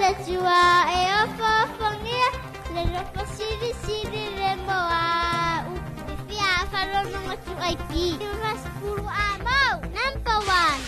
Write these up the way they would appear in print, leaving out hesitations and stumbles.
le Atua e ofoofogia le nofo silisili le moa u fia falonoga 2IP 90 amau number one.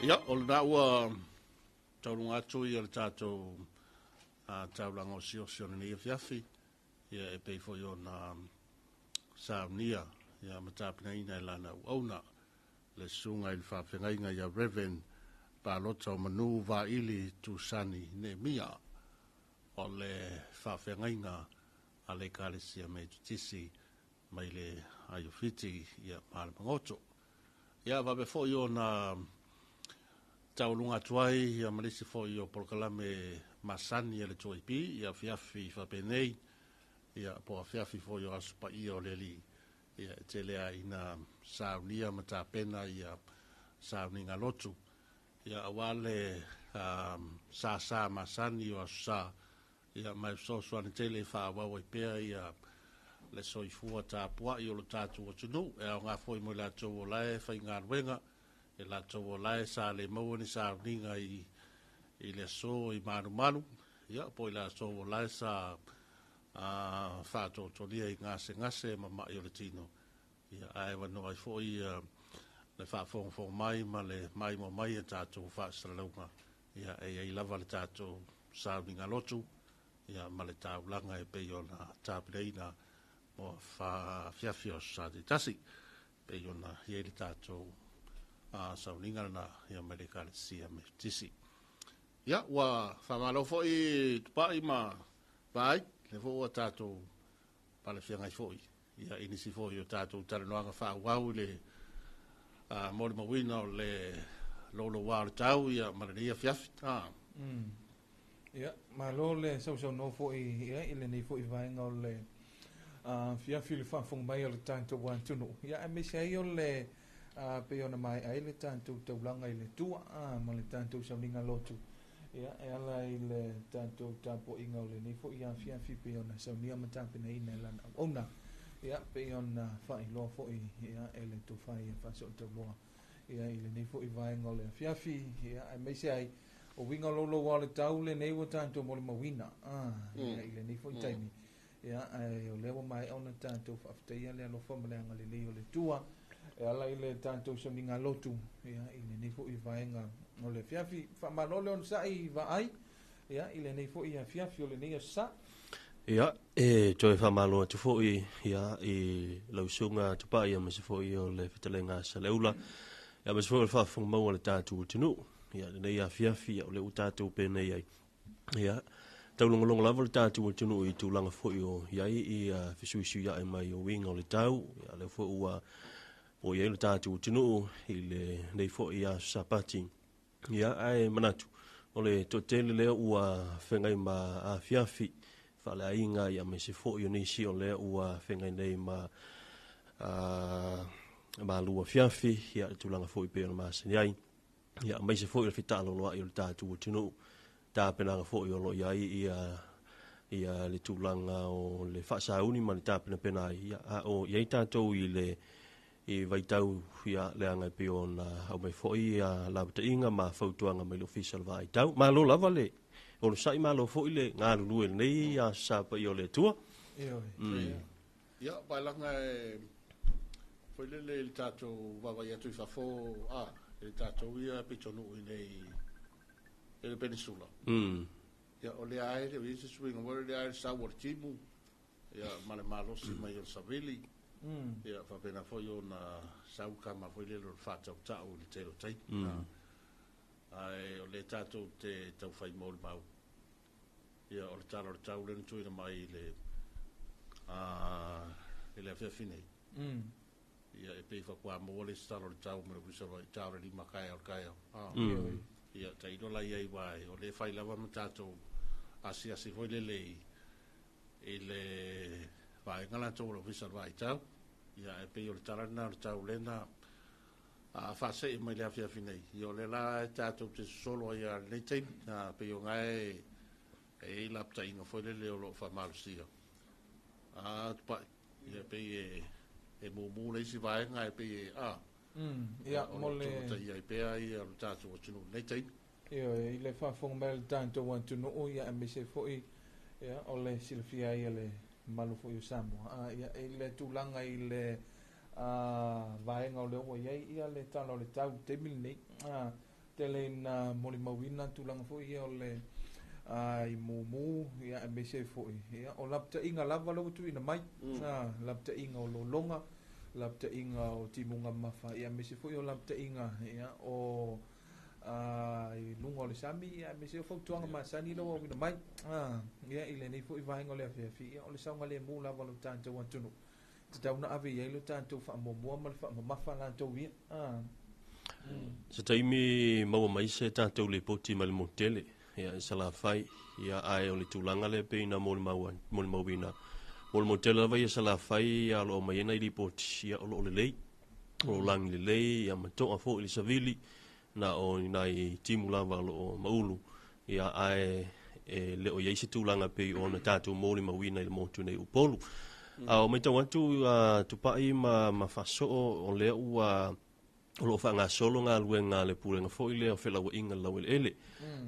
Ia, o lena ua tauluga atu ia le tatou taulaga osiosi o lenei afiafi, ia e pei foi ona saunia ia ma tapenaina e lana auauna le susuga i le faafeagaiga ia Reverend Palota o Manu Vaili Tusani Neemia o le faafeagaiga a le Ekalesia Metotisi mai le Aiofiti ia ma le Magoto. Ia faapea foi ona taualuga atu ai ia ma le isi foi o polokalame masani a le 2AP ia afiafi faapenei ia po o afiafi foi o Aso Paia o le Alii ia e tele lava ina saunia ma tapena ia sauniga lotu ia aua le sasa masani o Aso Sa Ia, ma e fesoasoani tele e faaauau ai pea ia le soifua tapuai o lo tatou atunuu, e aoga foi mo i latou o la e faigaluega, i latou o la e sa le maua ni sauniga i le aso i malumalu, ia, po o i latou o la e sa faatoatolia i gasegase ma mai o le tino, ia, ae avanoa ai foi le faafogafoga mai ma le maimoa mai a tatou faasalalauga. Ia, e i ai lava le tatou sauniga lotu, ia, ma le taulaga e pei ona tapenaina mo afiafi o Aso Sa taitasi, e pei ona i ai le tatou sauniga lena, ia, mai le Ekalesia Metotisi. Ia, ua faamalo foi Tupai ma Vaai, lea foi ua tatou palefeagai foi ia, i nisi foi o tatou talanoaga faaauau i le molimauina o le louloua o le tau ia, ma lenei afiafi. Ia, malo le sausaunoa foi ia, i lenei foi vaega o le afiafi i le faafofoga mai o le tatou atunuu. Ia, aemaise ai o le pei ona maea ai le tatou taulaga i le Atua ma le tatou sauniga lotu. Ia, e ala i le tatou tapuaiga o lenei foi afiafi pei ona saunia ma tapenaina e lana auauna, ia, pei ona faailoa foi, ia, e le tofa ia Faasootauloa, ia, i lenei foi vaega o le afiafi, ia, aemaise ai o uiga o louloua o le tau lenei ua tatou molimauina, ia, i lenei foi taimi. Ia, ae o lea ua maea ona tatou faafetaia le alofa ma le agalelei o le Atua e ala i le tatou sauniga lotu, ia, i lenei foi vaega o le afiafi. Faamalo le onosai vaai, ia, i lenei foi afiafi o lenei aso Sa. Ia, e toe faamalo atu foi, ia, i lau susuga Tupai aemaise foi o le fetalaiga a Saleula, ia, aemaise foi o le faafofoga maua a le tatou atunuu. Ia, lenei afiafi, ia, o lea ua tatou penei ai. Ia, Taulogologo lava le tatou atunuu i tulaga foi o i ai ia fesuisuia'i mai o uiga o le tau, ia lea foi ua o i ai le tatou atunuu i lenei foi aso Sapati. Ia ae manatu o le toatele lea ua feagai ma afiafi faaleaiga ia aemaise foi o nisi o lea ua feagai nei ma malu afiafi, ia le tulaga foi pei ona masani ai. Ia aemaise foi o le fetaaloloai o le tatou atunuu, tapenaga foi o lo o i ai ia ia le tulaga o le faasauni ma le tapenapena ai, ia a o i ai tatou i le i vaitau ia leaga e pei ona aumai foi ia lapataiga ma fautuaga mai le Ofisa o le Vaai Tau. Malo lava le onosai, malo foi le galulue i lenei aso Sa paia o le Atua. Ioe. Ia, paelaga e foi lele i le tatou vaavaai atu i fafo, a, i le tatou ia pitonuu i nei i le penisula. Ia, o lea e le o i ai se suiga foi lea e le sau o le timu, ia, ma le malosi mai o le savili. Ia, faapena foi ona sau kama foi lele o le faatautau i le tele o taimi. Ae o lea tatou te taufai molimau. Ia, o le tala o le tau lea na tuuina mai i le i le afiafi nei. Ia, e pei faatoa maua le isi tala o le tau mai le Ofisa o le Tau o le 5 taeao o le taeao. Ia, tailo la i ai aua o lea e fai lava ma tatou asiasi foi lele i le vaega latou o le Ofisa o le Vaai Tau. Ia, ae pei o le tala lena o le tau lea na faasee mai le afiafi nei. Ia, o lea la e tatou te sosolo ai lava i lenei taimi. Pei o na e i ai lapataiga foi lele o lo o faamalosia. Tupai, ia pei e mumu le isi vaega e pei e Ia, o mo lo o le tulataia ai pea ia lo tatou atunuu i lenei taimi. Ioe, i le faafofoga mai o le tatou atunuu, ia aemaise foi ia, o le silafia ai e le mamalu foi o Samoa. Ia, i le tulaga i le vaega o lea ua i ai ia le tala o le tau i le taimi lenei, tele ina molimauina tulaga foi ia o le i mumu, ia aemaise foi ia, o lapataiga lava lea ua tuuina mai, lapataiga o lologa, lapataiga o timuga mamafa, ia aemaise foi o lapataiga ia, o i luga o le sami, ia aemaise o fautuaga masani lea ua auina mai. Ia, i lenei foi vaega o le afiafi, ia, o le saogalemu lava o le tatou atunuu. Tatau na ave i ai lo tatou faamuamua ma le faamamafa latou ia. Se taimi maua mai se tatou lipoti mai le motu tele, ia, i Salafai, ia, ae o le tulaga lea pei na molimauina. Mo le motu tele lava ia Salafai, ia, o lo o aumai ai nai lipoti, ia, o lo o lelei, o lo o lagi lelei, ia, ma toa foi le savili, na o ni nai timu lava o lo o maulu, ia, ae e le o i ai se tulaga pei ona tatou molimauina i le motu nei o Upolu. A o matau atu Tupai ma Faasoo, o lea ua o lo o faagasolo galuega a le Pulega foi lea o Felauaiga i le Laueleele,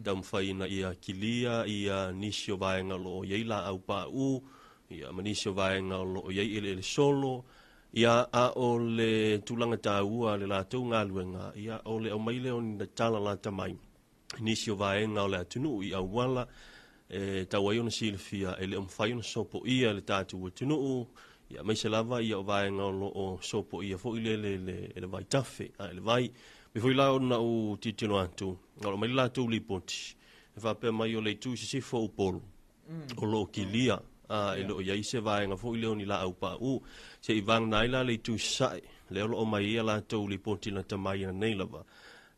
taumafai ina ia kilia ia nisi o vaega o lo o i ai laau pauu, ia, ma nisi o vaega o lo o i ai eleele solo, ia, a o le tulaga taua le latou galuega, ia, o le aumai lea o ni tala lata mai nisi o vaega o le atunuu i auala e tau ai ona silafia e le o mafai ona sopoia le tatou atunuu, ia, aemaise lava ia o vaega o lo o sopoia foi lele e le vaitafe a e le vai. Pei foi la ona ou tilotilo atu, o lo o mai le latou lipoti e faapea mai o le itu i sisifo o Upolu o lo o kilia, e le o i ai se vaega foi lea o ni laau pauu. Se i vagana ai la le itu i sasae, lea o lo o mai ai a latou lipoti lata mai nei lava.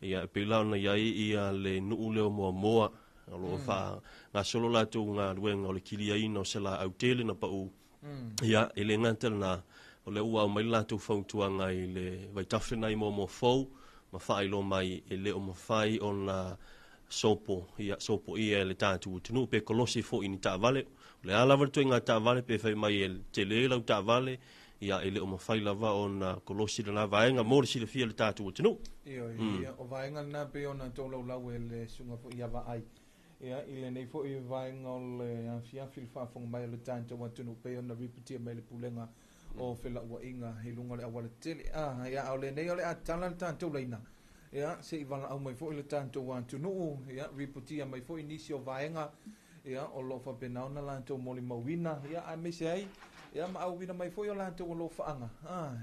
Ia, e pei la ona i ai ia le nuu lea o Moamoa, o lo o faagasolo latou galuega o le kiliaina o se laau tele na pau. Ia, e le gata lena, o lea ua aumai le latou fautuaga i le vaitafe nai Moamoa fou, ma faailoa mai e le o mafai ona sopo, ia, sopoia e le tatou atunuu, pe kolosi foi ni taavale. O le a lava le ituaiga taavale, pe fai mai e tele lau taavale, ia, e le o mafai lava ona kolosi lena vaega mo le silafia le tatou atunuu. Ioe, ia, o vaega lena pei ona tolaulau e le susuga foi ia Vaai. Ia, i lenei foi vaega o le afiafi le faafofoga mai o le tatou atunuu pei ona ripotia mai le Pulega o Felauaiga i luga o le auala tele. Ia, a o lenei o le a tala le tatou laina. Ia, se i valaau mai foi le tatou atunuu, ia, ripotia mai foi nisi o vaega, ia, o lo o faapena ona latou molimauina, ia, aemaise ai, ia, ma auina mai foi o latou alofaaga,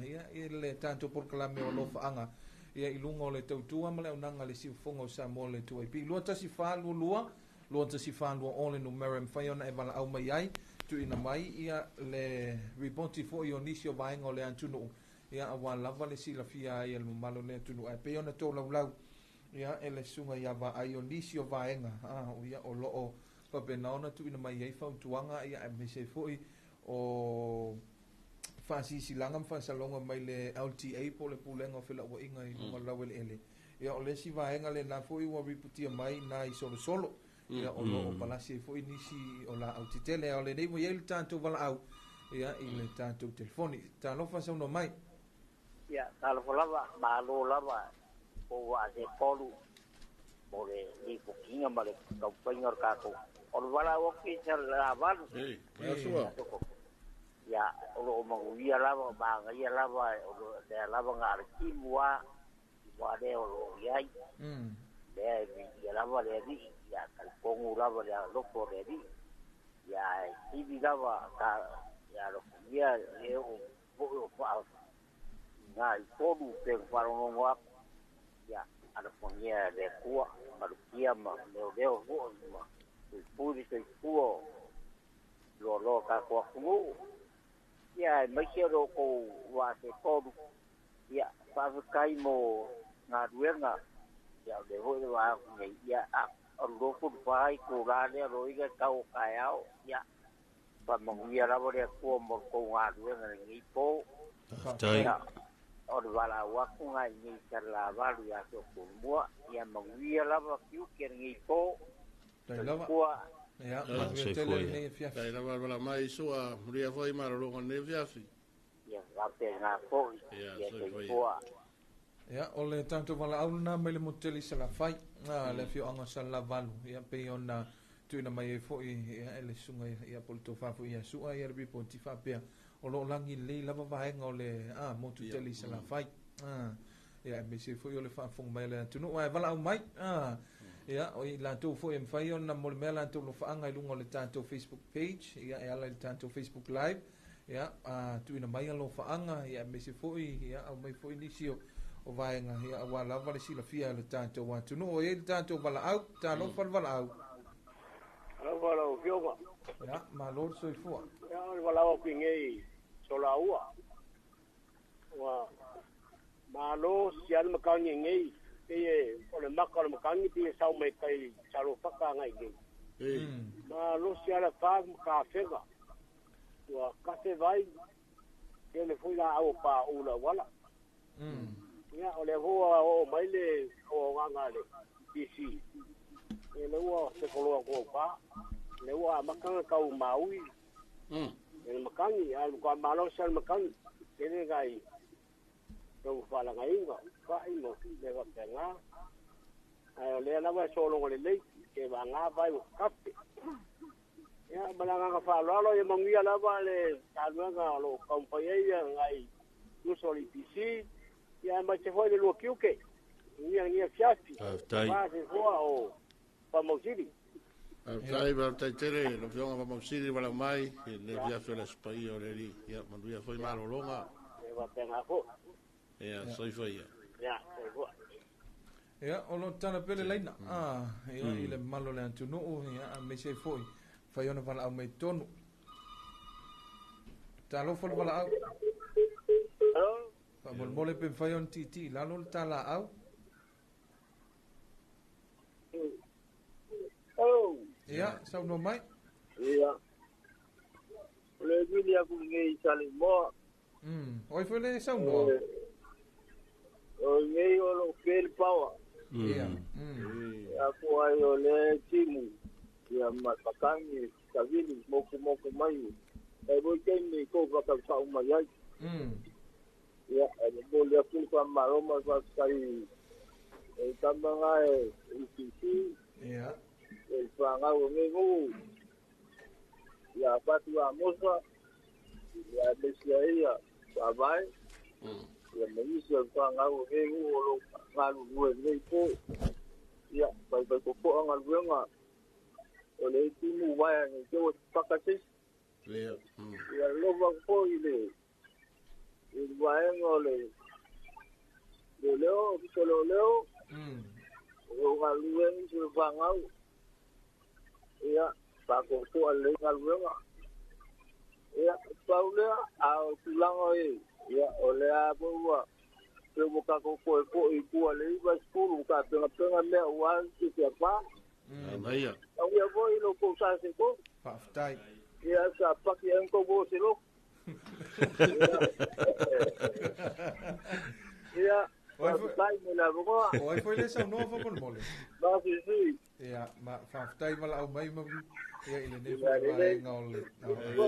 ia, i le tatou polokalame o alofaaga, ia, i luga o le tautua ma le auaunaga a le siufofoga o Samoa le 2AP. 2142 214 20 le numera e mafai ona e valaau mai ai tuuina mai ia le ripoti foi o nisi o vaega o le atunuu ia auā lava le silafia ai e le mamalu o le atunuu ae pei ona tolaulau ia e le susuga ia Vaai o nisi o vaega ia o loo faapena ona tuuina mai ai fautuaga ia aemaise ai foi o faasisilaga ma faasaloga mai le LTA po o le Pulega o Felauaiga i luga o le laueleele. Ia o le isi vaega lena foi ua ripotia mai i ina i Solosolo ia o loo palasi ai foi nisi o laau tetele. A o lenei ua i ai le tatou valaau ia i le tatou telefoni. Talofa, saunoa mai. Ia, talofa lava, malo lava o ua se tolu mo le lipotiga ma le taufaiga o le tatou. O le valaau atu i Salelavalu. Ei, sua. Ia, o loo manuia lava, o magaia lava, o lea lava na ale timu a, ua lea o loo iai. Lea e ia lava le alii, ia talitonu lava le alofa o le Alii. Ia, e sili lava ta, ia alofagia le oo foi o faa ngā i tolu pe whalongongo aku. Ia, alofagia le Atua, malutia ma leoleo foi ma puipui le soifua loaloa tatou atunuu. Ia, aemaise o lo outou ua se tolu. Ia, faafetai mo galuega. Ia, o le foi le vaa atu nei. Ia, o le 24 i tula lea loiga tau o taeao. Ia, faamanuia lava le Atua mo le tou galuega lenei po. Faafetai. Ia, o le valaau atu nai nei Salelavalu ia te outou. Ia manuia lava tiute lenei po. Tai lava. Soifua. Ia, manuia tele lenei afiafi. Tai lava wala mai sua, muria foi malologa nei afiafi. Ia faapena foi. Ia, Ia soifua. soifua. Ia, o le tatou valaau lena mai le motu tele i Salafai, le afioaga o Salelavalu, ia pei ona tuuina mai ai foi ia e le susuga ia po o le tofa foi ia Sua ia le ripoti faapea o loo lagi lelei lava vaega o le motu tele i Salafai. Ia aemaise ai foi o le faafofoga mai a le atunuu ae valaau mai. Ia, o i latou foi e mafai ona molimea latou lofaaga i luga o le tatou Facebook page, ia e ala i le tatou Facebook Live, ia tuuina mai alofaaga, ia aemaise foi ia aumai foi nisi o vaega ia auā lava le silafia e le tatou atunuu. O i ai le tatou valaau, talofa le valaau. Alofa lau Afioga. Ia, malo le soifua. Ia, o le valaau atu i nei solaua. Ua malo si ale makangi nei. Pei e o le maka o le makangi pei e sau mai kai Salofaka agai nei. Ei, Malo si ala fa ma kafega. Ua kafe vai. Tele foi laau o paʻu le auala. Ia, o lea foi ua oo mai le auaunaga a le PC. Ia, lea ua fekoloa atu au pa. Lea ua amata ona tau maui e le makangi, ae matua malosi lava le makangi. Tele nai tau faalagaiga, fa'i ma mea faapena. Ae o lea lava e sologa lelei, ke vagā vai ua kafe. Ia, ma le agaga faaaloalo, ia manuia lava le galuega o loo taumafai ai ia nai uso o le EPC, ia aemaise foi le lua tiute. Manuia lenei afiafi. Faafetai. Soifua o Faamausili. Faafetai, faafetai tele, lau Afioga Faamausili valaau mai, i le afiafi o le Aso Paia o le Alii. Ia, manuia foi malologa. Ia faapena foi. Ia, soifua ia. Ia, soifua. Ia, o lo tala pele laina. Ia, i le mamalu o le atunuu, ia, aemaise ai foi, fai ona valaau mai totonu. Talofa le valaau. Hello. Faamolemole pe mafai ona tiitii i lalo le talaau. Hello. Ia, saunoa mai. Ia. O le vili aku nei Saleimoa. Oi foi le saunoa. O nei o lo pele pawa. Ia. Aku ai o le timu. Ia ma pakangi kavili moku moku mai. E voi teimi ko waka whau mai ai. Ia, e mo le aku ka maroma fa kai e tamanga e ICC Ia. e whangau o ngai ngu. Ia patu a mosa. Ia mesia ia whawai. Ia maisi o whangau o ngai ngu o lo ngalu rue nei po. Ia, pai pai popoa ngā ruenga. O le timu waia ngai te o whakatesi. Ia. Ia lova po i le i le vaega o le leo, o leo, o galuega i se whangau. faatoatoa lelei galuega. Ia, pau lea, a o tulaga e, ia, o lea foi ua pe ua tatou toe fo'i i tua le 90 tapenapena mea ua se siapā. Anaia. Au ia foi lo kou sa se ko. Faafetai. Ia sa paki ai kou mo se lo. Ia, faafetai mo le avanoa. O ai foi le saunoa faamolemole. Masisi. Ia, ma faafetai valaau mai ma ia i lenei foi vaega o le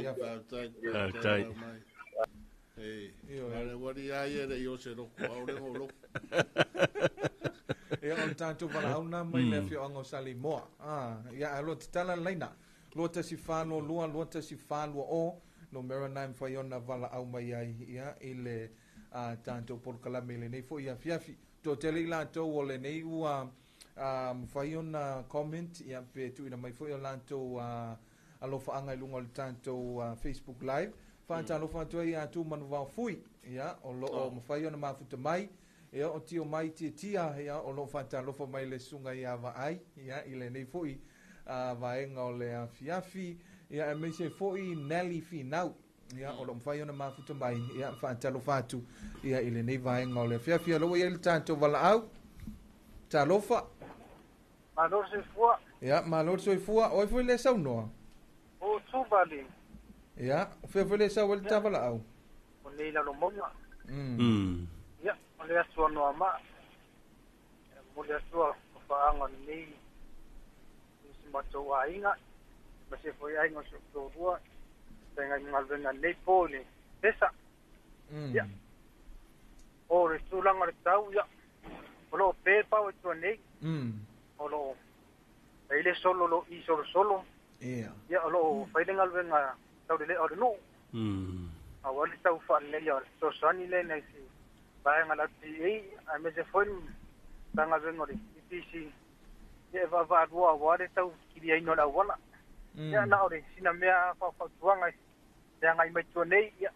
afiafi. Faafetai. Faafetai. E, Ioe. ale wari ai e le i o se loko, au le ngō loko. Ia, o le tatou valaau lena mai le afioaga o Salimoa. Ah, ia, ae loa tatala le laina. 2142 2140 numera na e mafai ona valaau mai ai ia i le tatou polokalame i lenei foi afiafi. Toatele i latou o lenei ua mafai ona comment ia pe tuuina mai foi o latou alofaaga i luga o le tatou Facebook Live. Faatalofa atu ai ia Tumanuvao Fui, ia, o loo mafai ona mafuta mai, ia, o tio mai Tiatia, ia, o loo faatalofa mai le susuga ia Vaai, ia, i lenei foi vaega o le afiafi, ia, aemaise foi Nelly Finau, ia, o loo mafai ona mafuta mai, ia, faatalofa atu, ia, i lenei vaega o le afiafi. O lea ua i ai le tatou valaau. Talofa. Malo le soifua. Ia, malo le soifua. O ai foi le saunoa? O Tuvali. Ia, o fea foi le sau ai le tavalaau? O nei lalo mauga. Ia, o le aso Anoamaa. Mo le aso o faaga o lenei si matou aiga. Ma se foi aiga o si ou toalua. Feagai ma galuega lenei po i le pesa. Ia, o le tulaga o le tau, ia, o loo pe pau e tua nei. O loo fai le solo lo i solosolo. Ia. Ia, o loo fai le galuega tau le lea o le nuu. Aua le tau faaleleia o le fesoasoani lea nai se vaega la LTA, aemaise foi le Matagaluega o le EPC, ia e vaavaalua aua le tau kiliaina o le auala. Ia, na o le sina mea faufautuaga le agai mai tua nei, ia,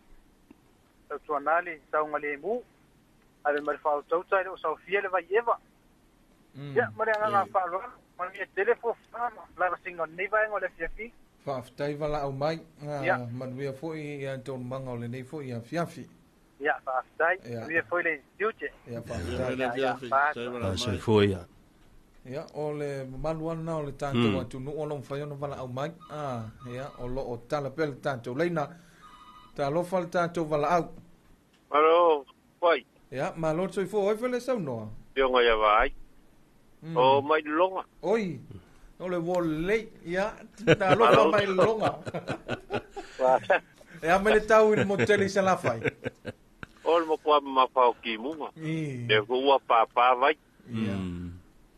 tautuana le saogalemu, ave ma le faautauta e le o saofia le vai eva. Ia, ma le agaga faaaloalo, manuia tele fuafuaga ma lavasiga o lenei vaega o le afiafi. Faafetai valaau mai. Ia. Manuia foi ia taualumaga o lenei foi afiafi. Ia, faafetai. Ia. Manuia foi le tiute. Ia, faafetai. Ia, le afiafi. Ia, Faafetai valaau mai. Soifua ia. Ia, o le mamalu lava lena o le tatou atunuu o lo o mafai ona valaau mai. Ia, o lo o tala pea le tatou laina. Talofa le tatou valaau. Malo, fai. Ia, malo le soifua. O ai foi le saunoa? Fioga ia Vaai. O mai longa. Oi, o le wolei. Ia, talofa mai longa. E a mai le tau i le motele i Salafai. O le matua mamafa o kimuga. Le ua pāpā vai. Ia.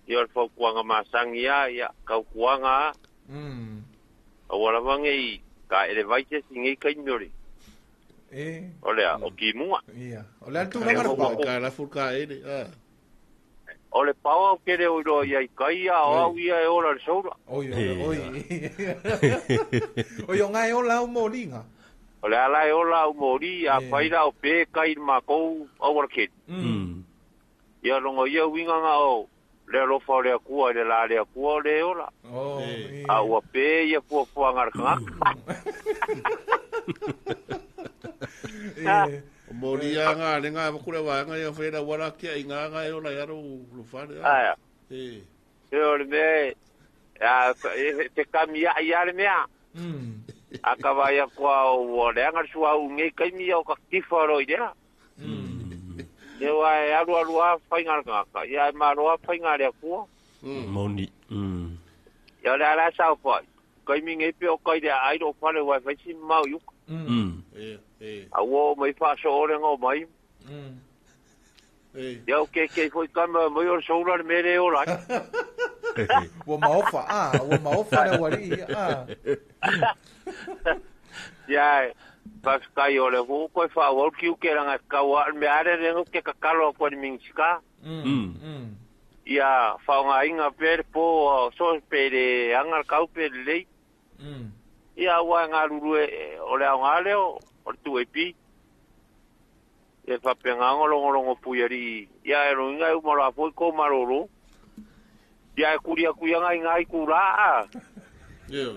Ia o le fautuaga masangi a, ia, kautuaga a. Aua lava nei ka ele vai se isi nei kaimi o le. E. O le a, o kimuga. Ia. O le a le tulaga le pao. Ka lafu ka ele. O le pao au kele o iloa ia i kai a o au ia e ola le soula. Oi, oi, oi. Oi, o ngai ola au moliga. O le ala e ola au moli, a pai la o pe kai makou au wala keli. Ia longo ia winga nga o le alofa o le akua, le la le akua o le ola. A ua pe ia fuafua ngā kangaka. O moli ia ngā le ngā wakura wā ngā ia whaira wara kia i ngā ngā e ola i aro lufare. Aia. E o le mea, te kami ia ia le mea. A ka vai a kua o le anga sua u ngei kaimi o ka tifa ro i lea. E wa e alu alu a whai ngā kangaka. Ia e maro a whai ngā le akua. Moni. Ia le ala sao whai. Kaimi ngei pe o kai lea airo o whare wai whai si mau yuka. A ua o mai whaso ore ngā o mai. Ia o ke kei foi kama mai o soura le mere o lai. Ua maofa, ua maofa le wari, Ia, whawhikai o le hōko e whaawau ki uke ranga kaua me are rengo ke kakalo a koe mingisika. Ia, whaonga inga pere po, so pere anga kau pere lei. Ia, ua ngā ruru e, o le ao ngā leo, o le tuepi. E whapenga ngolongolongo puiari. Ia, e roinga e umalo a foi ko maroro. Ia, e kuria kuia ngai ngai kura. Io.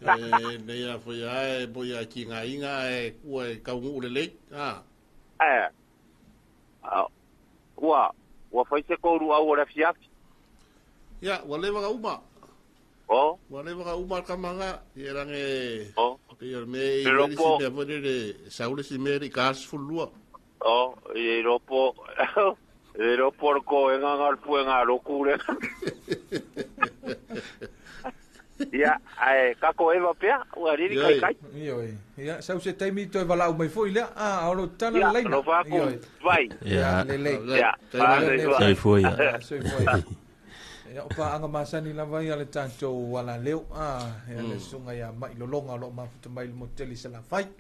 E nei a foi ai bo ia ki ngā inga e kua e kaungu le lei. Ah. Eh. Ua fai se koru au o le afiafi. Ia, ua leva ka uma. O. Ua leva ka uma ka manga i range. O. Pe o me i le si mea foi le saule si mea i ka sefululua. O, i ropo. E ropo ko e ngā ngā pue ngā roku le. Ia, ai kako eva pea, ua riri kai kai. Ioe. Ia, sau se taimi toe valau mai foi lea. Ah, olo tala leina. Ia, lo vai. Ia, lelei. Ia, soifua ia. Soifua. Ia, o paanga masani lava ia le tātou ala leo. Ah, ia le sunga ia mai lolonga lo mafuta mai le moteli se la fai.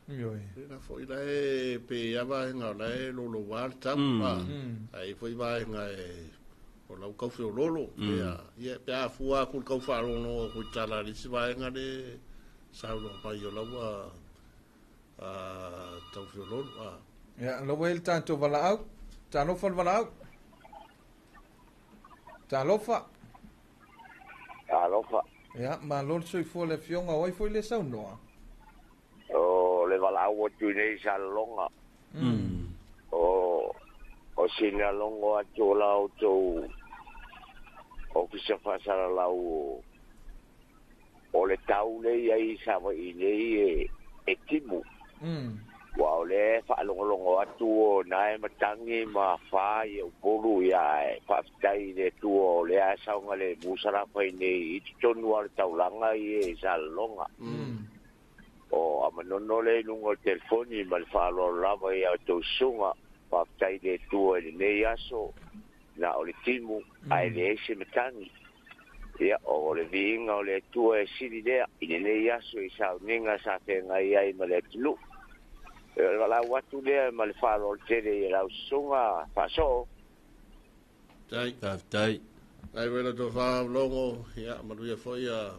Ioe. La foi la e pe ia vaenga la e lolo wa tau. Ai foi vaenga e o lau kaufe o lolo. Ia, ia pe a fua ku kau wharono ku tala li si vaenga le saulo pai o lau a taufe o lolo. Ia, lau e le tātou valaau. Talofa le valaau. Talofa. Talofa. Ia, ma lolo soifua le fionga o ai foi le saunoa. O le valaau o tui nei sa longa. O sina longo atu o lau tau ofisa whasara lau o le tau lei ai sa wai nei e timu. Wa o le whaalongolongo atu o nae matangi ma wha i upolu ia e whaafitai le tua o le asaunga le musara whai nei i tonu o le taulanga i e sa longa. O amanono le lunga o telefoni ma le whaaloa lava i au tau sunga whaafitai le tua i nei aso na o le timu ae le ese matangi. Ia, o le viinga o le tua e sili lea i nei aso i sauninga sa whengai ai ma le atunu. E o le walau atu lea ma le whaaloa o le tele i lau sunga whaasoo. Tai. Tai. Tai wela tō whaavlongo, ia, manuia foi a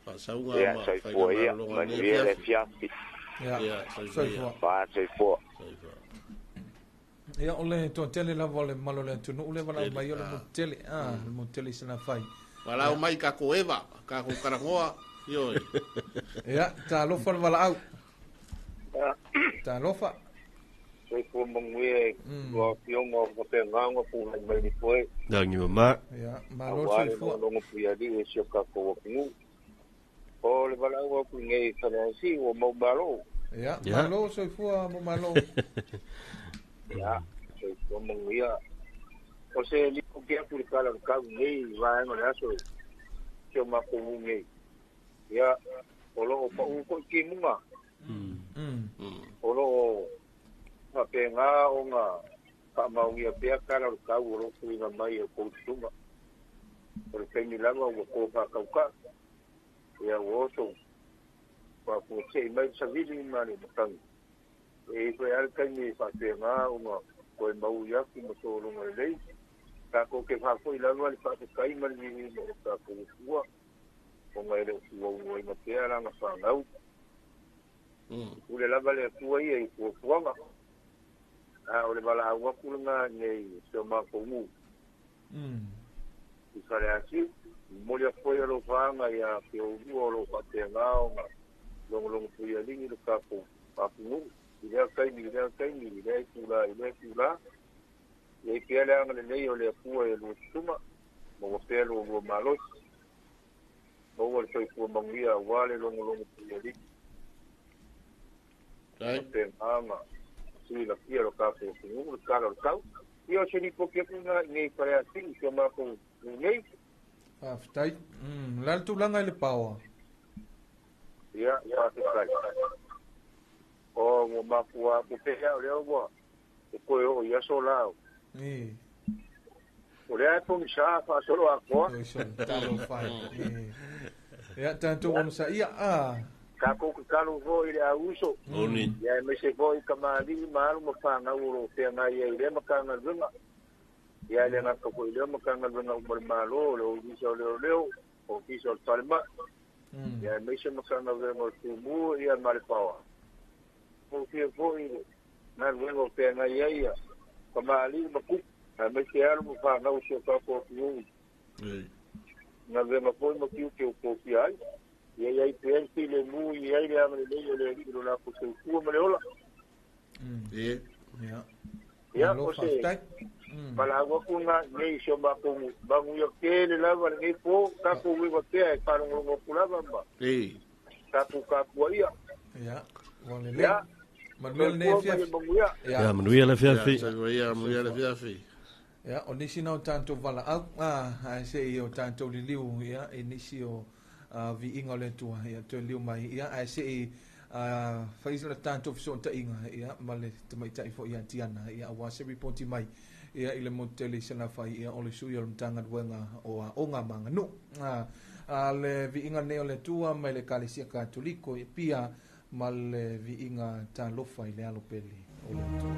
whaasaunga ia, ma soifua ia, manuia le fiafi. Ia, soifua. Wha, soifua. Ia, o le tō tele lava o le malo le atunu, le walau mai o le motele, le motele i sana whai. Walau mai kako eva, kako karangoa, ioi. Ia, talofa le walau. Talofa. Soifua manguia ua fionga o whapenganga pūnai mai ni poe. Nangi mama. Ia, malo soifua. Awa le longo puiali e sio kako wakungu. O le walau au kui ngei whanasi o mau malo. Ia, malo soifua mo malo. Ia, soifua manguia. O se liko kia puri kala kau ngei vaenga le aso sio mako ngei. Ia, o lo o pau ko ki munga. O lo o whapenga o ngā whaamaungia pea kala o kau o roto i ngā mai o koutunga. O le taimi lava ua kō whakauka. Ia ua oso whakuatei mai savili ma le matangi. E koe ale taimi whapenga o ngā koe mau i aku ma tō longa lei. Tākou ke whakoi lava le whakakai ma le vivi ma o tākou ua. O ngā ere ua ua i matea ranga whanau. Ule lava le atua ia i fuafuaga. A o le valaau aku lena nei se o makou mu. I fale asi, moli afoia o lou faaga ia ke oulua o lou faateaga o ga logologo puialigi le takou atunuu. I lea taimi, i lea taimi, i lea itulā, i lea itulā. Ia i pea le agalelei o le Atua e lua tutuga, ma ua pea lua malosi. Maua le soifua manuia auā le logologo puialigi. Faapegaga silafia lo tatou atunuu le tala o le tau. Ia o se lipoki atu lena i nei faleasili si o matou nei. Faafetai. La le tulaga i le paoa. Ia, faafetai. O ua mafua aku pea o lea ua e koe oo i aso lao. O lea e pogisā faasolo akoa. Oi sole, talofa e. Ia, tātou ono sa ia, a. Tākou tatalo foi i le auso. Oni. Ia e maise foi ka maali'i ma alu ma whāngau o lo whengai ai lea makagaluega. Ia le gata foi lea makagaluega uma le malo, le ofisa o leoleo, ofisa o le falemai. Ia e maise makagaluega o le tumu ia ma le paoa. O fia foi le galuega o whengai ai ia ka maali'i ma kupu. Ae maise alu ma whāngau si o tātou atunuu. Galuega foi ma tiute o tofia ai. Ia i ai pea le filemu i ai le agalelei o le Alii i lo latou soifua ma le ola. Ia. Ia, o se valaau atu lena i nei i si o matou nuu. Manuia tele lava lenei po, tatou uiga pea e faalogologo atu lava ma tatou tapuaia. Ia, ua lelei. Manuia lenei afiafi. Ia, manuia le afiafi. Ia, manuia le afiafi. Ia, o nisi na o tatou valaau, ae se i o tatou liliu, ia, i nisi o viiga o le Atua, ia, toe liu mai, ia, ae se i fai le tatou fesootaiga, ia, ma le tamaitai foi ia Tiana, ia, aua se ripoti mai, ia, i le motu tele i Salafai, ia, o le sui o le Matagaluega o Aoga ma Aganuu. A le viiga nei o le Atua mai le Ekalesia Katoliko i Apia, ma le viiga talofa i le alo pele o le Atua.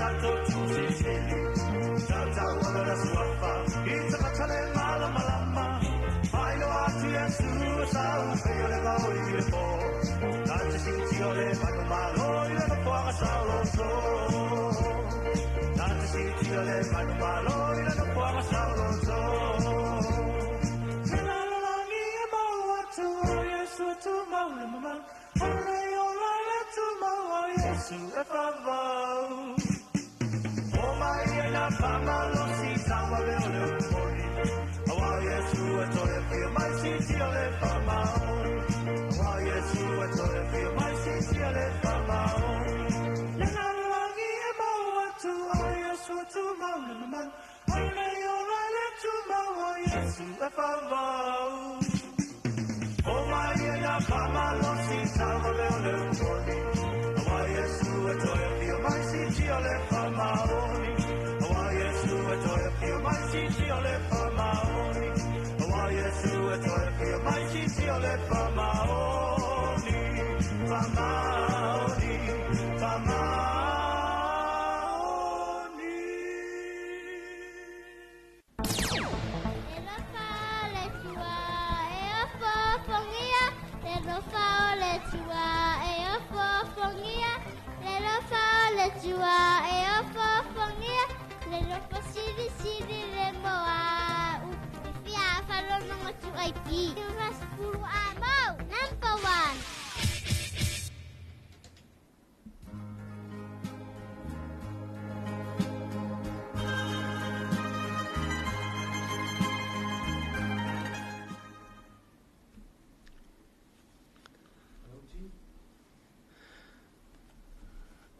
Number 1.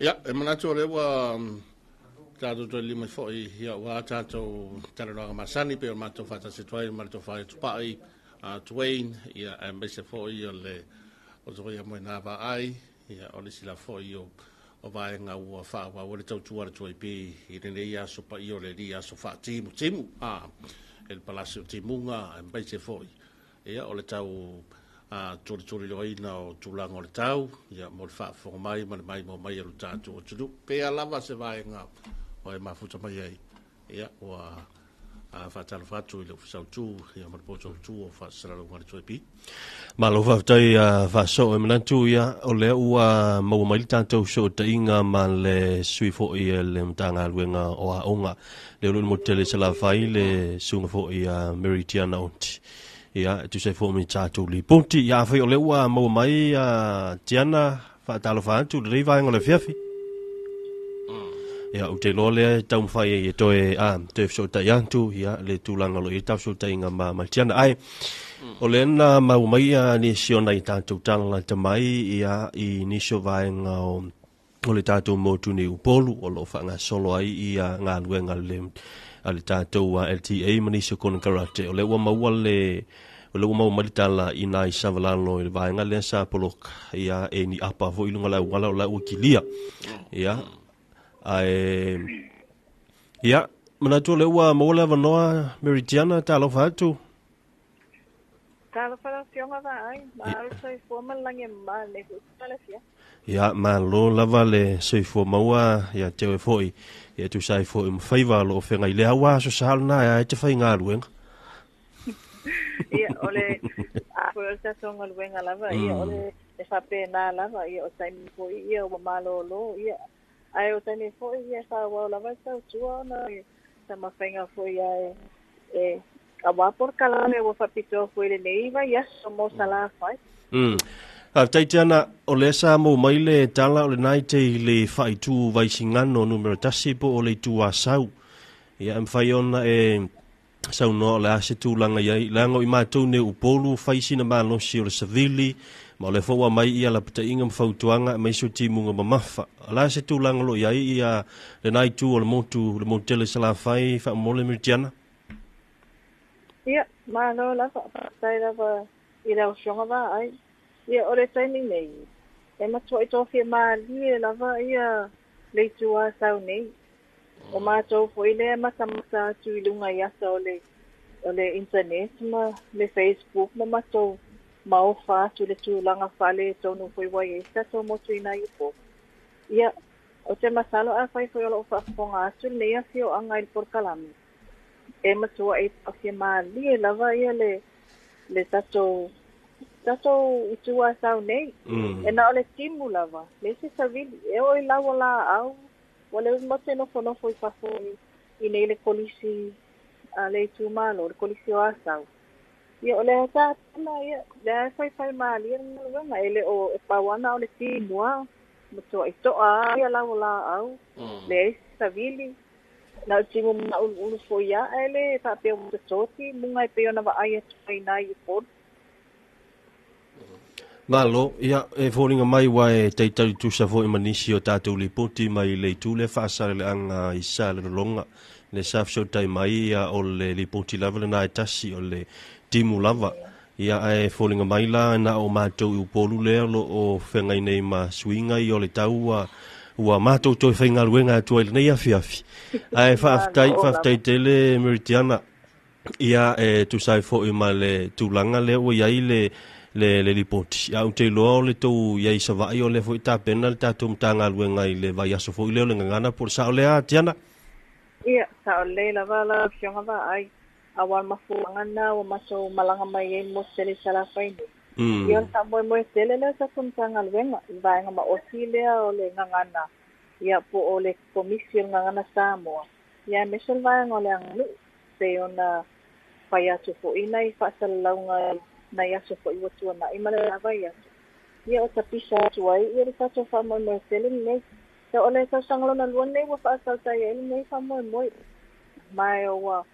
Ia, e manatu o lea ua tatou toe lima foi ia ua tatou talanoaga masani pe o matou faatasi atu ai ma le tofa i Tupai Dwayne, ia aemaise foi o le o Zoia Moena Vaai, ia o le isi la foi o vaega ua faaauau ai le tautua a le 2AP i lenei aso paia o le alii aso faatimutimu e le palasi o timuga aemaise foi ia o le tau tulituliloaina o tulaga o le tau, ia mo le faafofoga mai ma le maimoa mai o le tatou atunuu. Pea lava se vaega o e mafuta mai ai, ia ua faatalofa atu i le Ofisa Autu, ia ma le poto autu o faasalalauga a le 2AP. Malo faafetai faasoo e manatu ia o lea ua maua mai le tatou sootaiga ma le sui foi e le Matagaluega o Aoga. Le o le motu tele Salafai le susuga foi a Mary Tiana Oti. Ia, tu se fo mi tatou lipoti. Ia, afai o lea ua maua mai Tiana faatalofa atu le vaega o le afiafi. Ia, ou te iloa lea e taumafai ai e toe toe fesootai atu ia le tulaga o lo o i ai taufesootaiga ma Tiana. Ae o lea na maua mai nisi o nai tatou tala lata mai ia i nisi o vaega o le tatou motu nei Upolu o lo o faagasolo ai ia galuega a le tatou LTA ma nisi o konekarate. O lea ua maua le o lea ua maua mai le tala i nai savalalo i le vaega lea sa poloka ia e ni apa foi i luga o le auala o la ua kilia. Ia, ae ia manatu o lea ua maua le avanoa Mary Tiana, talofa atu. Talofa lau Afioga Vaai, malo le soifua ma le lagi e mama lenei foi tala fia. Ia, malo lava le soifua maua ia te oe foi. Ia tusa ai foi ma faiva o lo o feagai lea ua aso sa lena e ai te faigaluega. Ia, o le a foi o le tatou galuega lava, ia o le e faapena lava, ia o taimi foi ia ua malōlō, ia ae o taimi foi ia e faaauau lava le tautua ona o taumafaiga foi ia e auā polokalame ua faapitoa foi i lenei vaiaso mo Salafai. Faafetai Tiana, o lea sa maua mai le tala o lena i te i le faaitu Vaisigano numera 1 po o le itu Asau. Ia, e mafai ona e saunoa o le a se tulaga i ai, leaga o i matou nei Upolu fai sina malosi o le savili, ma o lea foi ua aumai ia lapataiga ma fautuaga aemaise o timuga mamafa. O le a se tulaga o lo o i ai ia lena itu o le motu, le motu tele Salafai, faamolemole Mary Tiana? Ia, malo lava, faafetai lava i lau Afioga Vaai. Ia, o le taimi nei, e matuai tofia malie lava ia le itu Asau nei. O matou foi lea e matamata atu i luga i ata o le o le internet ma le Facebook ma matou maofa atu i le tulaga faaletonu foi ua i ai se tatou motu i nai Upolu. Ia, O te masalo a fai foi o loo faafofoga atu lenei afioaga i le polokalame e matua e afia malie lava ia le tatou itu asau nei. E na o le timu lava le se savili e o i lau o laau ua le umi te nofonofo i fafo i nei le kolisi a le itumalo le kolisi o Asau. Ia o le tatana ia le faifai malie le galuega e le o e pauana o le timu a matua i toa ia lau o laau le savili na o timu mauluulu foi ia ae le faapea ua tototi muga e pei ona vaai atu ai nai Upolu. Malo, ia, e foliga mai ua e taitali tusa foi ma nisi o tatou lipoti mai le itu lea faasaleleaga i Salelologa le sa fesootai mai ia o le lipoti lava lena e tasi o le timu lava. Ia ae foliga mai la na o matou i Upolu lea o loo feagai nei ma suiga ia o le tau ua matou toe faigaluega atu ai lenei afiafi. Ae faafetai tele Meritiana. Ia e tusa ai foi ma le tulaga lea ua iai le lipoti. A ou te iloa o le tou iai Savaii o lea foi tapena le tatou Matagaluega i le vaiaso foi lea o le gagana po o le sao lea Tiana. Ia, sao lelei lava lau afioga vaai. Aua le mafuaaga lena ua matou malaga mai ai mo tele i Salafai nei. Ia o le faamoemoe tele lea o tatou Matagaluega i vaega maoti lea o le gagana ia po o le Komisi o le Gagana Samoa. Ia aemaise le vaega o le aganuu pei ona fai atu foi nai faasalalauga nai aso foi ua tuanai ma le lavai atu. Ia o tapisa atu ai ia le tatou faamoemoe tele lenei. Ia o le tausaga lona lua lenei ua faasaltai ai lenei faamoemoe. Ma e ua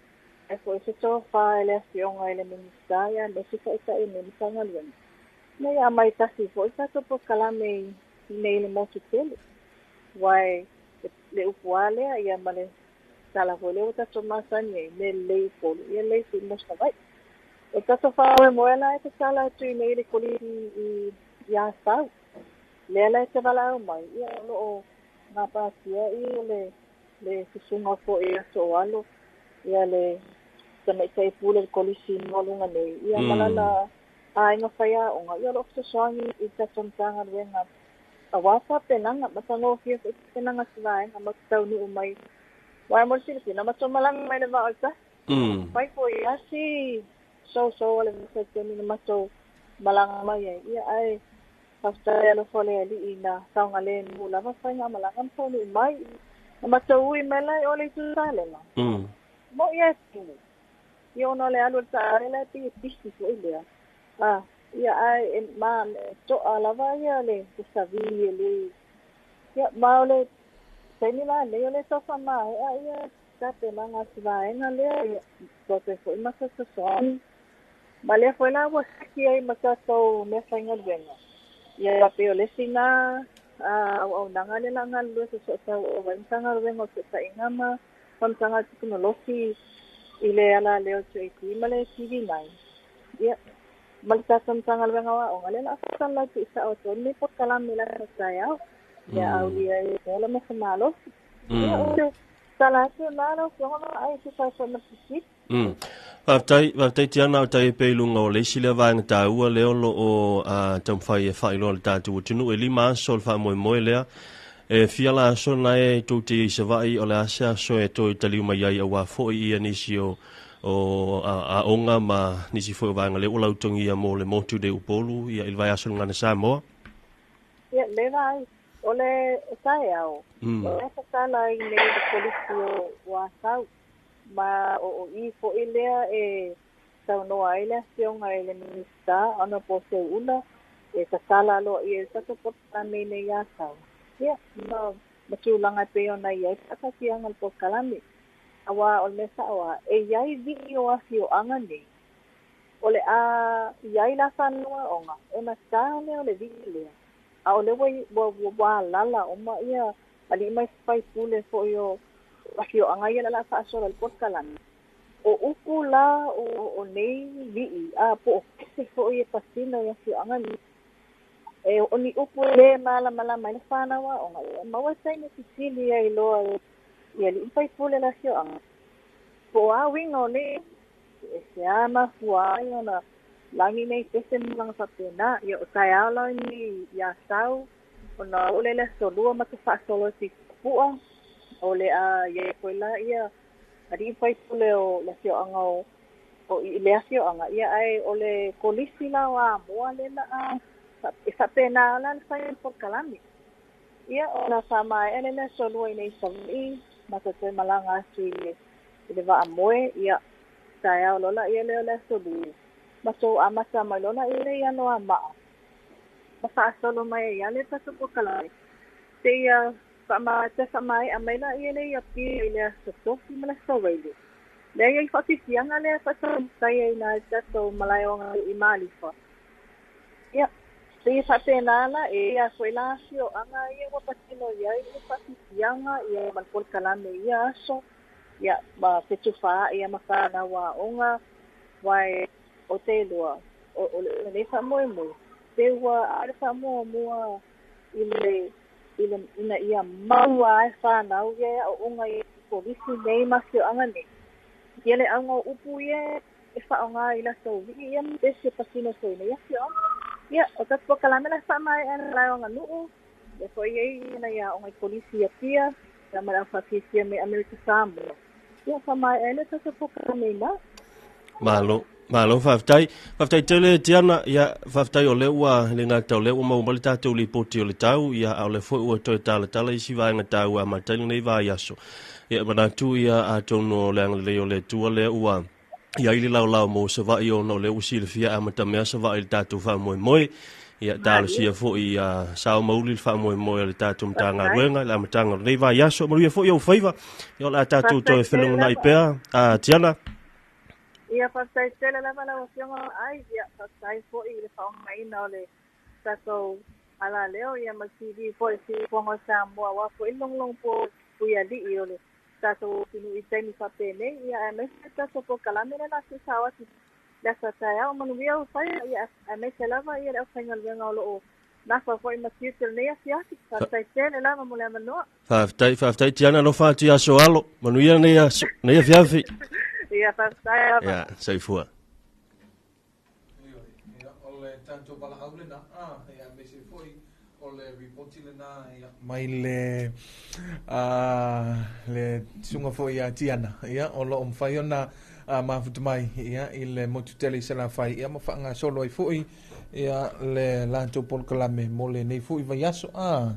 e foi se tofa e le afioga i le Minisita ia aemaise taitai o lenei Matagaluega. Nei a mai tasi foi tatou polokalame i nei le motu tele. Ua e le upu a lea ia ma le tala foi lea ua tatou masani ai, me lelei Upolu, ia lelei foi mo Savaii. O tatou faamoemoe la e tatala atu i nei le kolisi i Asau. Lea la e te valaau mai, ia o loo gapatia ia le susuga foi a Soalo, ia le tamaitai pule le kolisi maualuga nei, ia malala aiga faiaoga, ia o loo fesoasoani i tatou Matagaluega. Aua tapenaga, matagofie foi tapenaga se vaega ma taunuu mai. Uae mo le silafia, matou malaga mai le vaa o le tasi. Fai foi asi soso o le vasa temi na matou malaga mai ai. Ia ae faafetai alofa o le alii na saogalemu lava faiga malaga ma taunuu mai. Na matou ui mai la i o le itu salega. Mo ia e timu. Ia ona o le alu o le taavale la e pei e pisi foi lea. Ah, ia ae e ma toa lava ia le savili e le. Ia ma o le taimi la nei o le tau faamaea ia tapenaga se vaega lea ia toe foi ma fesoasoani. Ma lea foi la ua seki ai ma tatou mea faigaluega. Ia pei o le isi na auaunaga lea la galulue fesootau o ai Matagaluega o Fesootaiga ma Faamatalaga Tekonolosi i le ala lea o 2AP ma le TV9. Ia ma le tatou Matagaluega o Aoga lea la faasala atu i sao atu ai lenei polokalame i le aso taeao. Ia aulia ai pea la ma malosi. Ia o te tala atu na lau afioga vaai tusa ai foi ma le fesili. Faafetai Tiana o tai pe i luga o le isi lea vaega taua lea o loo taumafai e faailoa le tatou atunuu e 5 aso o le faamoemoe lea. E fia la aso na e tou te i Savaii o le a se aso e toe taliu mai ai auā foi ia nisi o aoga ma nisi foi o vaega lea ua lautogia mo le motu nei Upolu ia i le vaiaso le Gagana Samoa. Ia le vaai o le taeao o le tatala i nei le kolisi o Asau ma o i foi lea e saunoa ai le afioga i le Minisita ona po Seuula e tatala aloaia i le tatou polokalame nei Asau. Ia ma tulaga e pei ona iai faataatiaga o le polokalame. Aua o le mea sao a e iai vii o afioaga nei. O le a iai la fanau aoga e matā lea o le vii lea. A o le ua alala uma ia alii mai faipule foi o afioaga ia la faasola i le polokalame. O upu la o nei vii a po o pese foi e pasino i afioaga nei. E o ni upu e le malamalama ai le fanau aoga. Ia maua taimi fesili ai loa i alii ma faipule o le afioaga. Po o a uiga o nei e se a mafua ai ona lagi nei pese ma tulaga faapena. Ia o taeao la nei i Asau Ona o le le aso lua matou faasolo i Pua o le a iai foi la ia alii ma faipule o le afioaga o i le afioaga ia ae o le kolisi la o Amoa le la a e faapena la le fai o le polokalame. Ia ona faamaea le le aso lua i nei Savaii matou toe malaga atu i le i le vaamoe ia taeao loa laia lea o le aso lua matou amata mai loa laia lea i Anoamaa ma faasolo mai ai lava le tatou polokalame seia toe faamaea mai laia lea i Apia i le aso Tofi ma le aso Raile. Lea e i ai faafiafiaga lea e faataumatai ai i le tatou malae o aganuu i Malifa. Ia, pei e faapena la, e i ai foi la afioaga ia ua patino i ai le faafiafiaga ia ma le polokalame i ia aso, ia ma fetufaai ma fanau aoga, aua ou te iloa o lenei faamoemoe, pe ua ave le faamuamua i le ina ia maua ai fanau ia e aooga i kolisi nei ma afioaga nei. Ia le auga o upu ia e faaaoga i latou alii ia ma pese e patino foi i nei afioaga. Ia, o tatou polokalame la e faamaea i le malae o aganuu, lea foi e i ai nai aoga i kolisi i Apia, ia ma le au faafiafia mai Amerika Samoa. Ia, faamaea ai le tatou polokalame i ina. Malo. Malo faafetai. Faafetai tele Tiana, ia faafetai o lea ua le gata o lea ua maua mai le tatou lipoti o le tau, ia a o lea foi ua toe talatala isi vaega taua e amata ai lenei vaiaso. Ia e manatu ia atonu o le agalelei o le Atua lea ua i ai le laolao mo Savaii ona o lea ua silafia e amatamea Savaii i le tatou faamoemoe. Ia talosia foi ia sao ma uli le faamoemoe o le tatou Matagaluega i le amataga o lenei vaiaso. Manuia foi ou faiva. Ia o le a tatou toe felogonai pea. Tiana. Ia faafetai tele lava lau Afioga Vaai, ia faafetai foi i le faaaogaina o le tatou alaleo ia ma le TV foi i le Siufofoga o Samoa aua foi le logologo puialii o le tatou atunuu i taimi faapenei, ia aemaise le tatou polokalame lea o le a tuusao atu i le aso a taeao. Manuia ou faiva, ia aemaise lava ia le aufaigaluega o lo o nafa foi ma tiute o lenei afiafi. Faafetai tele lava mo le avanoa. Faafetai, faafetai Tiana, alofa atu i aso alo. Manuia nei aso, nei afiafi. Ia, faafetai lava. Ia, soifua. Ia, o le tatou valaau lena, ah, ia, aemaise foi o le ripoti lena, ia, mai le, ah, le susuga foi ia Tiana, ia, o lo o mafai ona mafuta mai, ia, i le motu tele i Salafai, ia, ma faagasolo ai foi, Ia le latou polokalame mo lenei foi vaiaso. Ah.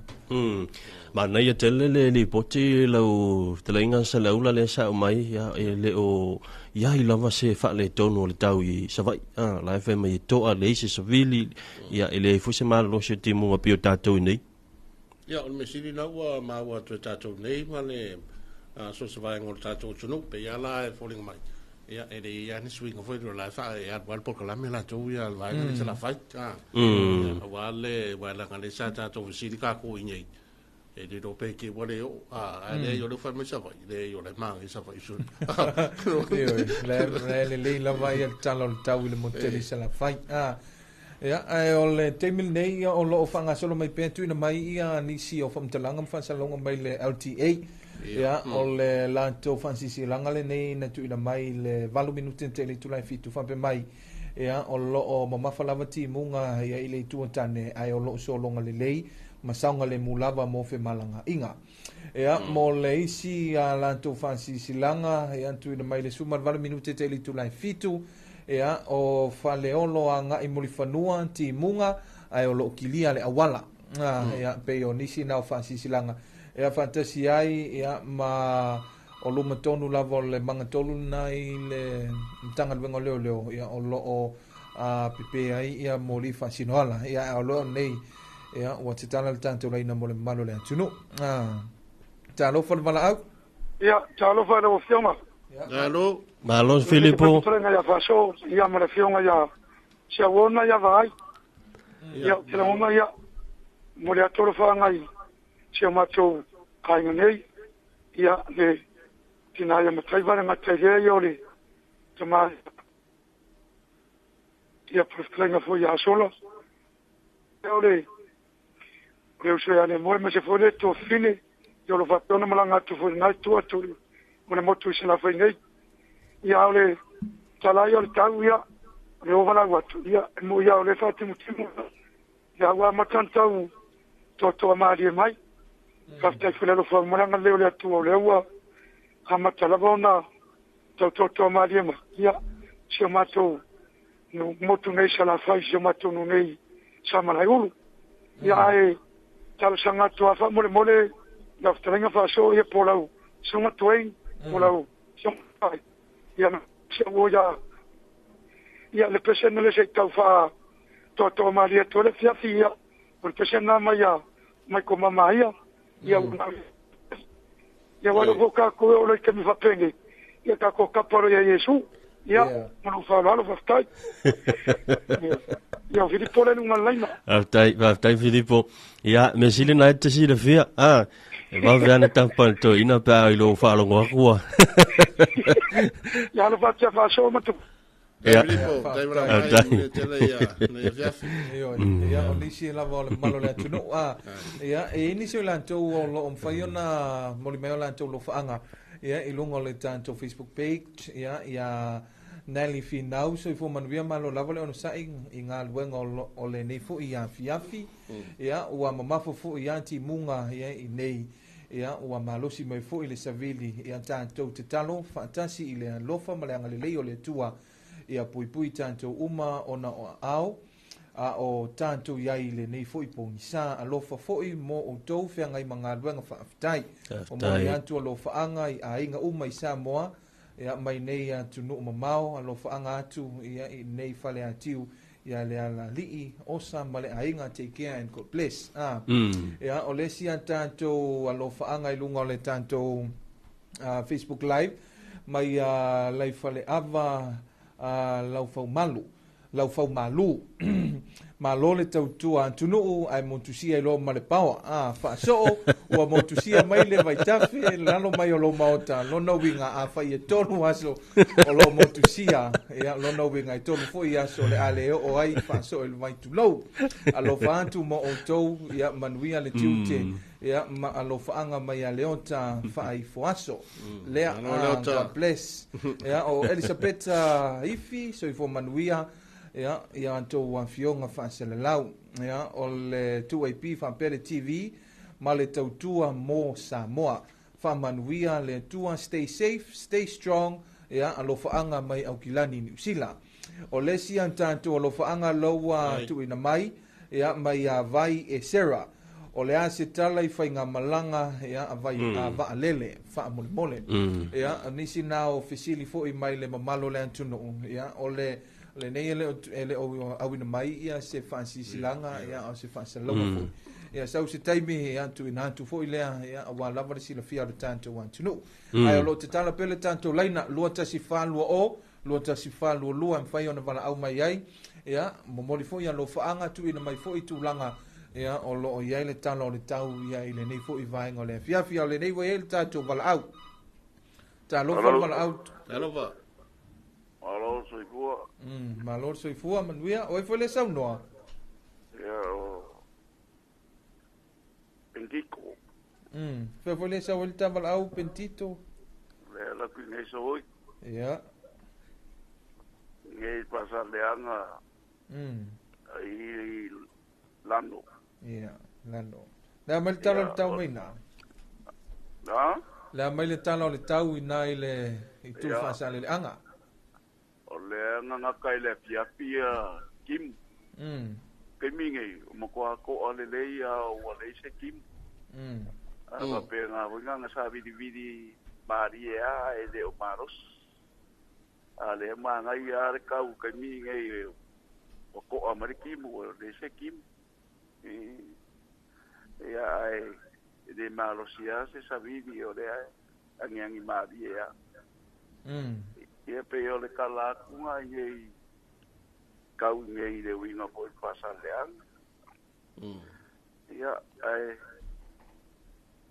Manaia tele le lipoti lau fetalaiga Saleaula lea sa aumai, ia, e le o i ai lava se faaletonu o le tau i Savaii. Ah, la e fai mai e toa, leai se savili, ia, e leai foi se malolosi o timuga pei o tatou i nei. Ia, o le mea sili la ua maua atu e tatou nei ma le so o se vaega o le tatou atunuu, pei lava la e foliga mai, ia, e le i ai lava ni suiga foi lea o la e faa, e alu lava le polokalame latou ia le vaega lea i Salafai, ia, aua le, aua leaga o lea sa tatou fesili tatou i inei, e le iloa pe te i ua le oo, ae leai o lea ua fai mai Savaii, leai o la e manaia Savaii. Ioe, la e lelei lava ia le tala o le tau i le motu tele i Salafai. Ia, ae o le taimi lenei ia, o lo o faagasolo mai pea tuuina mai ia nisi o faamatalaga ma faasalalauga mai le LTA. Ia, o le latou faasilasilaga lenei na tuuina mai i le 8 minute na tea i le itula e 7, faapea mai, ia, o lo o mamafa lava timuga ia i le itu o tane, ae o lo o sologa lelei ma saogalemu lava mo femalagaaiga. Ia, mo le isi a latou faasilasilaga, ia, tuuina mai i le 18 minute tea i le itula e 7, Ia, o Faleolo agai Mulifanua, Timuga, ae o lo o kilia le auala. Ia, pei o nisi na o faasilasilaga. Ia, faatasi ai, ia, ma o luma tonu lava o le magatolu lena i le Matagaluega o Leoleo, ia, o lo o pepe ai ia moli faasinoala. Ia, ae o lo o nei, ia, ua tatala le tatou laina mo le mamalu o le atunuu. Talofa le valaau. Ia, talofa i lau Afioga. Malo. Malo Filipo. Fetalaiga ia Faaso, ia ma le Afioga ia Siauona ia Vaai. Ia, ou te lagona ia, momoli atu alofaaga i si o matou aiga nei, ia, le tina ia Mataiva le gata i lea ia o le tama ia po le fetalaiga foi ia Asola. Ia o le o le uso ia Lemoe aemaise foi le tuafafine, ia o lo o faapea ona malaga atu foi i lena itu atu o le motu i Salafai nei. Ia a o le tala ia o le tau, ia, o le ova lau atu, ia, e moni lava o lea e faatimutimu, ia ua amata ona tau toatoa malie mai. Faafetai foi le alofa ma le agalelei o le Atua o lea ua amata lava ona tautoatoa malie mai ia si o matou motu nei Salafai, si o matou nuu nei Samalaeulu. Ia ae talosaga atu lava faamolemole lau fetalaiga faasoo ia po o lau susuga Tuain po o lau susuga ia si au ia ia le pesena lea se i tau faatoatoa malie atu ai le afiafi ia o le pesena mai ia mai ko mama ia ia ia ua lou tatou e oo loa i taimi faapenei ia tatou tapa loa ia Iesu ia ma lou faaaloalo faafetai. Ia o Filipo lea i luga o le laina. Faafetai, faafetai Filipo. Ia, mea sili na e te silafia, a, e vave ana tapa le toeaina pe a i lou faalogo atu ua. Ia alofa atu ia faasoa ma tu. Ia, faafetai. Ia, o nisi lava o le mamalu o le atunuu. A, ia, e i ai nisi o i latou o lo o mafai ona momoli mai o latou alofaaga ia, i luga o le tatou Facebook page, ia, ia Nelly Finau, soifua manuia, malo lava le onosai i galuega o lenei foi afiafi. Ia, ua mamafa foi ia timuga ia i nei. Ia, ua malosi mai foi le savili ia tatou tatalo faatasi i le alofa ma le agalelei o le Atua ia puipui tatou uma ona o aao a o tatou i ai i lenei foi pogisa. Alofa foi mo outou feagai ma galuega faafetai. Momoli atu alofaaga i aiga uma i Samoa ia mai nei atunuu mamao, alofaaga atu ia i nei fale atiu ia le alalii Osa ma le aiga, take care and God bless. Ah. Ia, o le isi a tatou alofaaga i luga o le tatou Facebook Live mai a Laifaleava Laufaumalu. Laufaumalu. Malo le tautua atunuu ae motusia i loa ma le paoa. A, faasoo, ua motusia mai le vaitafe lalo mai o lou maota, lona uiga afai e tolu aso o loo motusia, ia lona uiga e tolu foi aso o le a le oo ai faasoo i le vai tulou. Alofa atu mo outou, ia manuia le tiute, ia ma alofaaga mai ia Leota faaifoaso. Lea, God bless. Ia, o Elisapeta Ifi, soifua manuia, ia, ia outou afioga faaselelau. Ia, o le 2AP faapea le TV ma le tautua mo Samoa. Faamanuia le Atua, stay safe, stay strong, ia, alofaaga mai Aukilani, Niu Sila. O le isi a tatou alofaaga loua tuuina mai, ia, mai ia Vai e Sarah. O le a se tala i faigamalaga, ia, a vai, a vaalele, faamolemole. Ia, o nisi na o fesili foi mai le mamalu o le atunuu, ia, o le, lenei e le o, e le o auina mai ia se faasilasilaga, ia, o se faasalalauga foi. Ia, sau se taimi, ia, tuuina atu foi lea, ia, aua lava le silafia o le tatou atunuu. Ae o lo o tatala pea le tatou laina, 2140 2142 e mafai ona valaau mai ai. Ia, momoli foi alofaaga, tuuina mai foi tulaga ia, o lo o i ai le tala o le tau ia i lenei foi vaega o le afiafi. A o lenei ua i ai le tatou valaau. Talofa le valaau. Talofa. Malo le soifua. Malo le soifua, manuia. O ai foi le saunoa? Ia, o Pentito. Fea foi le sau ai le ta valaau, Pentito? Le ala ku nei so oi. Ia. Nei pasaleanga. Ai lano. Ia, lano. Le a mai le tala o le tau mai na? Na? Le a mai le tala o le tau i na i le i tu whaasaleleanga? O le ngangaka i le afiafi a Kim. Kaimi nei, o makoa koa le lei a ua lei se Kim. A pe ngā winga nga sa viri viri marie a e le o maros. A le ma ngai a le kau kaimi nei o koa mari Kim o le se Kim. Ia ai le malosia se savili o le angiangi marie a. Ia pe o le kala kunga i kau nei le winga po i pasaleanga. Ia ai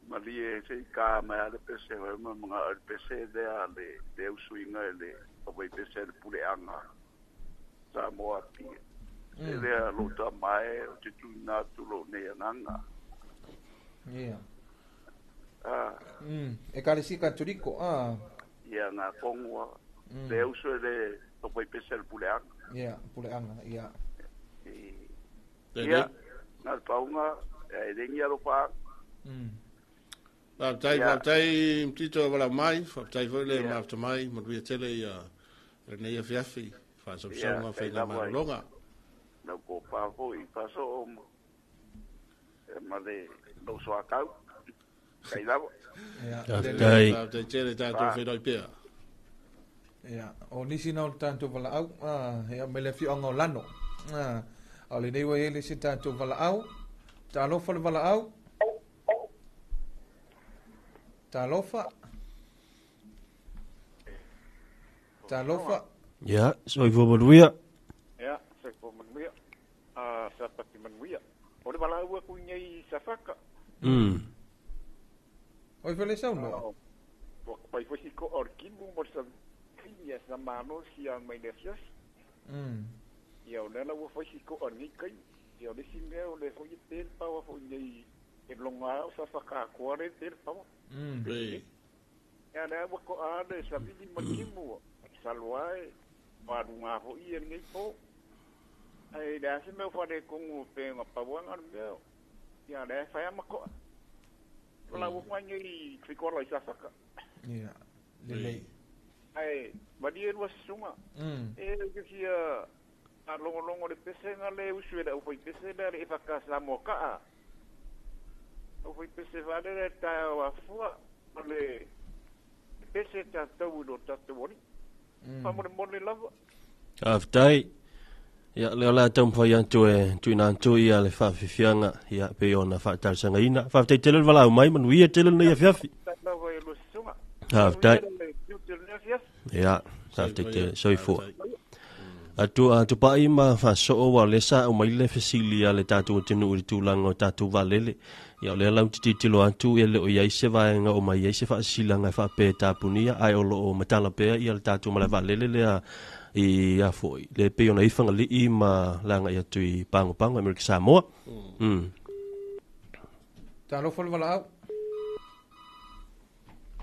malie se i ka mai a le pese hoi ma mga le pese le a le le usuinga e le o pese le puleanga sa moa pia. E lea lo ta mai o te tūna atu lo nei anganga. Ia. E kalesi Katoriko, a. Ia ngā kongua. Le usu e le o pese le puleanga. Ia, puleanga, ia. Ia, ngā paunga E lengi alofa. Faafetai, faafetai Tito wala mai, faafetai foi le mafuta mai, manuia tele ia lenei afiafi, faasausauga faiga malologa. Lau kopa foi faasoo ma le lou soatau. Kai lava. Faafetai. Faafetai tele tatou feiloai pea. Ia, o nisi na o le tatou valaau, ia mai le afioaga o Lano. A o lenei ua i ai le isi tatou valaau. Talofa le valaau. Talofa. Talofa. Ia, soifua manuia. Ia, soifua manuia. Sapati manuia. O le valaau atu i nei Safaka. Oi fele saunoa. Ua pai foi si ko o le kimu mo le sa ia sa malo si a mai le afiafi. Ia o lea la ua fai si ko o lenei kaimi. Ia o le isi mea o le foi e pe le paua foi nei e loga o Safaka atoa le pe le paua. Ia lea ua to'a le savili ma le kimu salo e maluga foi e lenei po. Ai le a se mea o faaletonu pe na pauaga le mea. Ia lea e fai a ma to'a. O la ua mai nei fikola i Safaka. Ia, lelei. Ai, malie lua susuga. E ke fia a longolongo le pesega le usu e le aufai pese lea le e whakasamoa kaa. Aufai pese vale le tae o afua o le pese tātou i lo tātou ori. Whamole lava. Faafetai. Ia, lea o le a taumafai atu e tuuina atu ia le faafiafiaga ia pei ona faatalosagaina. Faafetai tele le valaau mai, manuia tele lenei afiafi. Lava e lua susuga. Faafetai. Le tiute lenei afiafi. Ia, faafetai tele, soifua. Atu atupai ma faasoo ua o lea sa aumai le fesili a le tatou atunuu i le tulaga o tatou vaalele. Ia o lea lau tilotilo atu ia le o i ai se vaega o mai ai se faasisilaga e faapea e tapunia, ae o loo matala pea ia le tatou malae vaalele lea i afoi le pei ona i Fagalii ma le agai atu i Pagopago Amerika Samoa. Talofa le valaau.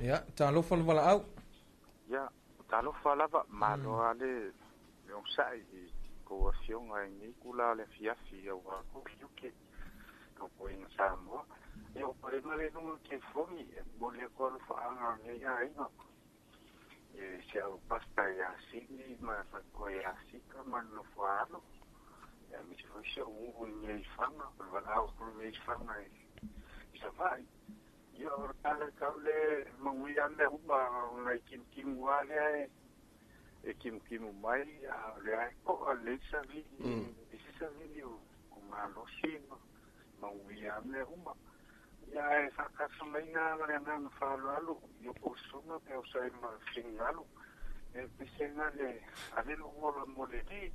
Ia, talofa le valaau. Ia, talofa lava, malo ale le onosai i kou afioga i nei kula o le afiafi auā ko tiute taupuaiga Samoa. Ia o palega le luga o le telefoni e momoli atu alofaaga o lenei aiga e si au pasta iā Sini ma le faletua iā Sika ma le nofo alo. Ia aemaise foi si ou nuu i nei faga o le valaau atu lenei faga i Savaii. Ia o le tala e tau le manuia mea uma o nai kimutimu lava lea e kimutimu mai a o lea e to'a lelei savili isi savili o malosi ma manuia mea uma. Ia ae faatasi maiga ma le agaga faaaloalo i o usuga pe usa ai ma finagalo e pesega le ave lou ola mo le alii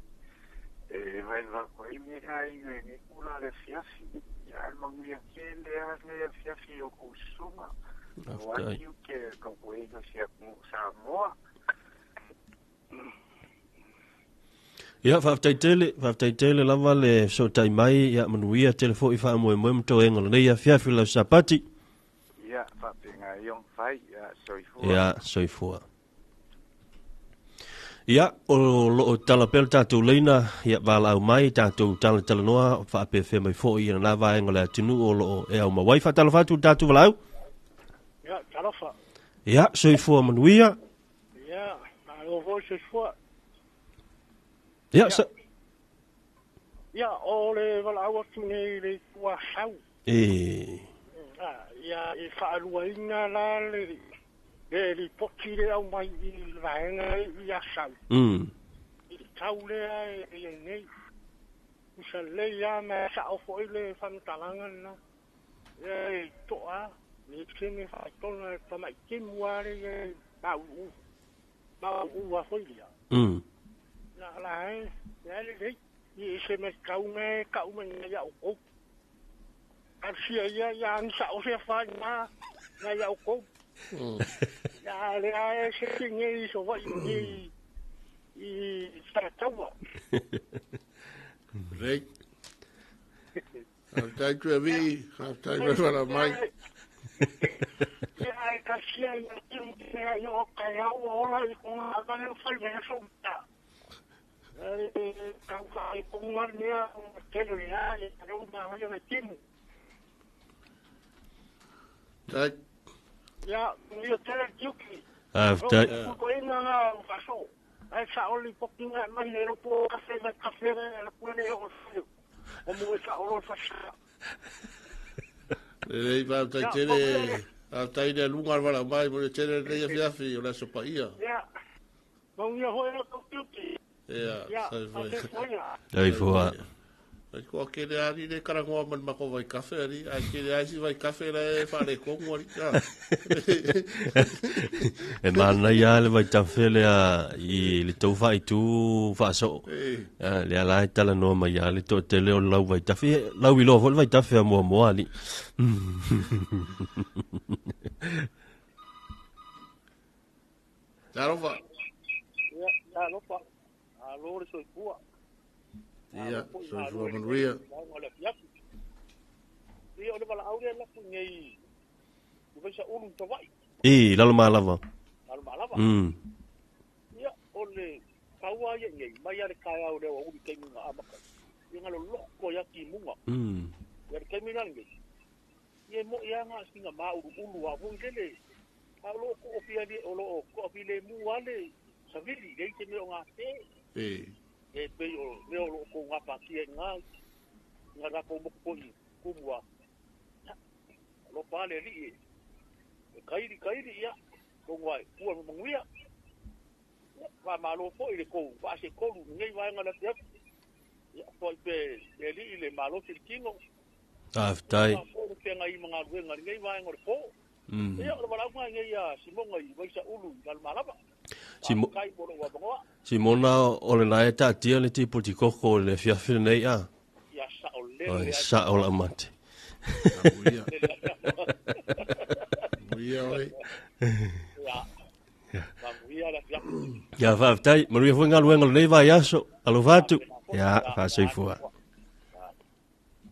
e vaevaeku ai lenei aiga i lenei tulaga le afiafi. Ia ae manuia tele lava lenei afiafi i o usuga auā Faafetai. tiute o le tapuaiga o si atunuu Samoa. Ia, faafetai tele, faafetai tele lava le fesootai mai, ia manuia tele foi faamoemoe ma toega o lenei afiafi lau Sapati. Ia faapena ia ona fai. Ia soifua. Ia, soifua. Ia, o loo tala pea le tatou leina, ia valaau mai, tatou talatalanoa, faapefea mai foi ia lena vaega o le atunuu o loo e aumau ai. Faatalofa atu le tatou valaau. Ia, talofa. Ia, soifua manuia. Ia, malo foi soifua. Ia, sa... Ia, o le valaau atu nei le itu Asau. E... Ia, e faaluaina la le lipoti le aumai i le vaega i Asau. I le tau lea e i nei. Usa lelei lava ma sao foi le faamatalaga lena. Ia e to'a le sene faatona tamaitimu lava le ia mauuu. Mauuu lava foi lea. La la e, e lelei. I se me tau me kau me ngai au kou. Talosia ia ia agisa o se afaina ngai au kou. Ia lea e se nei Savaii nei i Salataua. Lelei. Faafetai Tuiavii, faafetai mai valaau mai. Ia e talosia ia timu te ia o kai au ola i konga avale o fai mea so ta. E tau ka i konga mea o tele ia e tau ma ia timu. Tai. Ia, manuia tele tiuki. Faafetai. O ina na faso. Ai sa oli pokinga mai le ropo kafe mai kafe le pule o o mo sa o fa. Lelei faafetai tele. Faafetai le aluga le valaau mai mo le tele lenei afiafi o le aso paia. Ia. Manuia foi le tiuki. Ia, sai foi. Soifua. Ai ko ke le ali le karangoa ma le mako vai kafe ali, ai ke le ai si vai kafe la e whare kongu ali. E mana ia le vai tafe le a i le tau whaitu whaasoo. Le ala e tala noa mai ia le to tele o lau vai tafe. Lau iloa foi le vai tafe a mua mua ali. Talofa. Ia, talofa. Alo le soifua. Ia, soifua manuia. Ia, o le valaau lea lafu nei i vaisa ulu i Savaii. I, lalo malava. Lalo malava. Ia, o le kaua ia nei, mai a le kaeao lea ua uli taimi na amata. Ia ngalo loko ia ki munga. Ia le taimi na nei. Ia mo ia nga singa ma ulu ulu a foi lele. A o lo ko o fia le o lo ko o file mu ale savili le te me o ngā te. E pei o me o lo ko ngā pakia ngā ngā rako moko koi kumua. Lo pale li e. E kairi kairi ia ko ngai pua manguia. Wa malo foi le ko wa se kolu ngai wa ngala te. Ia foi pe le li le malo se kingo. Faafetai. Ko te ngai manga luenga ngai wa ngore ko. Ia o le wala ngai ia Simonga i vaisa ulu i Malmalava. Simona o le nae tātia le tipo ti koko le fiafi nei a. Ia sa o le. Oi sa o la mate. Muia oi. Ia. Manuia la fiafi. Ia faafetai, manuia foi galuega o lenei vaiaso. Alofa atu. Ia, faasoifua.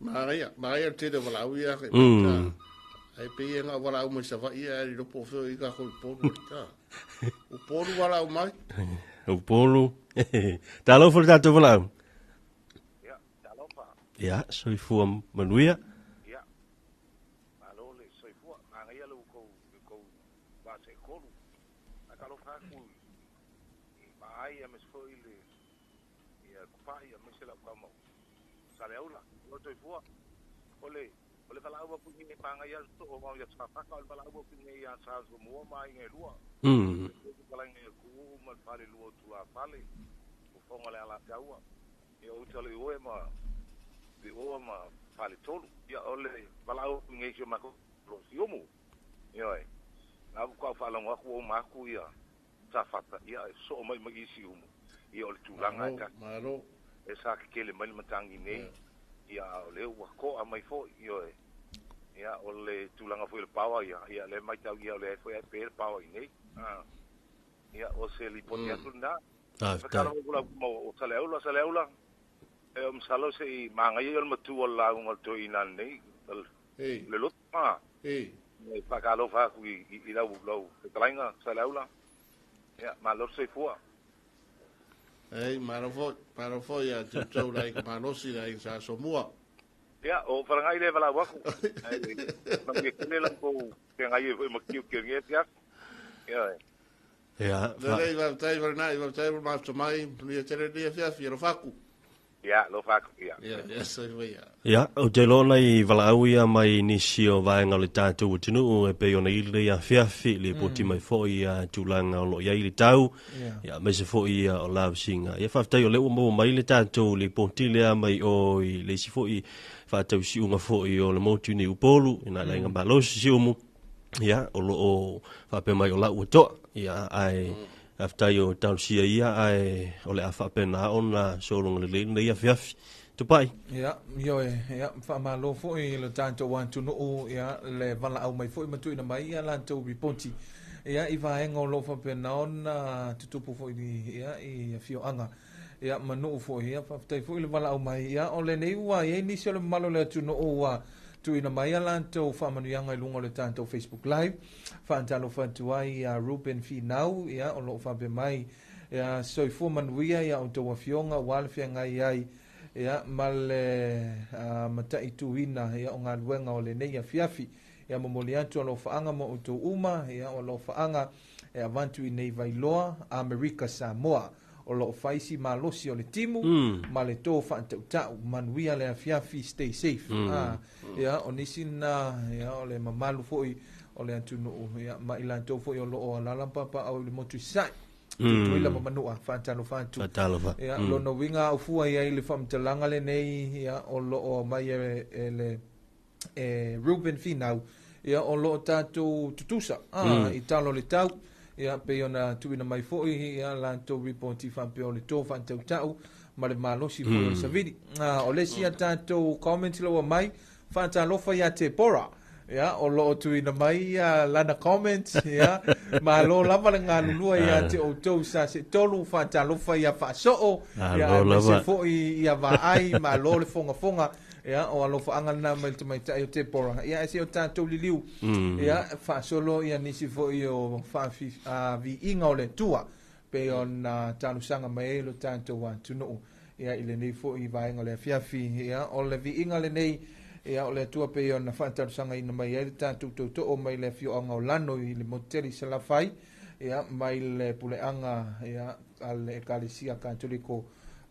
Maraia, maraia le tele o valaau ia. Ai pe ia ngā valaau mai Savaii ia i ropo o i ka koi polu. O polu valaau mai. O polu. Talofa le tātou valaau. Ia, talofa. Ia, soifua manuia. Ia, malo le soifua. Manaia le ukou, ukou vase kolu. A talofa aku i maai a mesfoi le ia kupai a mesela ukamau. Saleaula, o soifua. Ole, o le valaau aku i panga ia to o mau ia tsapaka o le valaau aku i ia sa so mo mai ngai lua. Pala ngai ku ma fale lua tu la fale. O fonga le ala taua. E o tale o ma de o ma fale tolu. Ia o le valaau aku ngai se ma ko lo siomu. Ia ai. Na ku ka fala ngo aku o ma ku ia tsafata ia so mai mai isi umu. Ia o le tulanga ka. Malo. E sa ke le mai matangi nei. Ia o le ua ko a mai fo ia ia o le tulanga foi le pawa ia ia le mai tau ia o le foi pe le pawa i nei ia o se li poti atu na faafetai o saleaula saleaula e o msalo se i mangai o le matua la unga to ina nei le lot ma e pakalo fa ku i lau lau talainga saleaula ia malo se fua. Ei, maro foi ia te tau lai malosi lai sa somua. Ia, o wharangai le wala waku. Ai, kele la ko te ngai e makiu ke nge tia. Ia. Ia. Lelei faafetai valenai, faafetai mo mafuta mai, manuia tele lenei afiafi, alofa atu. Ia, alofa atu, ia. Ia, ia, soifua ia. Ia, ou te iloa i valaau ia mai nisi o vaega o le tātou atunuu e pei ona i lenei afiafi, le poti mai foi ia tulaga o loo iai le tau, ia aemaise foi ia o lavasiga. Ia faafetai o lea ua maua mai le tātou lipoti lea mai o i le isi foi faatausiuga foi o le motu nei Upolu, ina laina malosi siumu, ia, o loo faapea mai o lau ua toa, ia, ae faafetai o talosia ia, ae o le a faapena ona sologa lelei lenei afiafi. Tupai. Ia, ioe, ia, faamalo foi le tatou atunuu, ia, le valaau mai foi ma tuuina mai ia latou ripoti. Ia, i vaega o loo faapena ona tutupu foi ia, i afioaga. Ia, manuu foi, ia, faafetai foi le valaau mai. Ia, o lenei ua iai nisi o le mamalu o le atunuu ua tuuina mai ia latou faamanuiaga i luga o le tatou Facebook Live. Faatalofa atu ai ia Ruben Finau, ia, o loo faapea mai, ia, soifua manuia ia outou afioga ua le feagai ai, ia, ma le mataituina, ia, o galuega o lenei afiafi. Ia momoli atu alofaaga mo outou uma, ia o alofaaga e avatu i nei Vailoa, Amerika Samoa. O loo faisi malosi o le timu ma le tō faatautau manuia le afiafi, stay safe. Ia o nisi na ia o le mamalu foi o le atunuu ia ma i latou foi o loo alala papa au i le motu i Sasae. Tutuila ma Manua, faatalofa atu. Faatalofa. Ia lona uiga au fua ia i le faamatalaga lenei ia o loo mai e le e Ruben Finau ia o loo tatou tutusa i talo le tau ia pei ona tuuina mai foi ia latou ripoti faapea o le tō faatautau ma le malosi foi o le savili. O le isi a tatou comment la ua mai, faatalofa ia Tepora. Ia, o loo tuuina mai ia lana comment, ia, malo lava le galulua ia te outou sa se tolu, faatalofa ia Faasoo, ia, aemaise foi ia Vaai, malo le fogafoga, ia, o alofaaga lena mai le tamaitai o Tepora. Ia, e se o tatou liliu, ia, faasolo ia nisi foi o viiga o le Atua, pei ona talosaga mai ai lo tatou atunuu, ia, i lenei foi vaega o le afiafi, ia, o le viiga lenei, ia, o le Atua pei ona faatalosagaina mai ai le tatou tootoo mai le afioaga o Lano i le motu tele i Salafai, ia, mai le puleaga, ia, a le Ekalesia Katoliko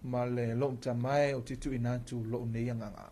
ma le lou tamae o te tuuina atu lou nei agaga.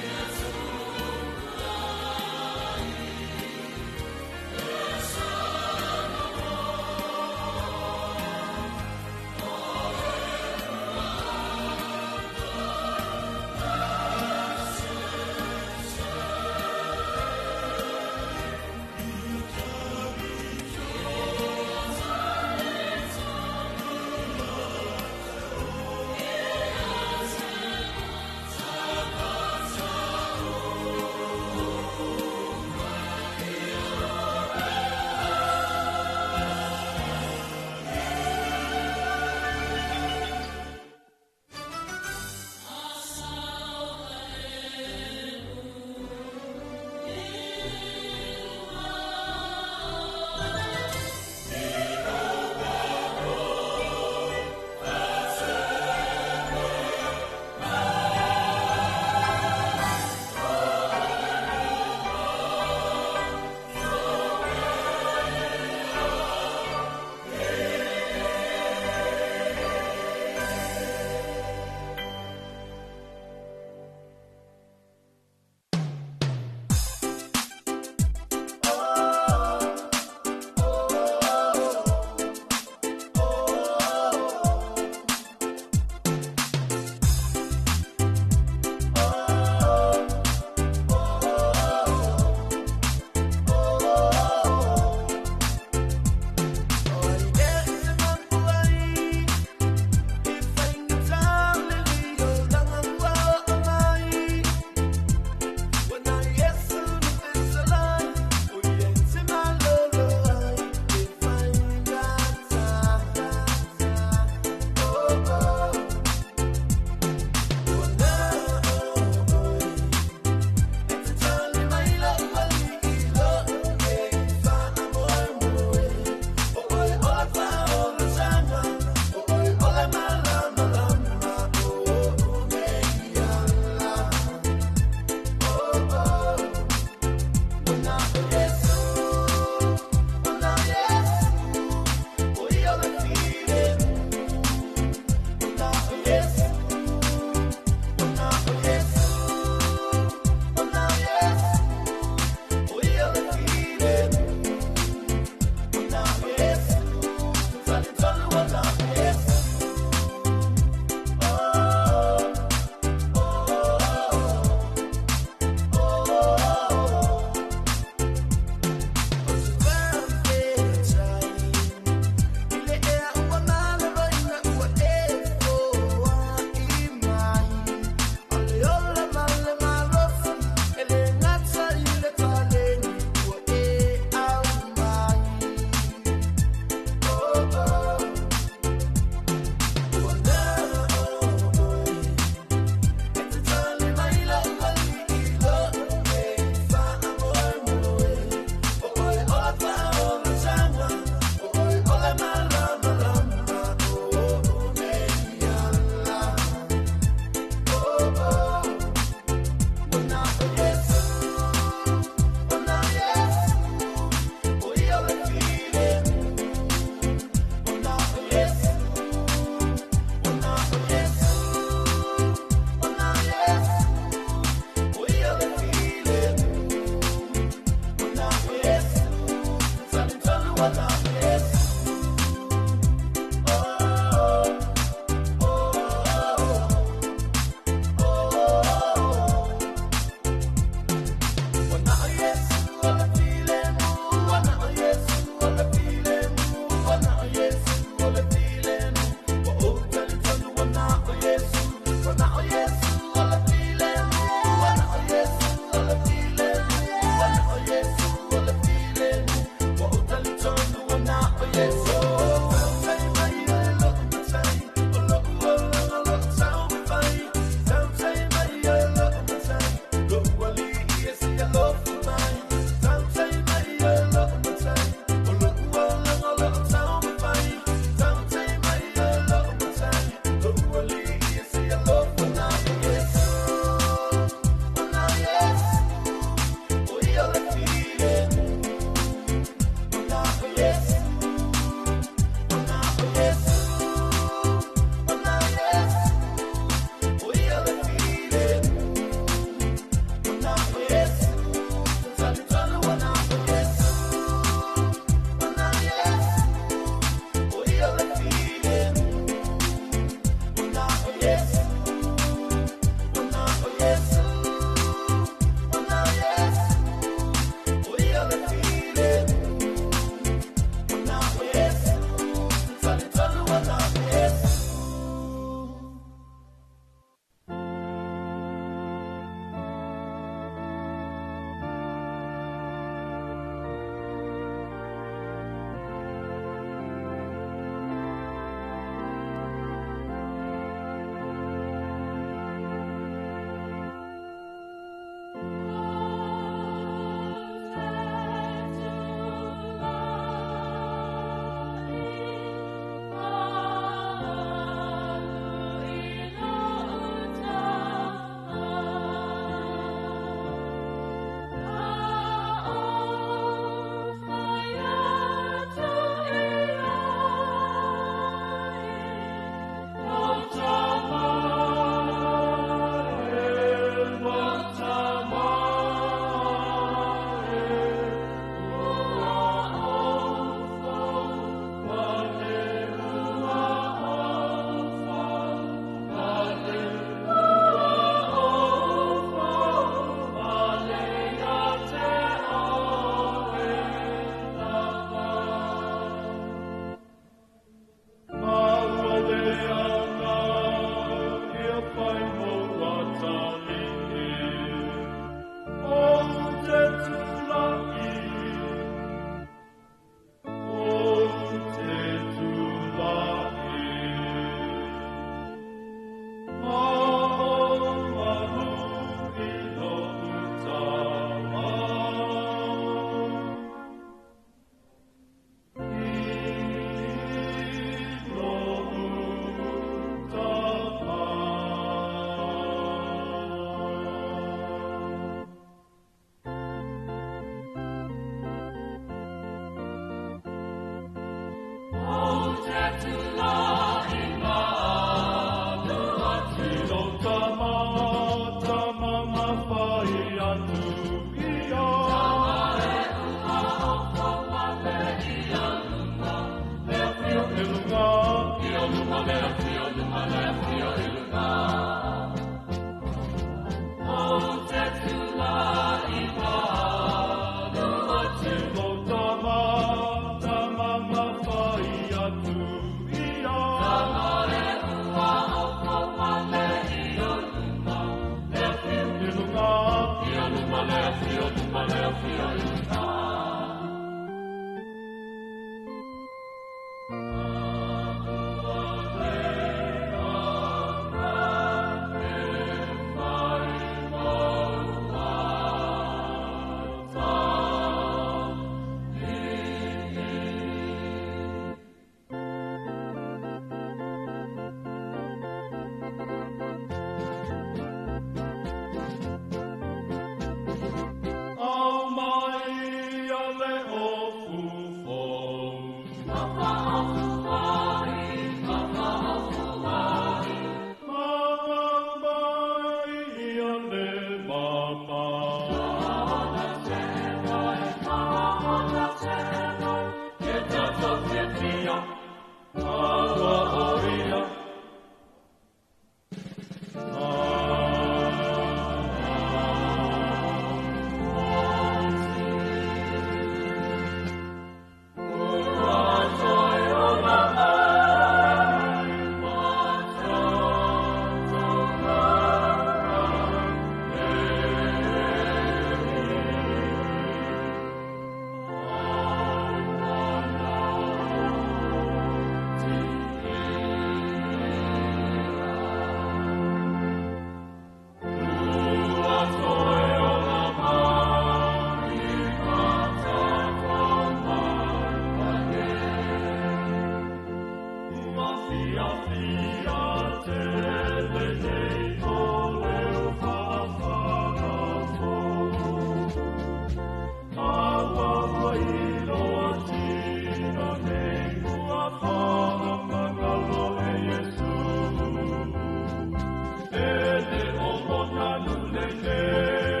Ua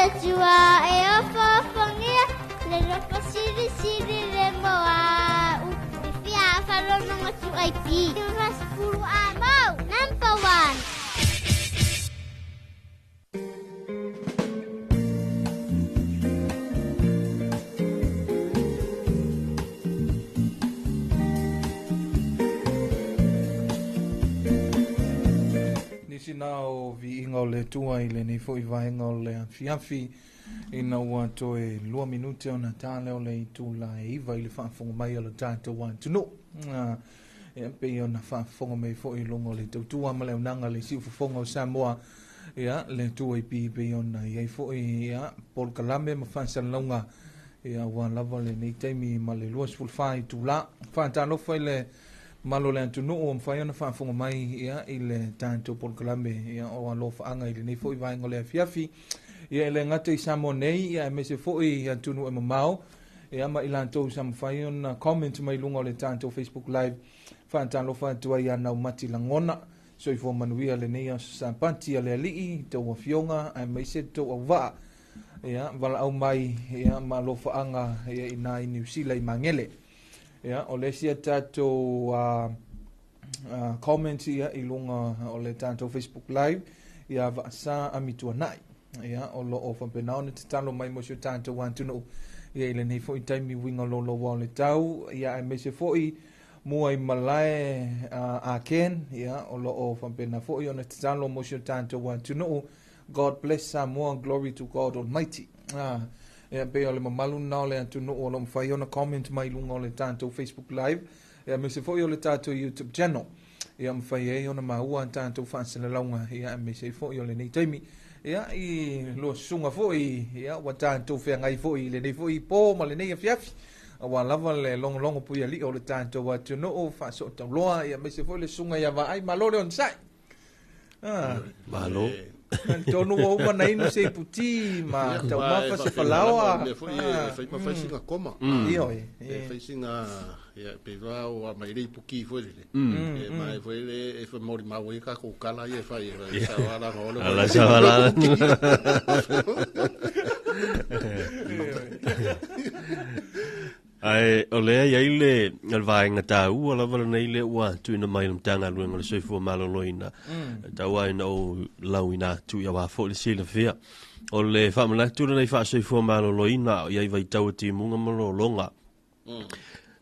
Atua e ofoofogia le lofa silisili le moa u fia falonoga tu IP 90 amau number 1. Nisi na o viiga o le Atua i lenei foi vaega o le afiafi ina ua toe 2 minute ona ta lea o le itula e 9 i le faafofoga mai o le tatou atunuu. Ia pei ona faafofoga mai foi i luga o le tautua ma le auaunaga le siufofoga o Samoa, ia le Atua i pi pei ona i ai foi ia polokalame ma faasalalauga ia ua lava lenei taimi ma le 24 itula. Faatalofa i le malo le atunuu o mafai ona faafofoga mai ia i le tatou polokalame ia o alofaaga i lenei foi vaega o le afiafi. Ia e le gata i Samoa nei ia aemaise foi atunuu e mamao ia ma i latou sa mafai ona comment mai luga o le tatou Facebook Live. Faatalofa atu ai ia Naumati Lagona, soifua manuia lenei aso Sapati a le Alii, tou afioga aemaise tou auvaa ia valaau mai ia ma alofaaga ia ina i Niu Sila i Magele. Ia o le isi a tatou comment ia i luga o le tatou Facebook Live ia Vaasa Amituanai. Ia o loo faapena ona tatalo mai mo si o tatou atunuu ia i lenei foi taimi uiga loloa o le tau ia aemaise foi mua i malae a Ken ia o loo faapena foi ona tatalo mo si o tatou atunuu. God bless Samoa, glory to God Almighty. Ia pei o le mamalu na o le atunuu o lo mafai ona comment mai luga o le tatou Facebook Live ia aemaise foi o le tatou YouTube channel. Ia mafai ai ona maua tatou faasalalauga ia aemaise foi o lenei taimi. Ia i lua susuga foi ia ua tatou feagai foi i lenei foi po ma lenei afiafi. Aua lava le logologo puialii o le tatou atunuu faasootauloa ia aemaise foi le susuga ia Vaai, malo le onosai. Malo. Tonu ua uma na inu se iputi ma taumafa se falaoa. Mea foi e fai ma fai singa koma. Ioe. E fai singa ia pe va o a mai le ipuki foi le. E mai foi le e fa mori mau e ka ko kala ia fai e sa wala no le. Ala sa wala. Ai o lea iai le vaega taua lava lenei le ua tuuina mai le Matagaluega o le Soifua Maloloina. Tau ai na o lauina atu ia wā foi le silafia. O le faamanatu lenei faasoifua maloloina o iai vaitau e timuga ma lologa.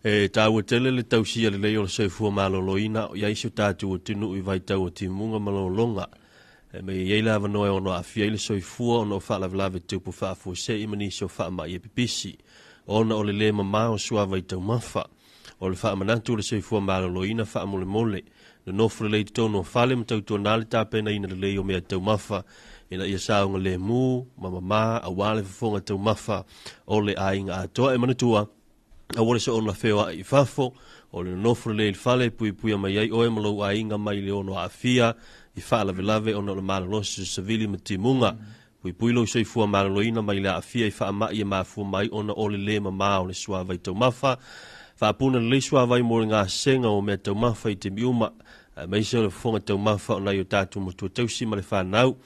E taua tele le tausia lelei o le soifua maloloina o iai si o tatou atunuu i vaitau o timuga ma lologa. E me iai le avanoa e ono aafia ai le soifua ona o faalavelave tupu faafuasei ma nisi o faamai e pipisi. Ona o le lē mamā o suavai taumafa. O le faamanatu o le soifua maloloina faamolemole. Nonofo lelei totonu o fale ma tautuana le tapenaina lelei o mea taumafa ina ia saoga lemu ma mamā auā le fofoga taumafa o le aiga atoa. E manatua, aua le soona feoai i fafo, o le nonofo lelei i le fale puipuia mai ai oe ma lou aiga mai le ono aafia i faalavelave ona o le malolosi o savili ma timuga. Puipui lou soifua maloloina mai le aafia i faamai e mafua mai ona o le lē mamā o le suavai taumafa. Faapuna lelei suavai mo le gasega o mea taumafa i taimi uma, aemaise o le fofoga taumafa o nai o tatou matua tausi ma le fanau.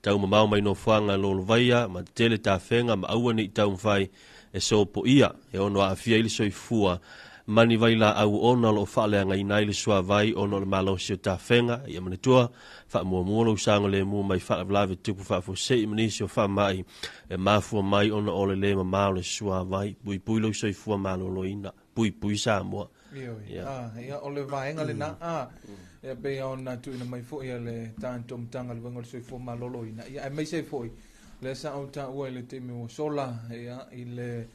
Tau mamao mai nofoaga lolovaia ma tetele tafega ma aua nei taumafai e sopoia e ono aafia ai le soifua mani vai laau ona o loo faaleagaina ai le suavai ona o le malosi o tafega. Ia manatua, faamuamua lou saogalemu mai faalavelave tupu faafuasei ma nisi o faamai e mafua mai ona o le lē mamā o le suavai. Puipui lou soifua maloloina, puipui Samoa. Ioe. Ia o le vaega lena ia pei ona tuuina mai foi e le tatou Matagaluega o le Soifua Maloloina. Ia aemaise ai foi lea sa ou taua i le taimi ua sola ia i le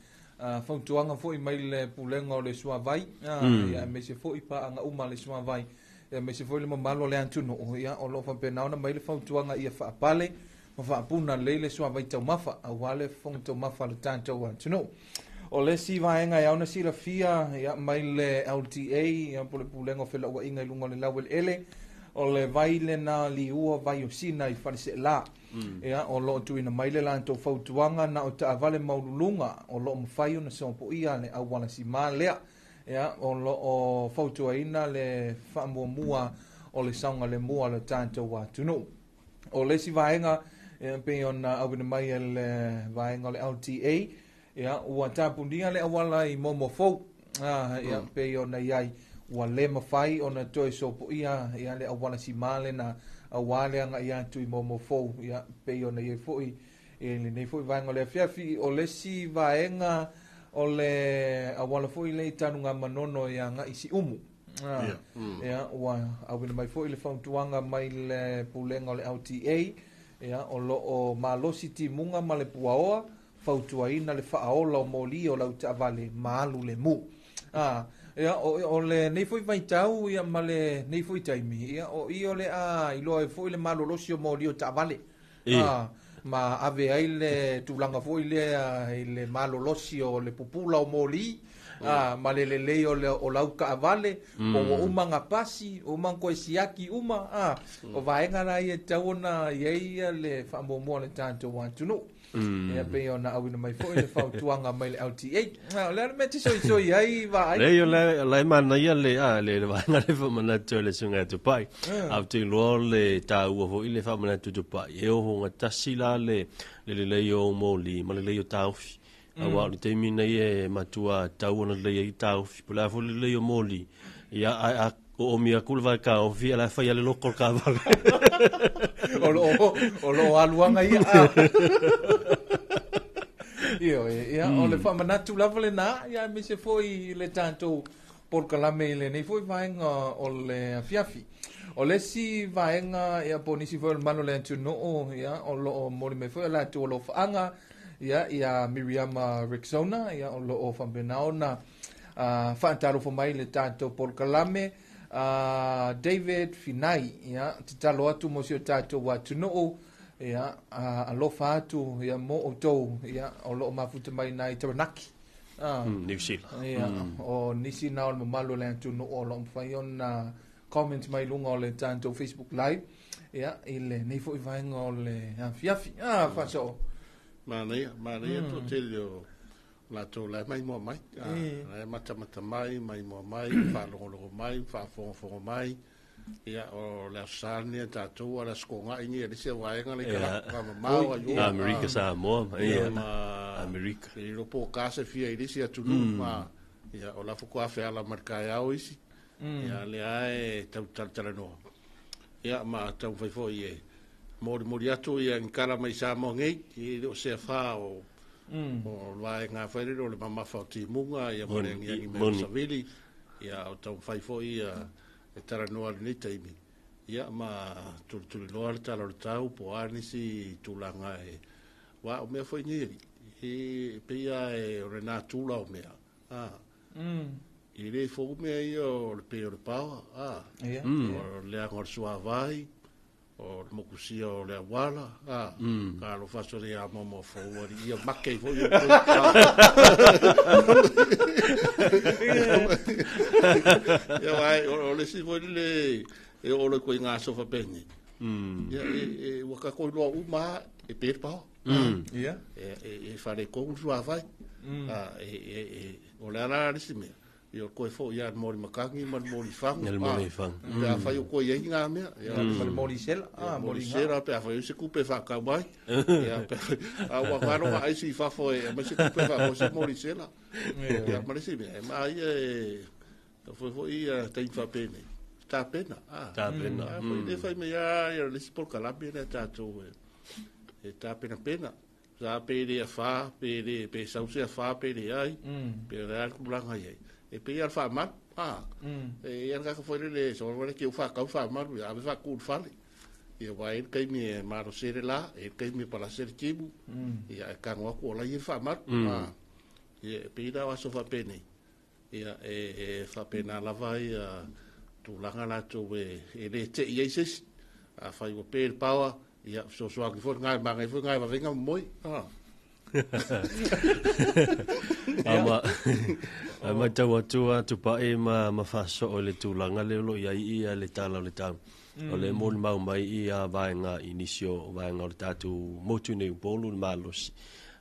fautuaga foi mai le pulega o le suavai ia aemaise foi paaga uma le suavai ia aemaise foi le mamalu o le atunuu ia o loo faapena ona mai le fautuaga ia faapale ma faapuna lelei le suavai taumafa auā le fofoga taumafa o le tatou atunuu. O le isi vaega e ao ona silafia ia mai le LTA ia po o le Pulega o Felauaiga i luga o le laueleele o le vai lena liua vai o Sina i Faleseela. Ia o loo tuuina mai le latou fautuaga na o taavale maululuga o loo mafai ona sopoia le auala simā lea. Ia o loo fautuaina le faamuamua o le saogalemu a le tatou atunuu. O le isi vaega Ia pei ona auina mai e le vaega o le LTA, ia ua tapunia le auala i Moamoa Fou. Ia pei ona i ai ua le mafai ona toe sopoia ia le auala sima lena aua le agai atu i Moamoa Fou. Ia pei ona i ai foi i lenei foi vaega o le afiafi, o le isi vaega o le auala foi lea i Tanugamanono e agai i Siumu. Ia, ua auina mai foi le fautuaga mai le Pulega o le LTA, ia, o lo o malosi timuga ma le puaoa, fautuaina le faaola o moli o lau taavale ma alu le mu. Ia, o lenei foi vaitau ia, ma lenei foi taimi, ia, o i o le a iloa ai foi le malolosi o moli o taavale. Ma ave ai le tulaga foi lea i le malolosi o le pupula o moli, ma le lelei o, le, o lau taavale, po ua uma ona pasi, uma ona toe siaki uma, o vaega la ia e tatau ona i ai le faamuamua a le tatou atunuu. Ia pei ona auina mai foi le fautuaga mai le LTA. O le a le mea e te soisoi ai vaai? Leai, o la e manaia le, a, le, le vaega le faamanatu a le Susuga ia Tupai. Ae ou te iloa o le taua foi le faamanatu Tupai, e ogatasi la le, le lelei o ou moli ma le lelei o taofi. Aua o le taimi nei e matua tatau ona lelei ai taofi. Po o le a foi le lelei o moli, ia, ae a oomi atu le vae taofi, ia la e fai lava le loko o le taavale. O lo o alu aga ia. Ioe, ia, o le faamanatu lava lena, ia, aemaise foi le tatou polokalame i lenei foi vaega o le afiafi. O le isi vaega, ia, po o nisi foi o le mamalu o le atunuu, ia, o lo o momoli mai foi a latou alofaaga, ia, ia Miriama Rexona, ia, o lo o faapena ona faatalofa mai i le tatou polokalame. David Finai, ia, tatalo atu mo si o tatou atunuu, ia, alofa atu, ia, mo outou, ia, o lo o mafuta mai nai Taranaki. New Zealand. Ia, o nisi na o le mamalu o le atunuu o lo o mafai ona comment mai luga o le tatou Facebook Live, ia, i lenei foi vaega o le afiafi. Faasoo. Manaia, manaia toatele o latou la e maimoa mai. La e matamata mai, maimoa mai, faalogologo mai, faafogafoga mai. Ia, o le Aso Sa lenei a tatou, a o le Aso Toonai lenei a le isi vaega lea i Kalapu, mamao ai o. Amerika Samoa, ia, ma Amerika. E le iloa po o ka se fia i le isi atunuu, ma, ia, o la faatoa feala mai le taeao isi. Ia, lea e tau talatalanoa. Ia, ma taumafai foi e molimoli atu ia ni tala mai Samoa nei, e le o se afa o o le vaega foi lele o le mamafa o timuga, ia ma le agiagi mai o savili, ia o taumafai foi ia e talanoa i lenei taimi, ia ma tulituliloa le tala o le tau po o a nisi tulaga e aua o mea foi nei alii, e pei lava e o le natura o mea, e le fou mea ia o le pe o le paoa, o le leaga o le suavai, o le mokusia o le auala, ka alofa aso le ia moamoa fou alii, ia make ai foi outou. Ia aua o le isi foi lele e oo loa i ituaiga aso faapenei, ia e ua tatou iloa uma lava e pe le paoa. E faaletonu le suavai. O le a la le isi mea, ia o toe foi lava i le moli matagi ma le moli fagu. Le moli fagu. Pe afai o toe i ai ngā mea. Ia, ma le moli sela. Moli sela, pe afai o se tupe faatau mai. Ia, pe a ua galo nga aisi i fafo e aumai se tupe faatau se moli sela. Ia, ma le isi mea, e maia e foi foi ia taimi faapenei. Tapena. Tapena. Foi le fai mai a ia le isi polokalame lea tatou e tapenapena. Sa pe le afa, pe le, pe sau se afa, pe leai, pe o le a le tulaga i ai. E pei lava o le faamalu, a, e i ai le tagata foi lele, so le te faatau faamalu, ia ave faatu i le fale. Ia aua e i ai le taimi e malosi ai le la, e i ai le taimi e palasi ai le timu, ia e tago atu o la e i ai le faamalu. A, ia e pei la o aso faapenei, ia e faapena lava ia tulaga latou e le tei ai se isi. Afai ua pe le paoa, ia fesoasoani foi lena, e manaia foi lena e vave ai ona momoe. Ama, a matau atu a Tupai ma faasoo i le tulaga lea o lo o i ai ia le tala o le tau. O lea e molimau mai ia vaega i nisi o vaega o le tatou motu nei Upolu le malosi.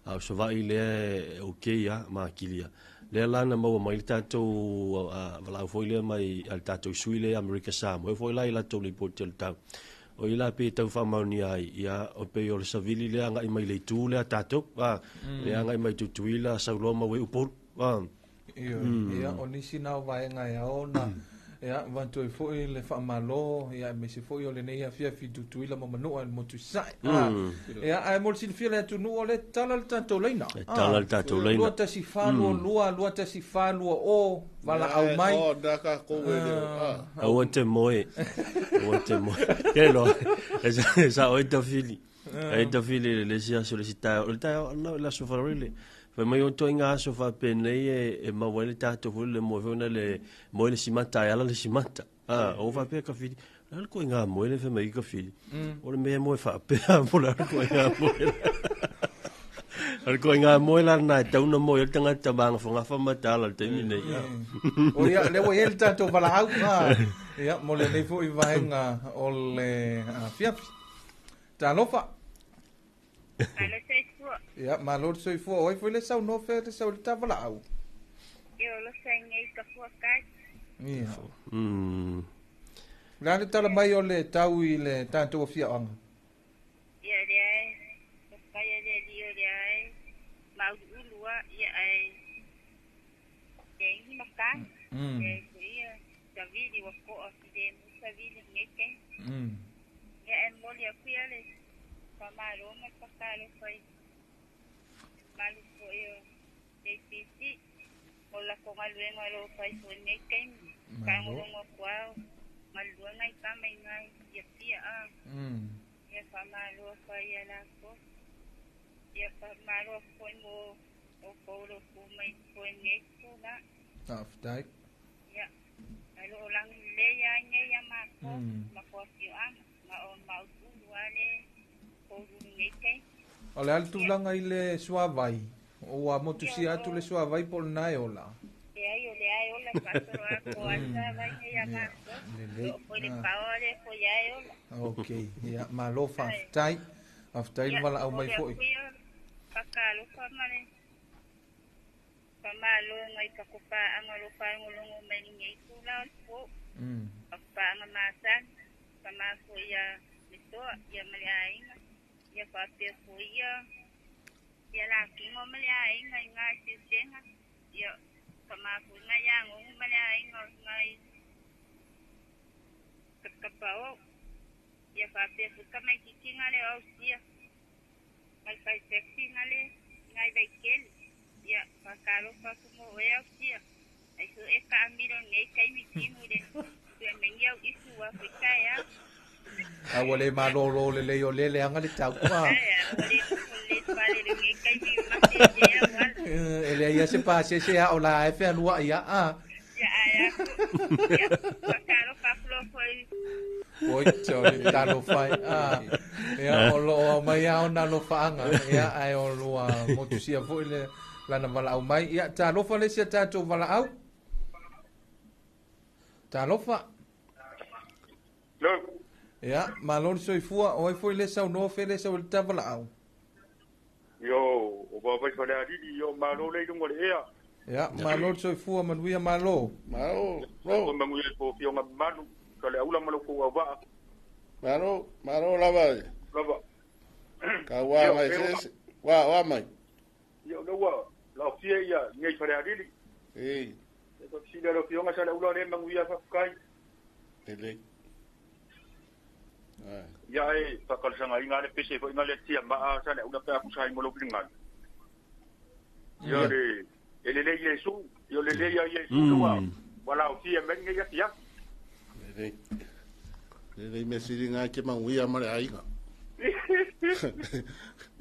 A o Savaii lea e okay lava ma akilia. Lea la na maua mai le tatou valaau foi lea mai a le tatou sui lea Amerika Samoa. E oo foi la i latou lipoti o le tau. O i la pe tau faamaonia ai, ia, o pei o le savili lea agai mai le itu lea tatou, a, lea agai mai Tutuila, Sauloa ma Ueupolu, a. Ioe, ia, o nisi na o vaega e ao ona, ia, avatu ai foi le faamalo, ia, aemaise foi o lenei afiafi i Tutuila ma Manua i le motu i Sasae. A, ia, ae mo le silafia e le atunuu, o lea e tatala le tatou laina. E tatala le tatou laina. 21422, 21420, valaau mai. O, na tatou e le, a. Aua te moe, aua te moe. Ke loa, e sa oi tafili. Ai tafili le le isi aso le isi taeao. O le taeao na le aso faraile. Fai mai o toaiga aso faapenei e maua ai le tatou foi le moe foi na le moe le simata e ala le simata. A, o faapea ka fili. Le a le koiga moe le fai mai ka fili. O le mea e moe faapea mo le a le koiga moe. O le koiga moe la na e tau na moe ai le tagata magafagafa ma tala le taimi nei. O ia, lea ua i ai le tatou valaau. A, ia, mo lenei foi vaega o le afiafi. Talofa. Malo soifua. Ia, malo le soifua. O ai foi le saunoa fea le sau i le tavalaau? Ia, o lo sainei ka fua kai. Ia. Le a le tala mai o le tau i le tatou afiaoaga? Ia, lea e, faafetai e le alii o lea e mauluulu a, ia ae leai ni matagi. Leai foi ia savili ua toa filemu savili i lenei taimi. Ia ae momoli atu ia le faamalo ma le faatalofa i malu foi o le APC mo le latou galuega o lo o fai foi i lenei taimi. Faalogologo atu lava o galulue nai tama i ina i Apia a. Ia faamalo atu ai ia latou. Ia faamalo atu foi mo outou o lo o tu mai foi i lenei itula. Faafetai. Ia, ae o lo o lagilelei lava nei ia matou ma kou afioaga, ma o Mauluulu lava le poulu i lenei taimi. O le a le tulaga i le suavai? Ua motusia atu le suavai po o lena e ola? Leai, o lea e ola faasolo atoa le suavai nei ia matou. Lelei. O foi le paoa lea foi lava e ola. Ok, ia, malo faafetai. Faafetai le valaau mai foi. Ia, momoli atu ia faatalofa ma le Faamalo ngai ka ko paaga o lo faalogologo mai lenei itula o le po. O ko paaga masani, fama foi ia le toa ia ma le aiga, ia faapea foi ia ia Lakingo ma le aiga i nga i Siusega, ia fama foi ngai Agogo ma le aiga o ngai Kapakapao, ia faapea foi tamaititi nga le o Ausia ma le fai taxi nga le ngai Vaitele. Ia, faatalofa atu mo oe Ausia. Ai so e taamilo lenei taimi timu le toe maini au isu ua foi taeao. A ua le malolo lelei o lea leaga le tau. Ae a, ua le nofo lelei le fale i lenei taimi mate i lea auala. E leai lava se pasese a o la e fealuai a. Ia, ae a ko. Ia, faatalofa atu loa foi. Oi, sorry, talofa e. Ia, o lo o aumai lava ona alofaaga, ia, ae o lua motusia foi le lana valaau mai. Ia, talofa le isi a tatou valaau. Talofa. Lo. Ia, malo le soifua, o ai foi le saunoa fe le sau i le ta valaau. Io, o va vai fale alili, io malo le ilunga o le ea. Ia, malo le soifua, manuia malo. Malo, lo. Manuia i po fionga mamalu, ka le aula ma lo kou auvaa. Malo, malo lava. Lava. Ka wa mai se, wa wa mai. Ia, o ua laofia ia nei fale alili. Ei. E ko sila lo fionga sa le aula le manuia fafukai. Lelei. Ia e fakalosagaina le pese foi nga le tia maa sa le aula pe a pusa ai mo lou finagalo. Ia le e lelei Iesu, ia lelei ia Iesu ua ua laofia mai lenei afiafi. Lelei. Lelei mea sili nga ke manuia ma le aiga.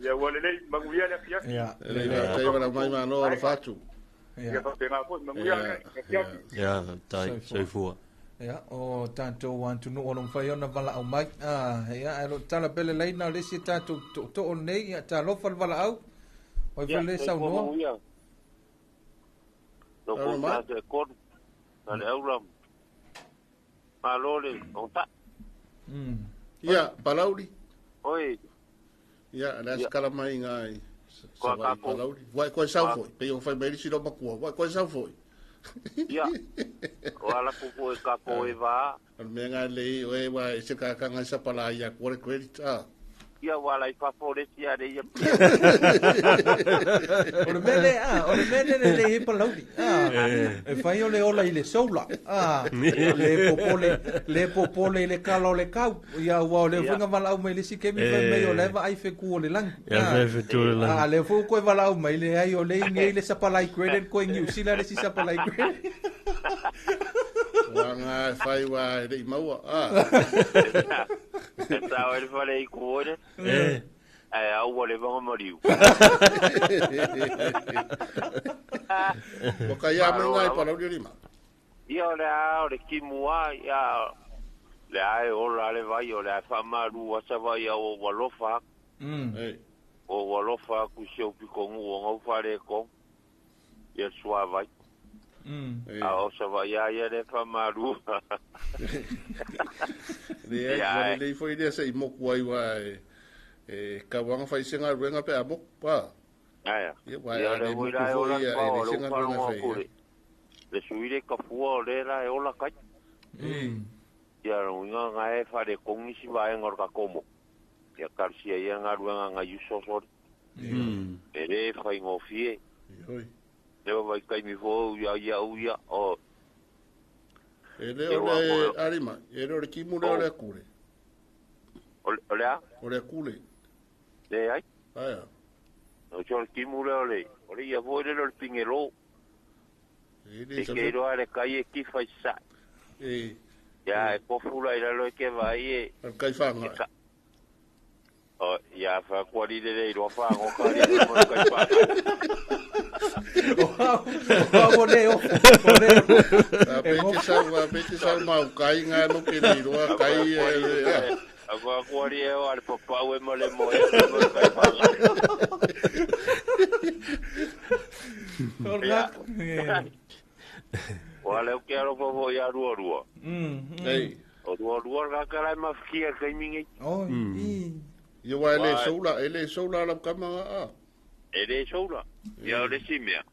Ia ua lelei manuia le afiafi. Ia, Lelei faafetai valaau mai malo alofa atu. Ia faapena foi manuia le afiafi. Ia, faafetai, soifua. Ia, o tatou atunuu o lo o mafai ona valaau mai. Ah, ia, ae o lo o tatala pea le laina o le isi tatou tootoo lenei. Ia, talofa le valaau. O ai foi le saunoa. Lo ko ta te kolu, ta le aula. Malo le o ta. Ia, Palauli. Oi. Ia, le a se kala mai ngai. Sa Palauli. Wai koe sau foi. Pe o fai mai si lo makua. Wai koe sau foi. Ia. O ala ku ko e ka ko e va. O le mea nga lei o e wa e se kakanga i sapala ia kua le credit a. Ia wa lai fafo le sia le ia. O le mea lea, a, o le mea lea le lei palauli. A, e fai o le ola i le soula. A, le popole, le popole i le kala o le kau. Ia ua o le fuinga valaau mai le isi kemi fai mai o le vaai fetu o le lagi. Ia fai fetu o le lagi. A, le fu koe valaau mai le ai o le ingi le sapalai credit koe New Zealand le si sapalai credit. Ua ngā e whai wā e rei maua. A. E tau e le whare i ku ore. E. Ai au ua le vanga mariu. Ua kai a mai ngā i palauri o lima. Ia o le a o le kimu a ia le a e ola le vai o le a whamaru a sa vai au o walofa. O walofa ku se upi kongu o ngau whare ko. Ia sua vai. A o sa vai a ia le whamaru. Le ai, le foi le se i moku ai wa e kawanga fai se ngā ruenga pe a moku pa. Aia. Ia wa a le moku foi ia e le se ngā ruenga fai. Le suire ka fua o le la e ola kai. Ia runga ngā e whare kongi si vae ngor ka komo. Ia karsia ia ngā ruenga ngā yuso sori. E re whai ngō fie. Leo vai kai mi fo ia ia uia o. E le o le arima, e le o le kimu le o le akule. O le a? O le akule. Le ai? Aia. O te o le kimu le o le, o le ia fo le o le pingelo. E ke iroa le kai e ki whai sa. E. Ia e pofula i lalo e ke vai e. O kai whanga. O ia wha kua rire le iroa whango ka rire mo le kai whanga. O le o. O le o. A pete sau mau kai ngā no ke le iroa kai e. A wha kua rire o ale papau e mo le moe mo le kai whanga. Ia. O ale o ke aro fafo ia rua rua. Ei. O rua rua rā karai mawhikia kai mingi. O, i. Ia wa e le soula la kamanga a. E le soula. Ia o le simea.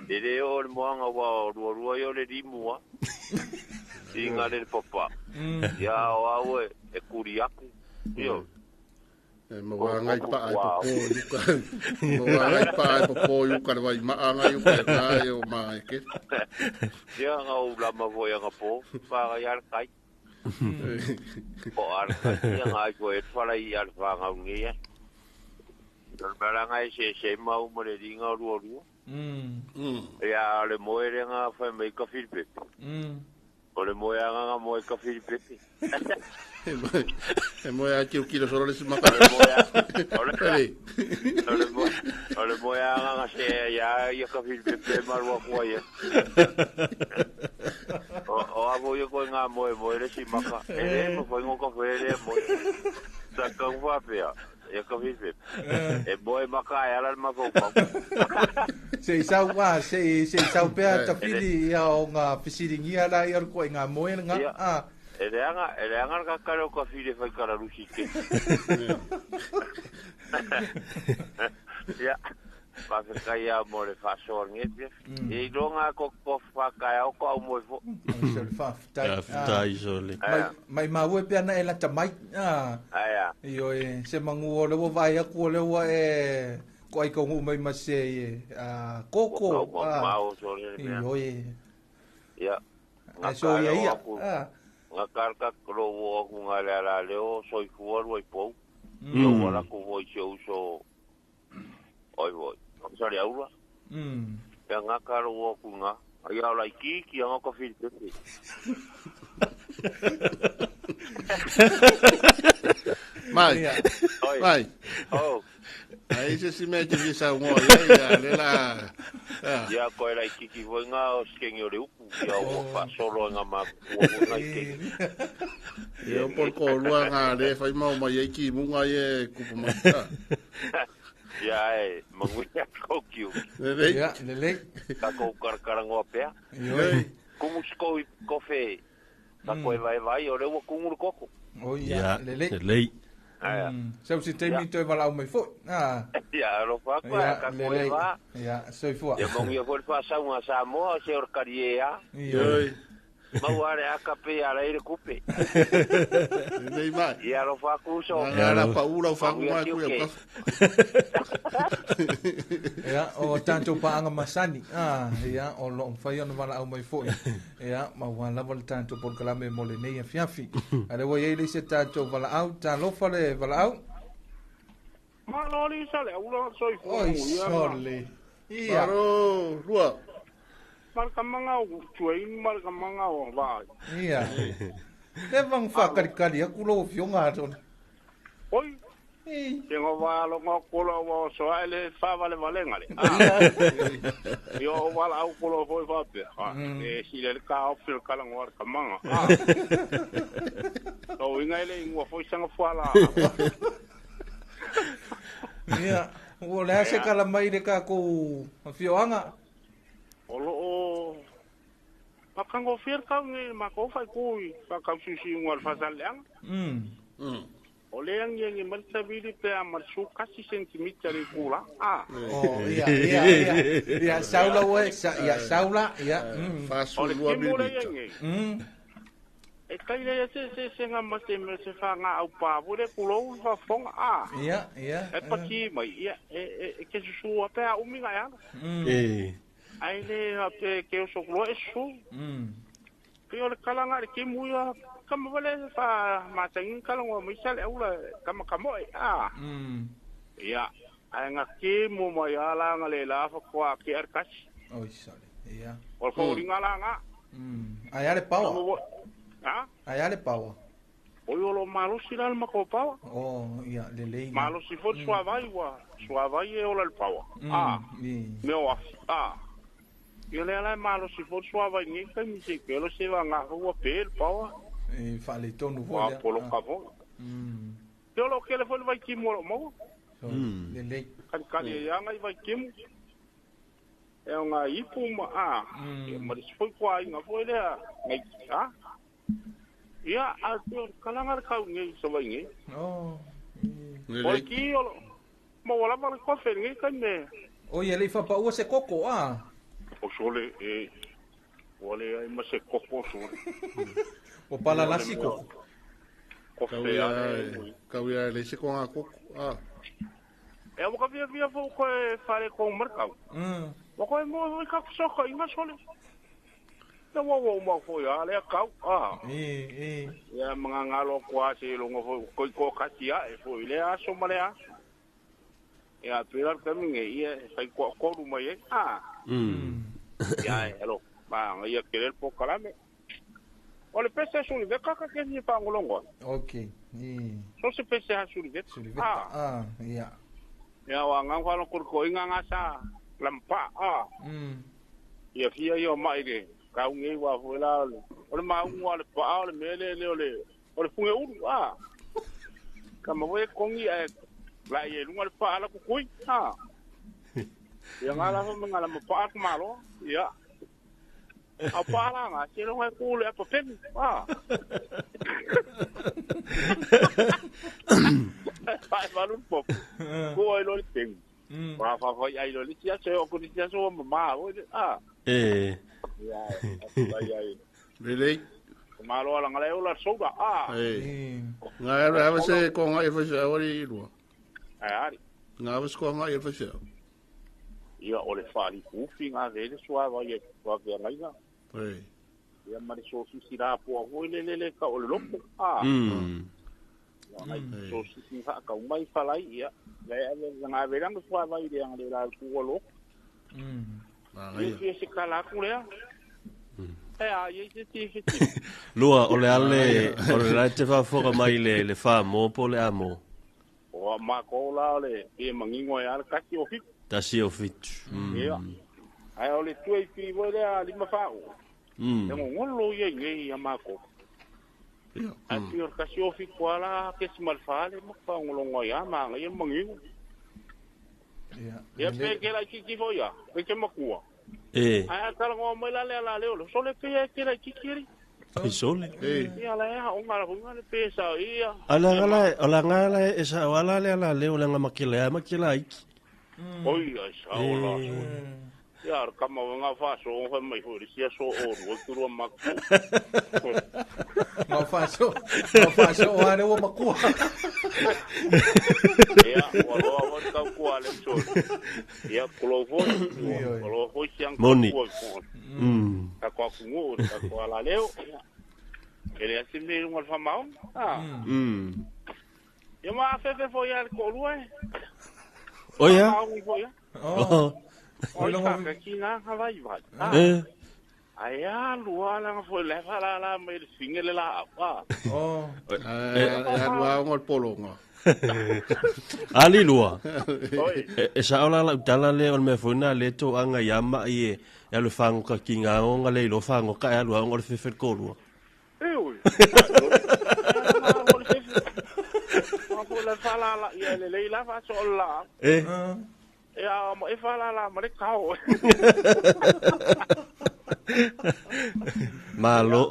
E le o le moanga wa o rua rua i o le rimua. I ngā le papa. Ia o au e kuri aku. Ia. E mawa ngai pa ai popo yuka. Mawa ngai pa ai popo yuka le vai maa ngai yuka e ngai o maa e ke. Ia ngā ulama voi anga po. Whanga i ala kai. Po ala kai. Ia ngā ai koe e whala i ala whanga ungi e. Mera ngai se se mau mo le ringa rua rua. Ia le moe le ngā whai mei ka whiripepe. O le moe anga ngā moe ka whiripepe. E moe a kiu kilo solo le simaka. O le moe anga ngā se ia ia ka whiripepe marua kua ia. O avo ia koe ngā moe moe le simaka. E le mo whai ngō ka whae le moe. Sa kau whapea. Ia ka whiripepe. E moe maka e ala le mawhau pau. Se i sau wā, se i sau pea tawhiri ia o ngā whisiringia la ia koe ngā moe ngā. E le anga ka kare o ka whire whai kararusi ke. Ia, whawhekai ia mo le whasoa ngepia. E i ronga ko whakaea o ko au moe fo. Se le whawhetai. Whawhetai sole. Mai maue pea na e lata mai. Aia. Io e se mangu o lewa vai aku o lewa e ko ai kongu mai mase e koko. Ko mau sole. Io e. Ia. Ai so ia ia. Ngā karaka kro o aku ngā lea la leo soi fuaru ai pau. Ia wala ku voi se uso. Oi voi. Sari aura. Ia ngā karo o aku ngā. Ai au lai ki ki anga ka whiripepe. Mai. Mai. Oh. Ai se si mea te visa ngoa ia ia le la. Ia koe lai kiki voi ngā o skengi o le upu. Ia o whasolo ngā mākua o ngā kengi. Ia o porko rua ngā le whai mau mai ai ki munga i e kupu mai. Ia e, manguia kau kiu. Lelei. Ia, lelei. Ka kou karakarangoa pea. Ioi. Kumu skou i kofe. Ka koe vai vai, o le ua kungu le koko. O ia, lelei. Lelei. Sau se taimi toe valaau mai foi. Ah. Ia, alofa atu, Ia, ka koe va. Ia, soifua. Ia manuia foi le faasauga a Samoa, se o le kalie a. Ia. Maua le aka pe ala i le kupe. Nei mai. Ia, alofa atu uso. Ia la pa ula u fagu mai ku ia. Ia, o tatou paanga masani. Ah, ia, o lo mawhai ona wala au mai foi. Ia, ma ua lava le tatou polokalame mo lenei afiafi. Ale ua iai le isi tatou valaau, talofa le valaau. Malo li sa le ula soifua. Oi, sole. Ia. Malo, lua. Malkamanga o tuai, malkamanga o vai. Ia. Le vang whakalikali aku lo fionga atona. Oi. Te ngova lo ngokolo o so ele fa vale vale ngale. Yo o wala au kolo foi fa pe. E si le ka o fil kala ngor kamanga. O inga ele ingua foi sanga fuala. Ia, o le ase kala mai le ka ko fioanga. O lo o makango fier kau ngi ma ko fai kui fa kau susi ngol fa saleanga. O le angi angi marta vili pe a marsu kasi sentimita le kula. Ah. Oh, ia, ia, ia. Ia, saula we, ia, saula, ia. Fasu lua milita. E kai le se se nga mate me se fa nga au pa wo le kulo fa fonga. Ah. Ia, ia. E paki mai, ia, e ke susu a pe a umi nga ya. E. Ai le a pe ke o so kulo e su. Pe o le kalanga le ke muia. Kama wale fa matangin kalangwa mai sale aula kama kamo e a. Ia, ai nga ke mo mai ala nga le la fa kwa ke arkasi. Oi sale. Ia. O ko ringa la nga. Ai ale pawa. Ha? Ai ale pawa. O yo lo malo sila ma ko pawa. Oh, ia le le. Malo si fo suavai wa, suavai e ola le pawa. Ah. Me o ah. Yo le ala malo si fo suavai ni ka mi se ke lo se va nga ua pe le pawa. E fale tonu foi. Ah, polo kavo. Te lo ke le foi vai ki mo mo. Le le. Kan kan ya ngai vai ki mo. E nga ipu ma a. E ma se foi kwa inga foi le ngai a. Ia a te kalanga kau ngai so vai ngai. Oh. O ki o mo wala ma ko fe ngai kan me. O ia le fa pa ua se koko a. O sole e wale ai ma se koko sole. O pala lasi koko. Kau ia le se konga koko. Ah. E o ka via via fo ko e fare ko merkau. O ko mo ka so ko inga sole. Na wo wo mo fo ya le kau. Ah. E. Ya mga ngalo ko a se longo fo ko ko katia e fo ile a so male a. Ya pera kami nge ia sai ko ko ru mai. Ah. Ya hello. Ma ia querer po kalame. O le pese suli veka ka ke ni pangolongo. Okay. So se pese ha suli veka. Suli veka. Ah, ia. Ia wa nga wa ko ko inga nga sa lampa. Ah. Ia fia ia mai le ka ngi wa fo la. O le ma unga le pa o le mele le o le o le funge uru. Ah. Ka ma we kongi e la ye lunga le pa ala ku kui. Ah. Ia nga la fo nga la ma pa ku malo. Ia. A paranga, se não é culo, é papel. Ah. Vai, vai um pouco. Ko ai lo tem. Wa fa fa ai lo tia se o ko tia so ma o ah. Eh. Ya, ai ai. Lele. Malo ala ngale ola soda. Ah. Eh. Nga era se ko nga e fa se ori lua. Ai ari. Nga se ko nga e fa se. Ia o le fari kufi nga vele sua vai e wa ve ngai. Ei. Ia mari so si la po ho le le le ka o le lopo. Ah. Ngai so si fa ka mai falai ia. Le le nga vele nga sua vai le nga le la ku o lo. Ia se kala ku le. E a ia se ti se ti. Lua o le ale o le la te fa foka mai le le fa mo po le amo. O ma ko la le e mangingo ia ka ki o fi. Tasi o fitu. Ia. Ai o le tuai fi wo le a lima fa o. E ngolo ia ngai ia ma ko. Ia. Ai fi o kasi o fi ko ala ke si malfa le ma fa ngolo ia ma ngai mangingo. Ia. Ia pe ke la ki ki fo ia, pe ke makua. E. Ai a kala ngo mai la le la le o so le pe ke la ki ki ri. Ai sole. Ia la e aoga la foi le pesa ia. Ala ala ala ala e sa ala le ala le o langa makile a makila iki. Oi ai sa ola. Ia ar kama o ngā whaso o whai mai hoi sia so o rua turua maku. Ngā whaso, ngā whaso o ane ua makua. Ia, ua loa hoi kau kua le so. Ia, kulo foi, ua loa foi siang Moni. Kua foi. Ka kua kungu, ka kua la leo. E le asi me runga le whamao. Ia ma afefe foi a le ko'olua e. O ia? Oh. O ia ka ki ngā vai vai. Ai a lua la foi le fa la la mai le singe le la apa. Oh. E lua ngol polonga. Ali lua. E sa ola la utala le on me foi na le to anga ya ma i e le fango ka ki ngā onga le lo fango ka e lua ngol fefe ko lua. E oi. Ko le fa la la ia le le la fa so la. E. Ia ma e fa la la ma le kao. Malo.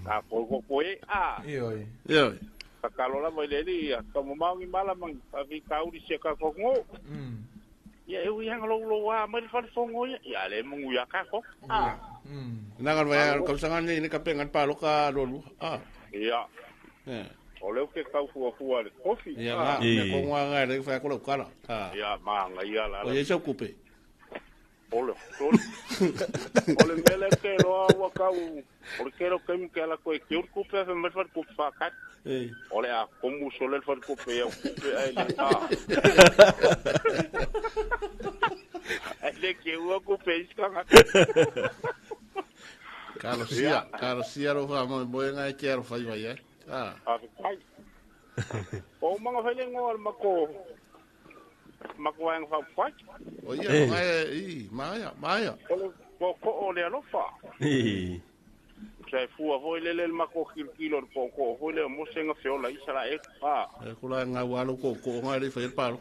A ko ko e a. Ioi. Ioi. Ka kalo la mai le li ka mo maungi mala mang pa vi kauri se ka ko ngo. Ia e ui hanga lo lo wa mai fa fongo ia. Ia le mungu ia ka ko. A. Na ga vai ka sanga ni ka penga pa lo ka lo lu. A. Ia. Eh. O leo ke kau fua fua le kofi. Ia nga, me ko ngā ngā le whai kola ukala. Ia, maa nga ia la. O ia sau kupe. Ole, ole mele ke loa ua kau, ole ke lo kemu ke ala koe ke ur kupe afe mai whare kupe whakat. Ole a komu sole whare kupe ia kupe ai le a. Ai le ke ua kupe iskanga. Kalo sia ro wha moe moe ngai ke aro whai wai ai. A kai. O manga whaile ngoa mako mako waenga whauwhai. O ia, mai i, maia, maia. O ko ko o le alofa. Sa fua foi le le mako kilo ko ko foi le mo senga fiola i sala e. Ah. E kula ngā walo ko ko ngai le whai palo.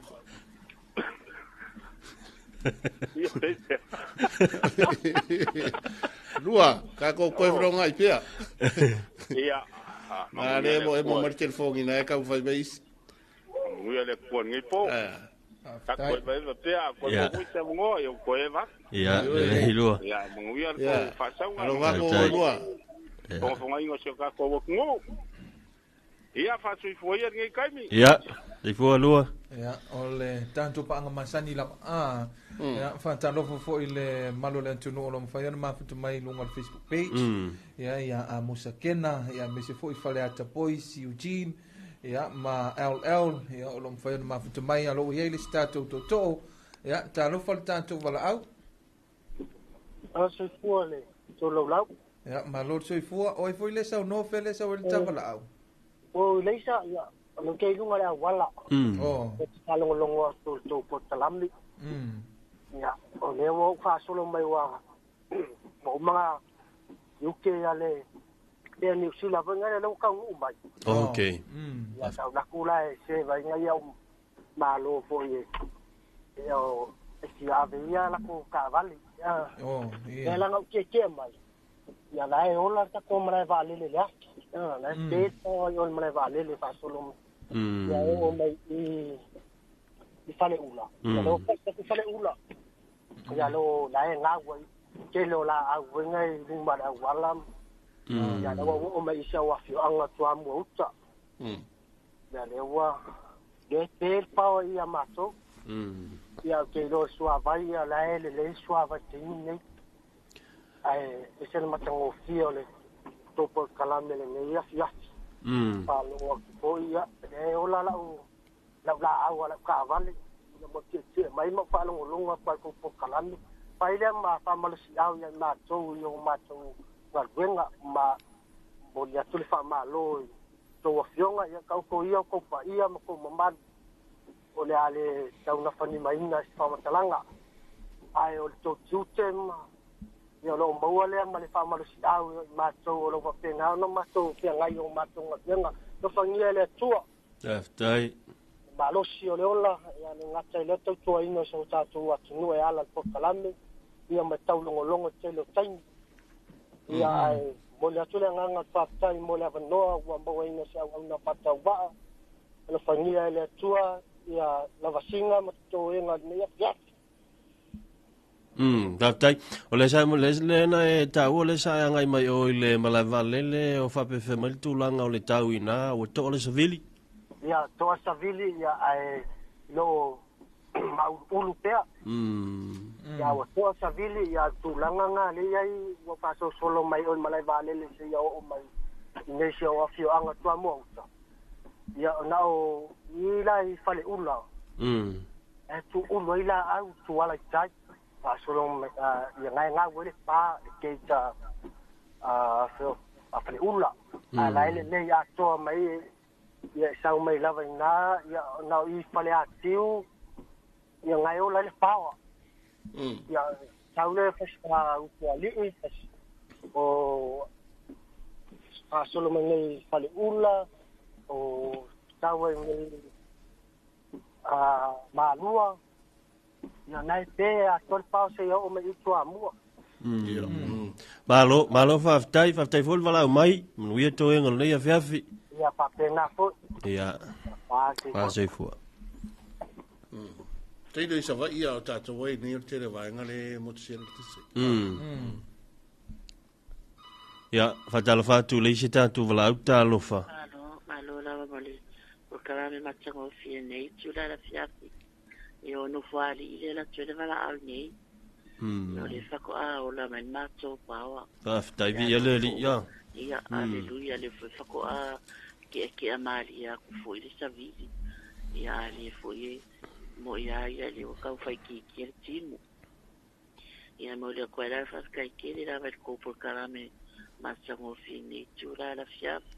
Lua, ka ko koe whiro ngai pia. Ia. Ma le mo e mo mar telefoni na e kau whai meis. Nguia le kua ngai po. Ka koe vai va pea, koe mo hui te mungoa, iau koe va. Ia, le lua. Ia, munguia le koe whasau. Alo va ko lua. Tonga whangai ingo sio ka koe wak ngō. Ia, whasui fua ia ngai kaimi. Ia, le fua lua. Ia, o le tāntu paanga masani lapa. Ah, ia, whantalofo fo i le malo le antunu o lo mwhai ana mafutu mai lunga le Facebook page. Ia, ia, a Musa Kena, ia, mese fo i Faleata Boys, Eugene, ia, ma LL, ia, o lo mwhai ana mafutu mai, alo ia i le sitatou tōtō. Ia, tālofa le tāntu wala au. A soifua le tō laulau. Ia, ma lo soifua, oi foi le sau no fe le sau le tawala au. O leisa, ia, lo ke lunga le awala. Oh. E te longo atu tō potalami. Ia, o lea ua whaasolo mai wa mo mga UK ale le New Zealand vai ngai le kau ngu mai. Okay. Ia tau naku la e se vai ngai au malo foi e o e si ave ia la ko kavali. Oh, ia. E la ngau ke ke mai. Ia la e ola ta ko mara va le le la. La te o o mara va le le faasolo. Ia o mai i fale ula. Ia lo pa ku fale ula. Ia lo la e ngā wai. Ke lo la au ngai luma la wala. Ia lo o mai isa wa fio anga tua mo uta. Ia le wa le te pa ia mato. Ia ke lo sua vai ia la ele le sua vai te nei. Ai e se matango fio le topo kalame le nei ia fia. Pa lo ko ia le ola la u la la au la ka vale. Ia mo te te mai mo fa longo longo pa ko po kalame. Pai le ma fa malosi au ia ma tou ia ma tou galuega ma mo ia tuli fa malo tou afioga ia kau ko ia ko pa ia ma ko mamalu o le ale tau na fani maina se faamatalaga ae o le tou tiute ma ia o loo maua lea ma le faamalosi au ia matou o loo faapena ona matou feagai o matou galuega lofagia e le Atua. Faafetai. Malosi o le ola ia le gata i lea tautuaina o so tatou atunuu e ala le pokalame ia ma taulogologo tele o taimi ia ae Mo le atu le agaga faafetai mo le avanoa ua mauaina se auauna faatauvaa. Alofagia e le Atua ia lavasiga ma totoega lenei afiafi. Faafetai. O le sa le le na e taua le sa agai mai o i le malae vaalele o faapefea mai le tulaga o le tau i ina ua toa le savili. Ia toa savili ia ae lo mauulu pea. Ia ua toa savili ia tulaga nga le iai ua faasolosolo mai o i malae vaalele seia oo mai i nei si o afioaga Toamua uta. Ia ona o i la i faleula. E tuulu ai laau tuala i tai. Faasolo mai ia gaegau ai le pa le keita a faleula. A la e lelei atoa mai ia e sau mai lava ina ia ona o i fale atiu ia gae ola ai le paoa. Ia sau le fasi utualii fasi o faasolo mai nei faleula o sau ai nei malua. Ia nai pe atoa le pao seia oo mai i Toamua. Malo, malo faafetai, faafetai foi le valaau mai, manuia toega o lenei afiafi. Ia faapena foi. Ia. Fasoifua. Teile i Savaii ia o tātou ai nei o le tele vaega le motu sia le tise. Ia, faatalofa atu le isi tātou valaau talofa. Malo, malo lava mo le polokalame matagofie nei tula la fiafi. Ia o nofo ali'i le alu atu ai le valaau nei. Ia o le faatoa ola mai le matou paoa. Faafetai viia le Alii ia. Ia, aleluia, lea foi faatoa ke'ake'a malie atu foi le savili. Ia a lea foi e mo'i a ia lea ua tau faaitiitia le timu. Ia mo le atu ai la le faafetai tele lava i le tou polokalame matagofie nei tula la fiafi.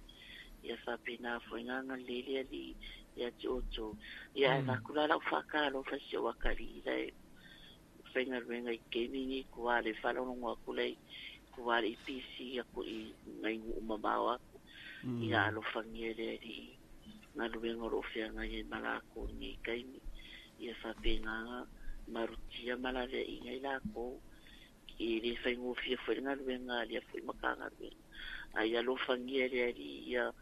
Ia faapena foi na agalelei le Alii ia te outou. Ia ae avatu la lau faatalofa i si ou atalii la e faigaluega i taimi nei tua le faalogologo atu lai tua le EPC atu i nai nuu mamao atu. Ia alofagia e le Alii galuega o loo feagai ai ma latou i lenei taimi. Ia faapena na malutia ma laveaiina i latou. E le faigofie foi le galuega a lea foi Matagaluega. Ae ia alofagia e le Alii ia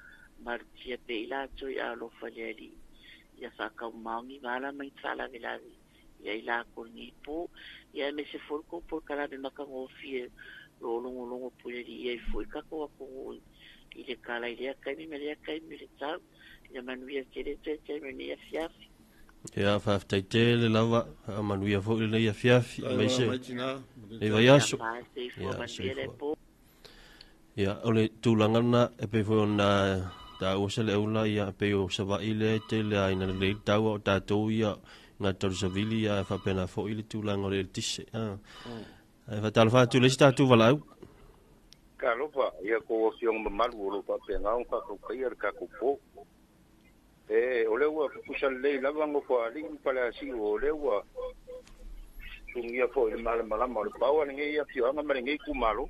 malutia pea i latou ia alofa le Alii. Ia faataumaoni vala ma ni faalavelave ia i latou i lenei po. Ia aemaise foi le tou polokalame matagofie lo o logologo pule alii ai foi tatou atunuu i le tala i lea taimi ma lea taimi le tau. Ia manuia tele toe ma lenei afiafi. Ia, faafetai tele lava, manuia foi lenei afiafi, aemaise lenei vaiaso. Ia, soifua. Ia, o le tulaga lena, e pei foi ona taua se le aula, ia, pei o Savaii lea e tele a ina lelei le tau o tatou ia, ngā taru savili, ia, faapena foi le tulaga o le eletise. Ai faatalofa atu le isi tatou valaau. Talofa, ia ko afioga mamalu o lo faapena ona faataupaia le tatou po. E, o lea ua tutusa lelei lava Nofoalii ma Faleasiu, o lea ua sugia foi le malamalama o le paoa lenei afioaga ma lenei itumalo.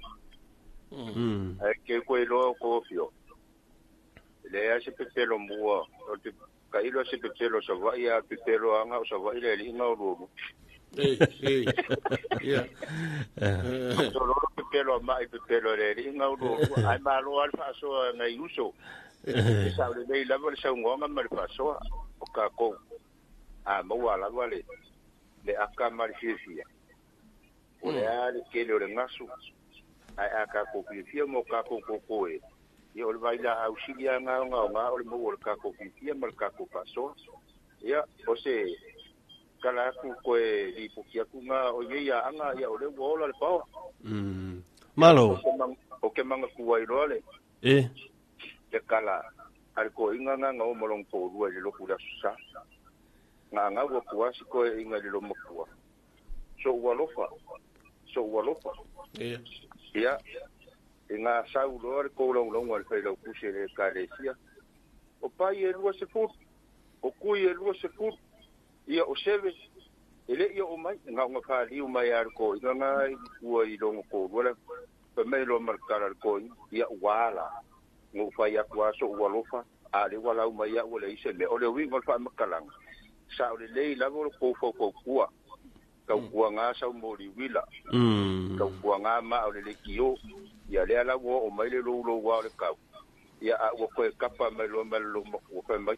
Ae ke koe iloa o tou afioga, e leai se pepelo mua, o te tailo se pepelo Savaii, a pepelo anga o Savaii le alii nga o luolu. Ia. Tololo pepelo a mai pepelo le alii nga o luolu, ai malo a le faasoa ngai uso. E sao lelei lava le saunoaga ma le faasoa o tatou. A maua lava le aka ma le fiafia. O le a le tele o le gasu, ae a tatou fiafia mo tatou koko e, ia o le vailaau sili a gaogaoga o le maua o le tatou fiafia ma le tatou faasoa. Ia, o se tala atu koe lipoti atu ngā o nei anga, ia o le ua ola le paoa. Malo. O ke mangatua i loa le. E. Le kala, a le koʻiga nga nga o malongo toʻalua i le lotu le aso Sa. Nga ngau atu a si koeʻiga i le lomatua. Soʻu alofa, soʻu alofa. Ia, e ngā sau loa le koulaulauga a le failautusi e le ekalesia. O pai e 20, o kui e 20, ia o seve, e le ia o mai, ngā unga whāliu mai a le koʻiga nga i tua i longo toʻalua le, pa mai loa ma le kala le koʻiga, ia ua ala. Ngō whai atu aso ua alofa, a le ua lau mai au le ise me. O le uiga o le faamakalaga, sa o le lei lava o le kou faufau kua. Taupuaga sau moliuila. Taupuaga ma o le leitio. Ia lea la ua oo mai le louloua o le kau. Ia a ua toe kapa mai loa ma le loomatua fai mai.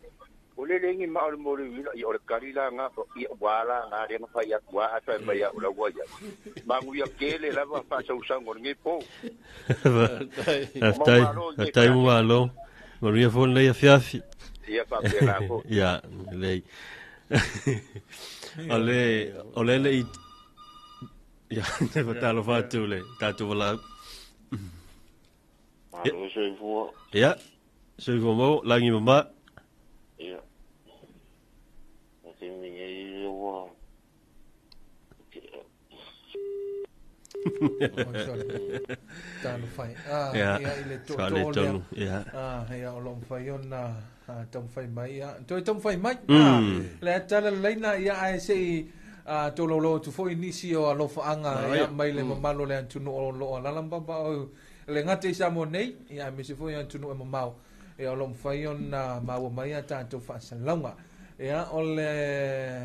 O le leai ni maa o le moliuila. Ia o le kali la lena. Ia ua la lena lea na fai atu lava ae fai mai au la ua i ai. Manuia tele lava faasausauga o lenei po. Faafetai. Faafetai malo. Manuia foi lenei afiafi. Ia faapena foi. Ia, lelei. O le, o le le i... Ia, te fatalofa atu le tatou valaau. Malo soifua. Ia, soifua mau, lagi mama. Ia. O te mingi ua Talofa e. Ah, ia, i le tootoo lea. Ah, ia, o lo o mafai ona taumafai mai. Ia, toe taumafai mai. Ah, le tala leleina, ia, ae se i tolaulau atu foi nisi o alofaaga ia, mai le mamalu o le atunuu o lo o alaala ma paopao le gata i Samoa nei, ia, aemaise foi atunuu e mamao. Ia, o lo o mafai ona maua mai a tatou faasalalauga. Ia, o le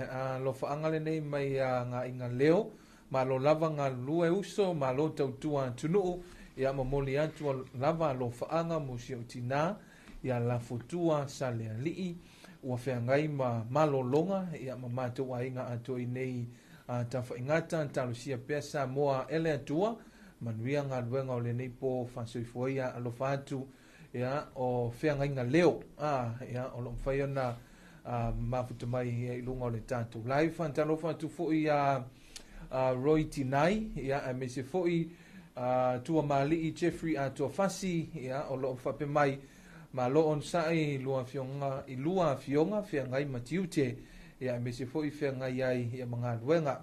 alofaaga lenei mai a Gaiga Leo, Malo lava galulue uso, malo tautua atunuu, ia momoli atu lava alofaaga mo si ou tina, ia Lafotua Salealii, ua feagai ma malologa, ia ma matou aiga atoa i nei tafaigata, talosia pea Samoa e le Atua, manuia galuega o lenei po faasoifua ia alofa atu, ia o feagaiga leo, ia o lo o mafai ona mafuta mai ia i luga o le tatou live. Talofa atu foi ia Roy Tinai, ia, aemaise foi Tuamalii Jeffrey Atoafasi, ia, o lo o faapea mai, malo onosai i lua afioga, i lua afioga feagai ma tiute, ia, aemaise foi feagai ai ia ma galuega.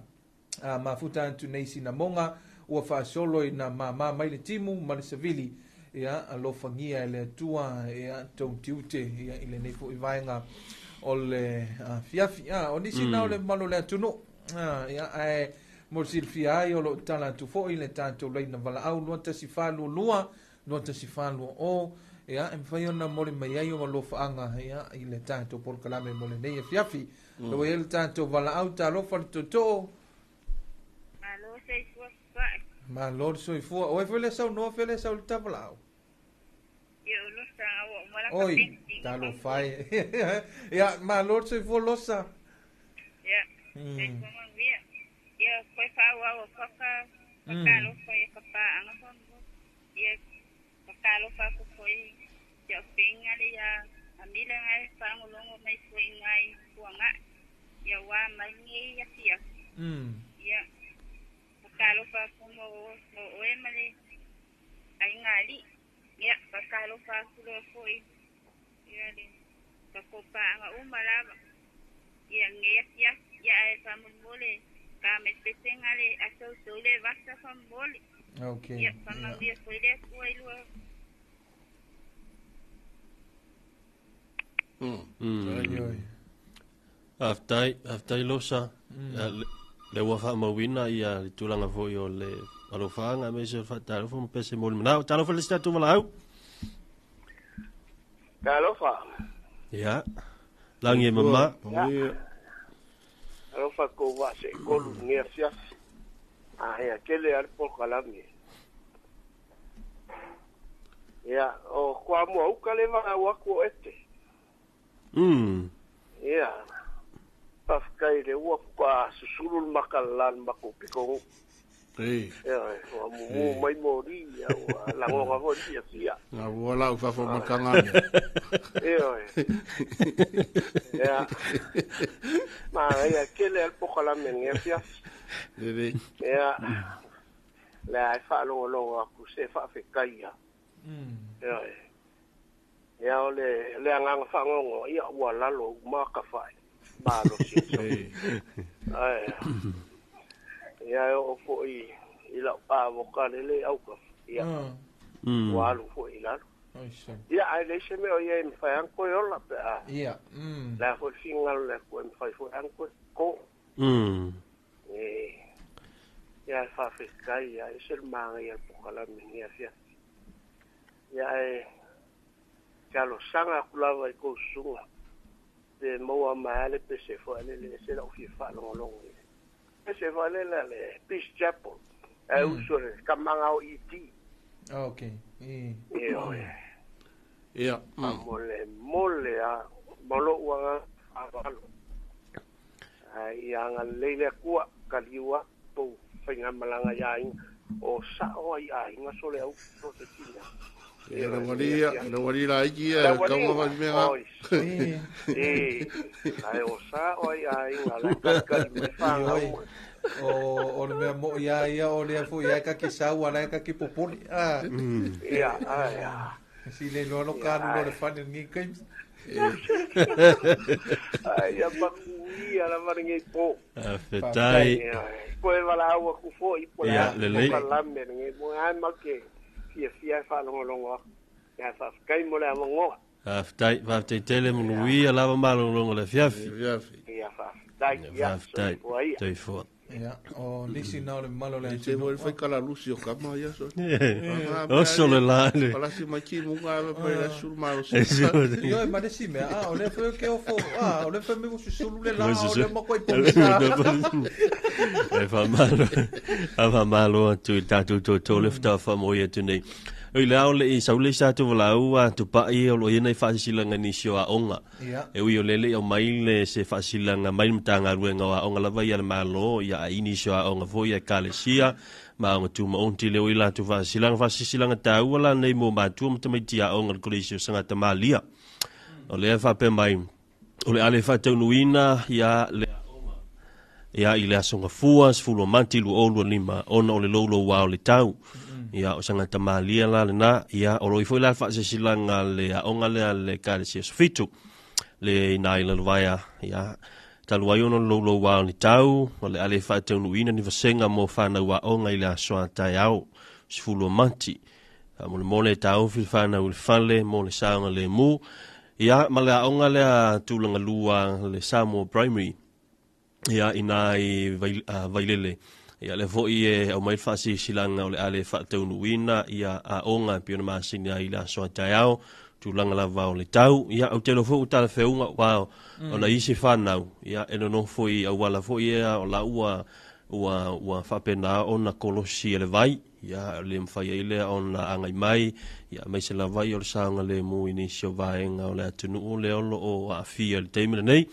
Mafuta atu nei sinamoga ua faasolo ina mama mai le timu ma le savili, ia, alofagia e le Atua, ia, tou tiute, ia, i lenei foi vaega o le afiafi. O nisi na o le mamalu o le atunuu. Ia, ae mo le silafia ai, o lo o tala atu foi le tatou laina valaau 2142 2140, ia, e mafai ona momoli mai ai ou alofaaga, ia, i le tatou polokalame mo lenei afiafi. Ua i ai le tatou valaau, talofa le tootoo. Malo soifua fa'i. Malo le soifua. O ai foi le saunoa fe le sau le tavalaau? Ia o Losa ua uma la Oi, talofa e. Ia, malo le soifua Losa. Ia, soifua manuia. Ia, koe faaauau atu ka fatalofa ia ka paaga faamolemole. Ia, fatalofa atu foi si au feiga le ia Amila ngai faalogologo mai foi ngai Puaga'i. Ia ua mai lenei afiafi. Ia, fatalofa atu mo oe ma le aiga alii. Ia, fatalofa atu loa foi ia le tatou paaga uma lava. Ia, lenei afiafi. Ia, ae faamolemole ka mai pesega le aso outou le vasa faamolemole. Okay. Ia, faamanuia foi le Atua i lua. Faafetai, faafetai Losa. Le ua faamauina ia le tulaga foi o le alofaaga aemaise o le faatalofa ma pese mo le manao. Talofa le isi tatou valaau. Talofa. Ia. Lagi e mama. Ia. Alofa kou vaa seʻetolu i lenei afiafi. Āhea tele lava le polokalame. Ia, o Toamua uka lea e valaau atu o Ete. Ia, faafetai lea ua faatoa susulu le makalala i le matou pitonuu. Ioe, ua mumu mai moli, ia ua lagona foi le fiafia. Na ua lau fafo makanga mea. Ioe. Ia. Manaia tele lava le polokalame i lenei afiafi. Lelei. Ia. Lea e faalogologo atu se faafetai ia. Ioe. Ia o le le agaga faanoanoa, ia ua lalo uma tafa'i malosi o le Ae ia e oo foi i lau pavota lele i autafa, ia ua alu foi i lalo. Ia ae leai se mea o i ai e mafai lava ona toe ola pe a o le a foi le finagalo o le Atua e mafai foi lava ona toe toto. Ia e faafetai ia e ese le manaia o le polokalame i lenei afiafi. Ia ae talosaga atu lava i tou susuga pe maua mai lava le pese foi lele e ese lou fia faalogologo i ai. Se faalele a le Peace Chapel. Ae uso le tamaga o ET. Okay. Ioe. Ia. Faamolemole a ma lou agaga faaaloalo. Ae ia agalelei le Atua, taliu atu tou faigamalaga i aiga, o sao ai aiga so le au so se tina. Ia le wali ia, le wali laiti ia, Le tau wali, ma mea nga. oi. E, ae o sao ai aiga, la kalikali mai whangau Ioe. mai. O le mea mo ia ia o lea foi ia ka ke sau ala ka ke popoli. Ah. Ia, ai, ah. Si le loa lo ka lo le fane ni kai. Ai, ia makuia lava lenei po. Faafetai. Ia, po e valaau aku foi, po le Ia, a lelei. po kalame lenei mo ai ma ke fiafia e faalogologo aku. Ia, faafetai mo le avanoa. Faafetai, faafetai tele manuia lava malologa o le afiafi. Ia, faafetai. Ia, Faafetai. soifua ia. Soifua. Ia, o nisi na o le malo le Te mo le fai kala lusi o kama ia so. Oso le la le. Palasi mai ki munga ave pa ila sulu ma o Io e ma si mea, ah, o le foi ke o fo, ah, o le foi me susulu le la, o le mo koi E pongisa. faamalo. A faamalo atu i le tatou toto le fetafa mo ia atu nei. Oi le ao le i saule sa tu valau a tupai o lo ia nei faasilaga nisi o aoga. Ia. E ui o lele i au mai le se faasilaga mai le Matagaluega o Aoga lava ia le Malo, ia ai nisi o aoga foi ia Ekalesia, ma aoga tumaoti le o i latou faasilaga. Faasisilaga taua la nei mo matua ma tamaiti aoga le Kolisi o Sagata Malia. O lea faapea mai, o le ale faataunuina ia le aoga ia i le aso Gafua 10 o Mati 2025 ona o le louloua o le tau. Ia o Sagata Malia la lena, ia o lo o i foi la le faasisilaga le aoga lea le Ekalesia Sofitu le ina i lalovaea ia talu ai ona o le louloua o le tau, o le ale faataunuina ni vasenga mo whanau aoga i le aso a taeao 10 o Mati. Faamolemole e taofi le whanau i le fale mo le saoga le mu. Ia, ma le aoga lea tulaga lua le Samoa Primary. Ia, ina i Vailele. Ia, le foi e au mai le faasisilaga o le ale faataunuina ia aoga e pei ona masini ai i le aso a taeao, tulaga lava o le tau. Ia, ou te iloa foi ua talafeauga ua ona isi whanau. Ia, e nonofo i auala foi ia o la ua ua faapena ona kolosi e le vai. Ia, le mawhai ai lea ona angai mai, ia, mai se lava i o le saoga le mu i nisi o vaenga o le atunuu le olo o aafia i le taimi lenei.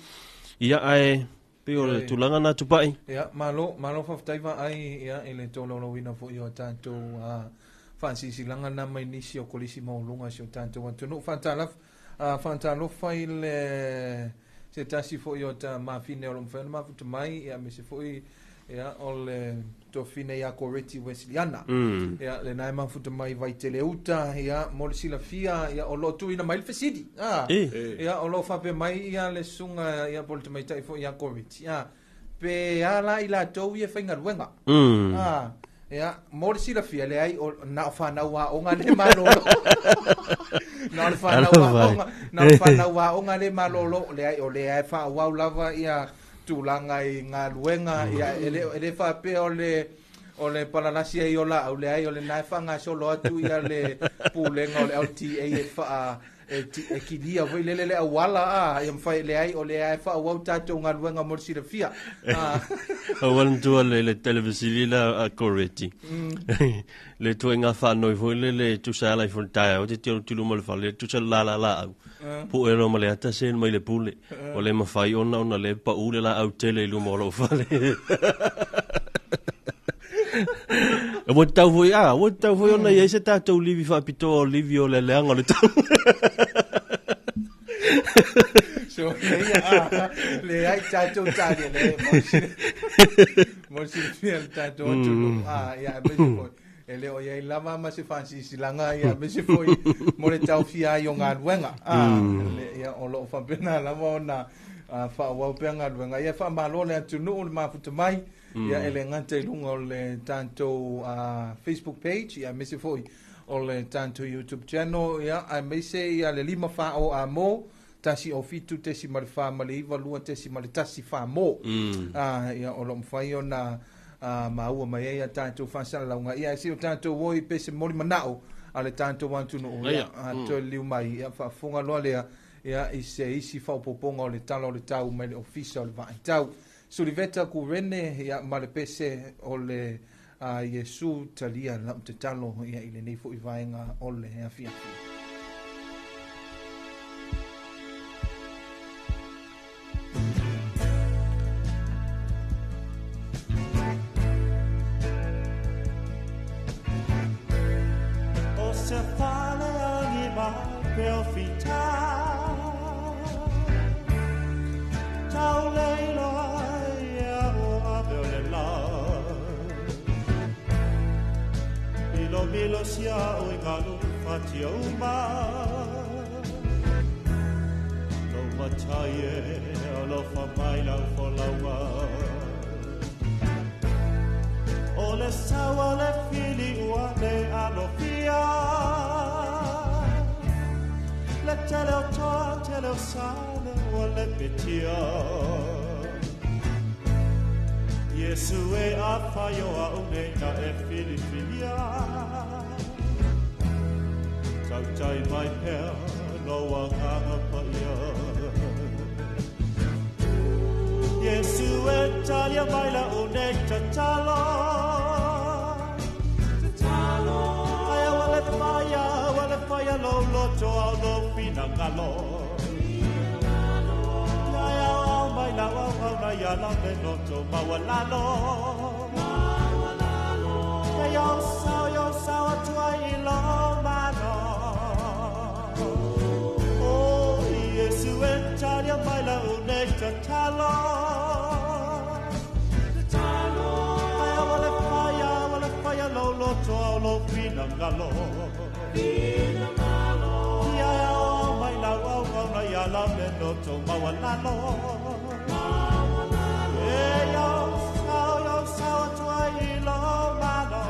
Ia, ae, pei o le tulaga na tupai. Ia, malo, malo faafetai vaai, ia, i le tolaulauina foi o tatou faasisilaga na mai nisi o kolisi maualuga si o tatou atunuu. Faatalofa i le se tasi foi o ta mafine o lo mawhai ona mafuta mai, ia, me se foi, ia, o le tofine ia Koreti Wesleyana. Ia, le nae mafuta mai vai tele uta, ia, mo le silafia, ia, o lo tuina mai le fesili. Ah, Ia, o lo whape mai, ia, le sunga, ia, po le tamaitai foi ia Koreti. Ah, pe ala i la tau ia whaingaluenga. Ah, ia, mo le silafia, le ai, o, na o whanau a onga le malolo. Na o le whanau a onga, na o le whanau a onga le malolo, le ai, o le ai wha wau lava, ia, tulaga i galuega, ia, e le faapea o le palalasi ai o laau, le ai o le nae faagasolo atu ia le pulega o le LTA e faa e kilia foi lele le auala, a ia mafai le ai o le ae faaauau tatou galuega mo le silafia. Auala matua le televesili la a Koreti. Le tuaiga faanoi foi le le tusa ala i fo le taeao te tino tulu ma le fale, le tusa la la la au. Po e ma le ata sen mai le pule. O le mawhai ona ona le pa ule la au tele i luma o lou fale. E mo tau foi, a, mo tau foi ona i se tātou livi whaapitoa o livi o le leanga o le tau. So, ia, le ai tātou tāria, le, mo silafia le tātou atunuu. Ah, ia, me se foi. E le o iai lava ma se faasisilaga, ia, me se foi mo le taofia ai o galuega. Ah, le, ia, o loo faapena lava ona faaauau pea galuega. Ia, faamalo le atunuu le mafuta mai, ia, e le gata i luga o le tatou Facebook page, ia, me se foi o le tatou YouTube channel, ia, ae maise ia le lima wha o a mo, tasi o fitu tesi ma le wha ma le iwa lua tesi ma le tasi wha mo. Ia, o lo mwhai o na maua mai ai a tātou whasalalauga. Ia, se o tātou oi pe se moli manao a le tātou atunuu. Ia, toe liu mai, ia, faafofoga loa lea, ia, i se isi faaopoopoga o le tala o le tau mai le ofisa o le vaaitau. Suliveta Kurene ia ma le pese o le Iesu talia lau tatalo ia i lenei fo'i vaega o le afiafi. O se fale agi mai pe o fita Tau leilo ai a o ave o le la Milo milo sia o i ngalu fatia uma Lo matai e alofa mai lau folaua O le saua le fili ua le alofia Le tele o toa, tele o sale ua le petia Iesu e a whaio a une na e filifilia Tautai mai pea no a nganga paia Iesu e talia mai la une tatalo Tatalo Ai wale whaia, wale whaia lo loto au lo finangalo Ai au au mai la au au na ia la le loto mawalalo Ai au sao yo sao atua i lo mano Oh Iesu e talia mai la une tatalo Tatalo Ai wale whaia, wale whaia lo loto au lo finangalo Finangalo Ia au au mai la au au na ia la le loto mawalalo E yo sao atua i lo mano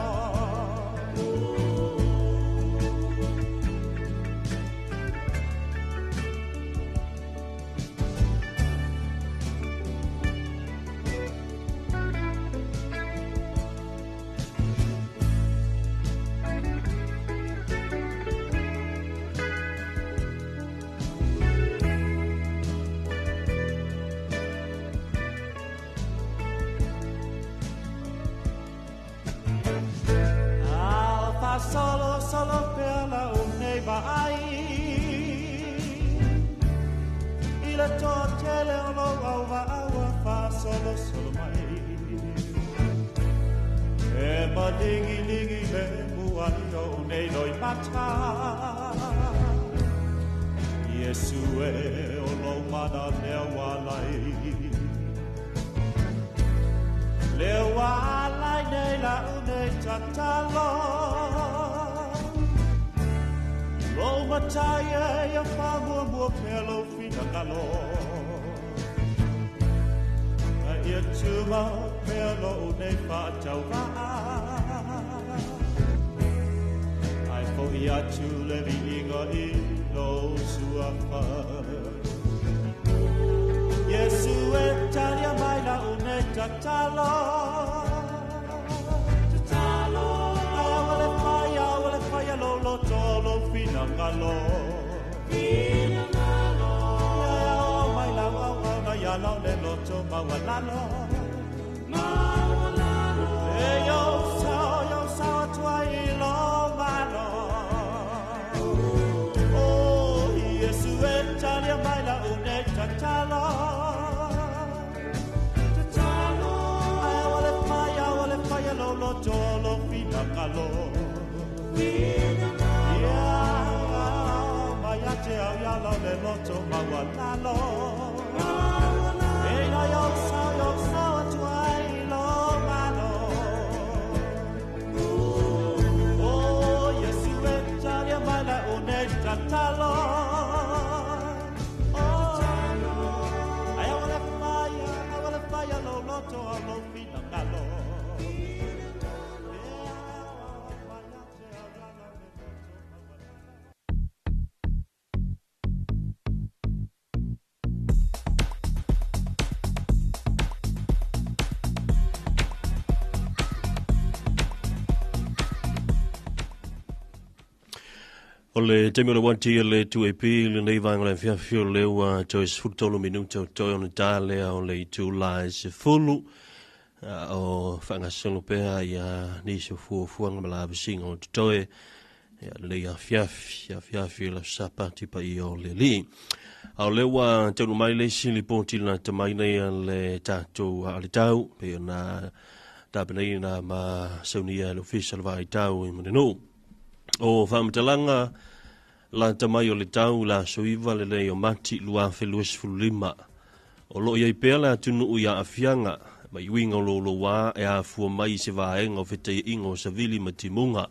Alfa solo, solo per la une vai I le to tele o lo au va au a fa solo, solo mai E ma lingi, lingi le mua i o une loi mata Iesu e o lo mana lea walai Lea walai nei la une tatalo Lo matai e ia whamua mua pea lo finangalo A ia tuma pea lo une whaatauraa Ai fo i atu le viiga i lo suafa Iesu e talia mai la une tatalo Tatalo Ai wale whaia, wale whaia lo loto lo finangalo Finangalo Ia au mai la au au na ia lau le loto mawalalo Mawalalo E yo sao atua i lo malo Oh Iesu e talia mai la une tatalo Tatalo Ai wale whaia, wale whaia lo loto lo finangalo Finangalo Ia mai a te au ia lau le loto mawalalo E la yo sao atua i lo malo Oh Iesu e talia mai la une tatalo Oh Ai wale whaia, wale whaia lo loto au lo finangalo O le taimi o le wati le 2AP lenei vaega o le afiafi o lea ua toe 13 minute o toe ona ta lea o le itula e 10 o faagasolo pea ia nisi o fuafuaga ma lavasiga o totoe ia lenei afiafi afiafi le Sapati paia o le Alii. A o lea ua taunuu mai le isi lipoti lata mai nei a le tatou le tau pei ona tapenaina ma saunia e le Ofisa o le Vaitau i Mulinuu. O faamatalaga lata mai o le tau le aso 9 lenei o Mati 2025. O loo iai pea le atunuu i aafiaga mai uiga o louloua e afua mai i se vaega o fetaiaiga o savili ma timuga.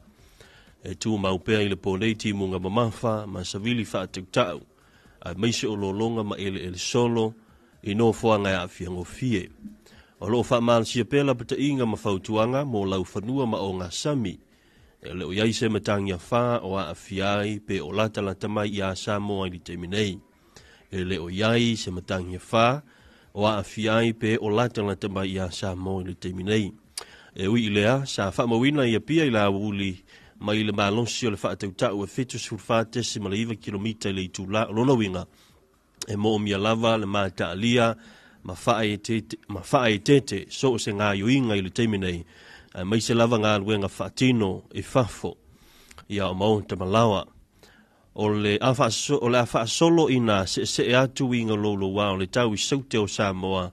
E tumau pea i le pō nei timuga mamafa ma savili faatautau, aemaise o lologa ma eleele solo i nofoaga e aafia gofie. O loo faamalosia pea lapataiga ma fautuaga mo laufanua ma ogasami. E le o iai se matagi afā o aafia ai pe o latalata mai iā Samoa i le taimi nei. E le o iai se matagi afā o aafia ai pe o latalata mai iā Samoa i le taimi nei. E ui i lea, sa faamauina i Apia i le aoauli mai le malosi o le faatautau e 74.9 kilomita i le itulā o lona uiga, e moomia lava le mataalia ma faaeteete so o se gaioiga i le taimi nei, aemaise lava galuega faatino i fafo ia o maota ma laoa. O le a faasolo ina seesee atu uiga louloua o le tau i saute o Samoa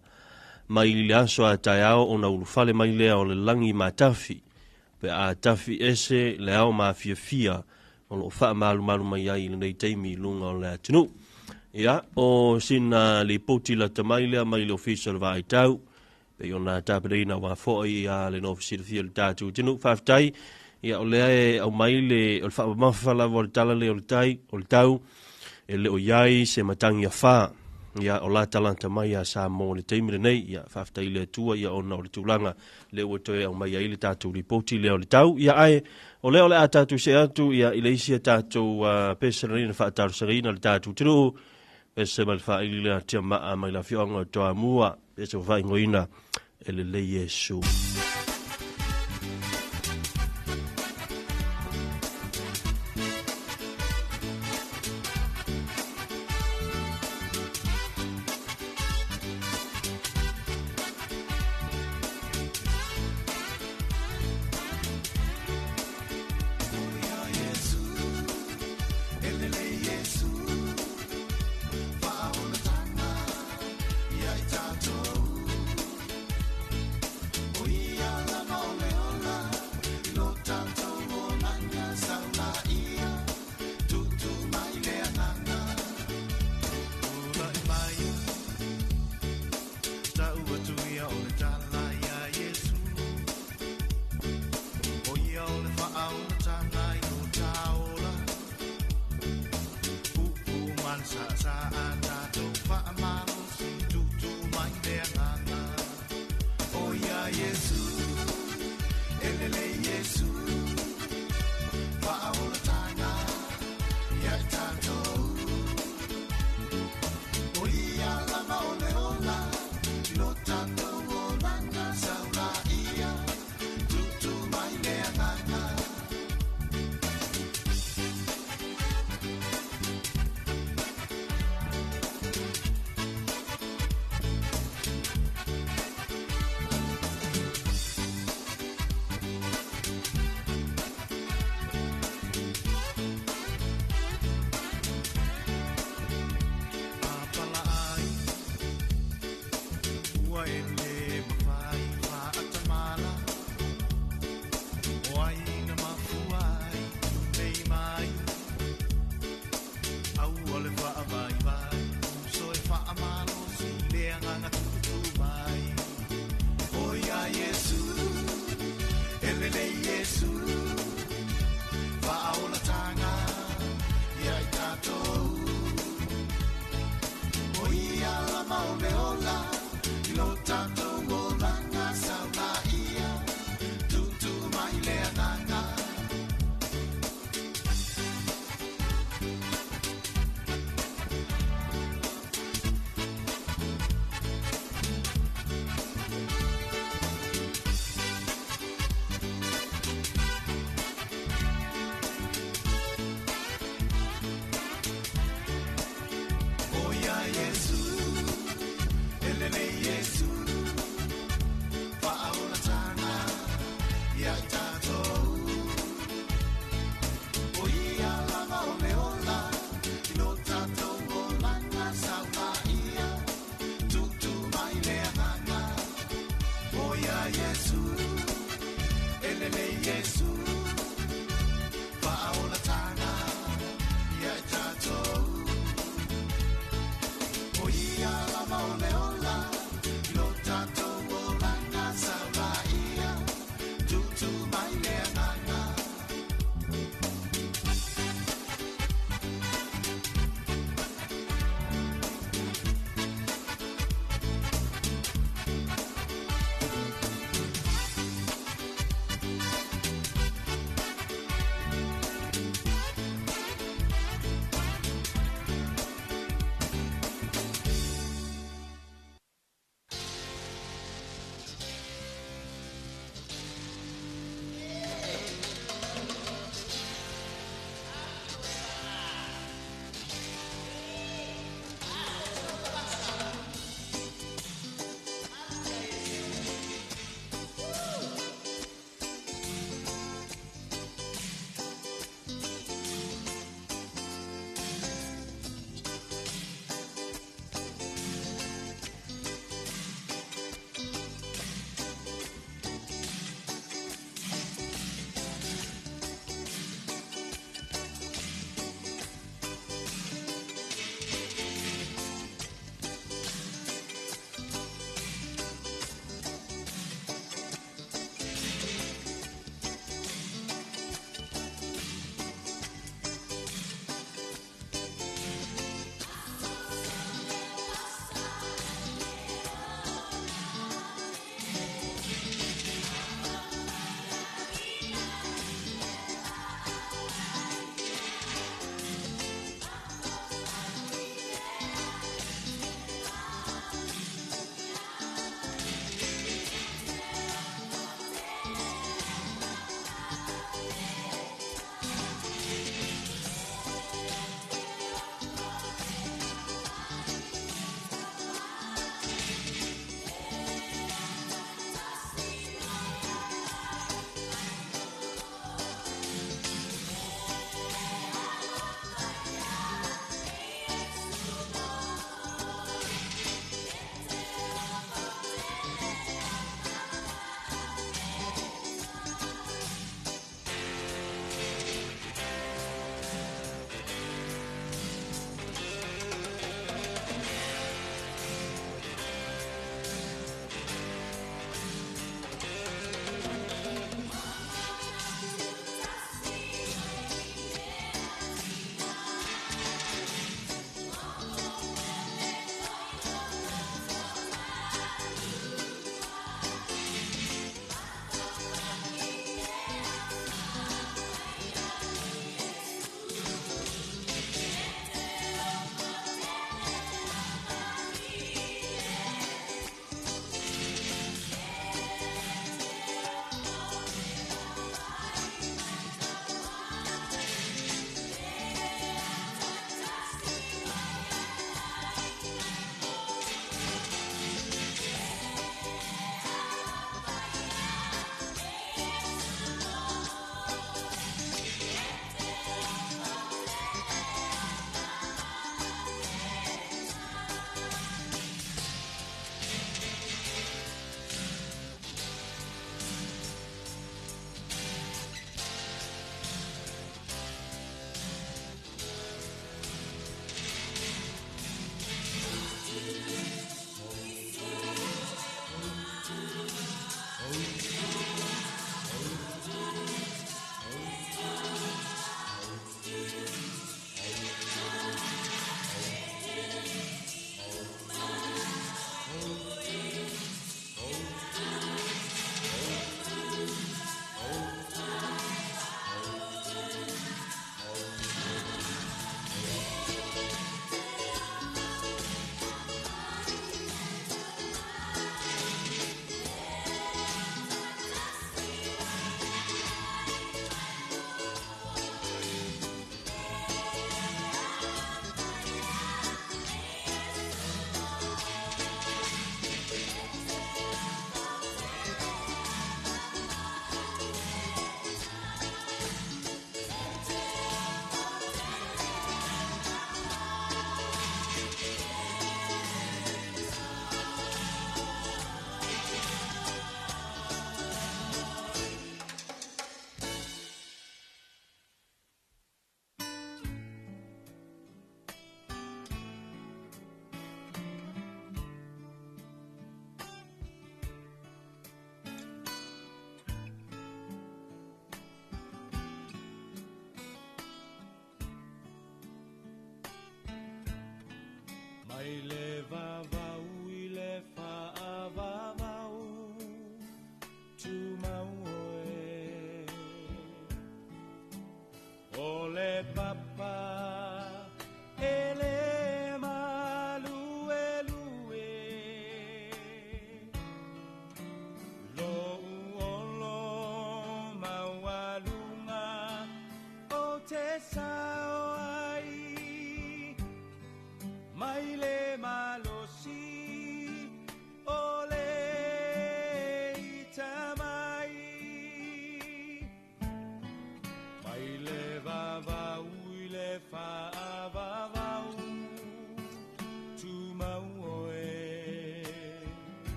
mai le aso a taeao ona ulufale mai lea o le lagi matafi, pe a tafi ese le ao mafiafia o loo faamalumalu mai ai i lenei taimi i luga o le atunuu. Ia, o sina lipoti lata mai lea mai le Ofisa o le Vaitau, pei ona tapenaina aua foi ia le nofosilafia o le tatou atunuu. Faafetai, ia o lea e aumai le o le faamamafa lava o le tala lea o le tai, o le tau, e le o iai se matagi afā, ia o latalata mai ia Samoa i le taimi lenei. Ia faafetai i le Atua ia ona o le tulaga lea ua toe aumai ai le tatou lipoti lea o le tau. Ia ae o lea o le a tatou see atu ia i le isi a tatou pese na faatalosagaina le tatou atunuu, pese ma le faaili lea tiamaa mai le afioaga o Toamua, pese ua faaigoaina e lelei Iesu. O ia lava o le ola i lo tatou.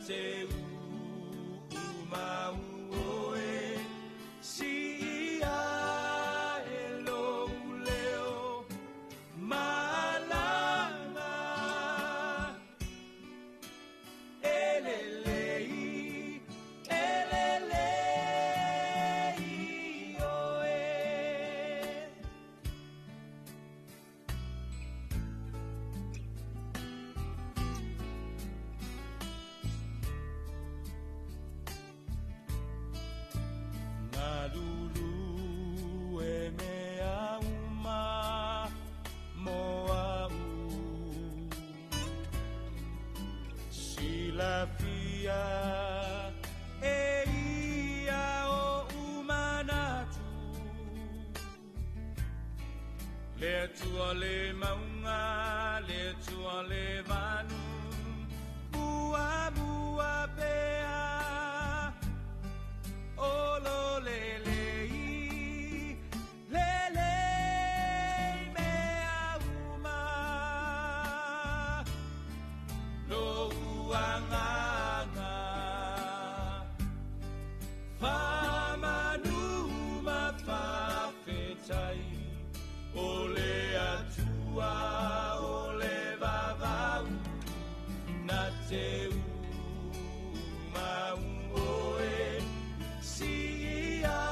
te umau oe si ia e lou leo malama elelei elelei oe. Ngalulu e mea uma mo au Silafia e ia o umanatu Le tua le maunga, le tua le vanu Mua mua pea Olo le lei, le lei mea uma Lo uanganga Whamanu ma whawhetai O le atua, o le vavau Na te umau oe Si ia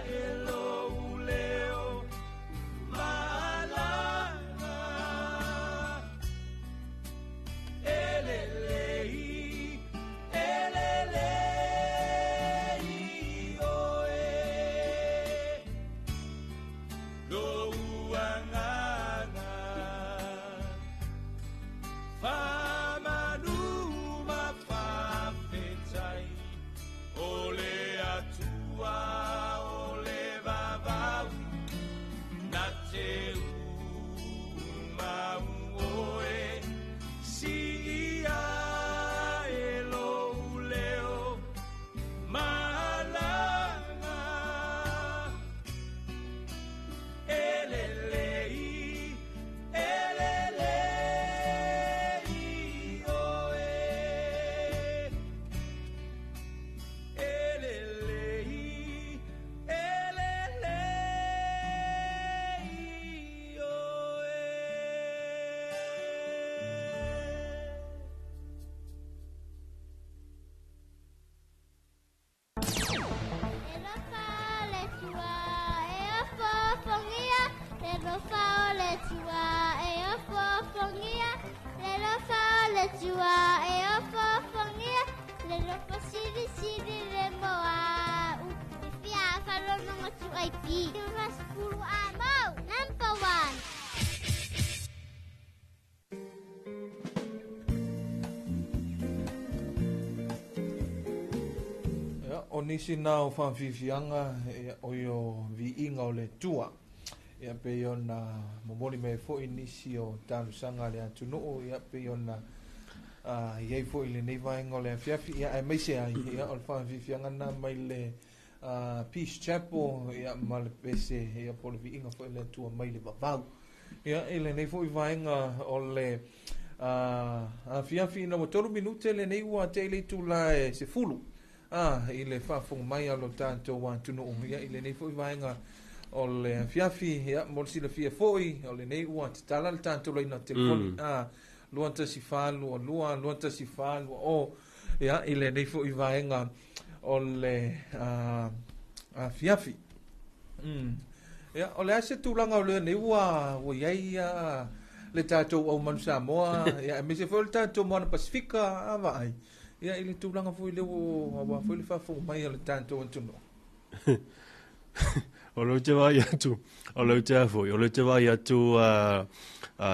e lou leo malama Elelei, elelei oe Lo uanganga Whamanu ma whawhetai O le atua, o le vavau Na te umau oe Si ia e lou leo malama Elelei, elelei oe Elelei, elelei oe. E lofa o le tua e ofofogia, le lofa o le tua e ofofogia, le lofa o le tua e ofofogia, le lofa sili sili le moa u. Fia whalononga tu ai pi. Raspuru a mau, number 1. Ia, o nisi nā o whawhiwhianga, ia, o io viinga o le tua. Ia, pe ona momoli me foi nisi o talusanga le atunuu, ia, pe ona iai foi le nei vaenga o le afiafi, ia, ae maise ai, ia, o le whawhiwhianga nā mai le Peace Chapel, ia, ma le pese, ia, po le viinga foi le atua mai le vavau. Ia, i le nei foi vaenga o le afiafi ina ua 3 minute le nei ua te le tula e se fulu. I le whaafonga mai a lo tātou atunuu, ia, i le nei foi vaenga o le afiafi, ia, mo le silafia foi, o le nei ua te tala le tātou leina telefoni, 214 22 214 20, ia, i le nei foi vaenga o le afiafi. Ia, o le ase tūlanga o le nei ua iai le tātou au Manu Samoa, ia, e mese foi le tātou Moana Pasifika, a vaai. Ia, i le tūlanga foi le ua foi le whaafonga mai a le tātou atunuu. O leu te vai atu, o leu te afoi, o leu te vai atu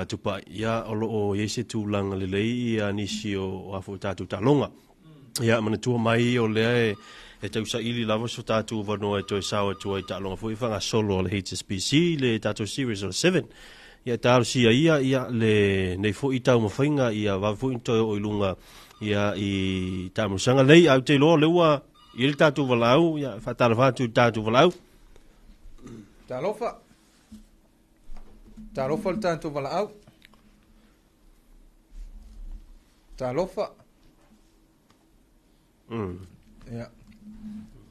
tupai. Ia, o loo o iei se tūlanga lelei ia nisi o afo tātou talonga. Ia, mana tua mai o lea e tausa ili lava so tātou wanoa e toe sawa tua i talonga foi whanga solo o le HSBC, le tātou Series o le 7. Ia, tāro sia ia, ia, le nei foi tau mawhainga, ia, wawe foi toe o ilunga, ia, i tāmusanga lei, au te loa leua, i le tātou walau, ia, whatara whātu tātou walau. Talofa. Talofa le tātou walau. Talofa. Ia.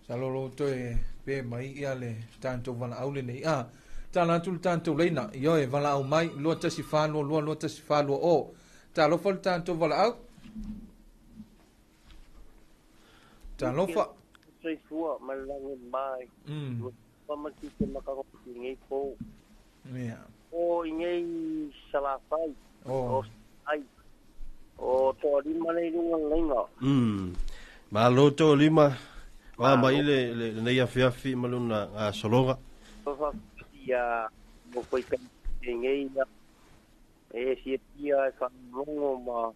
Salolo toe pe mai ia le tātou valaau lenei. Ah, tala atu le tātou leina. Ioe, valaau mai, 214 2 2 14 o. Talofa le tātou valaau. Talofa. Soifua, malangi mai. Pamati te makako i ngei po. Ia. O i ngei salafai. O. Ai. O toa lima nei lunga leinga. Malo toa lima. Wa mai le nei afiafi maluna a sologa. Fa ia mo foi ka ngei ia. E si pia e fa longo ma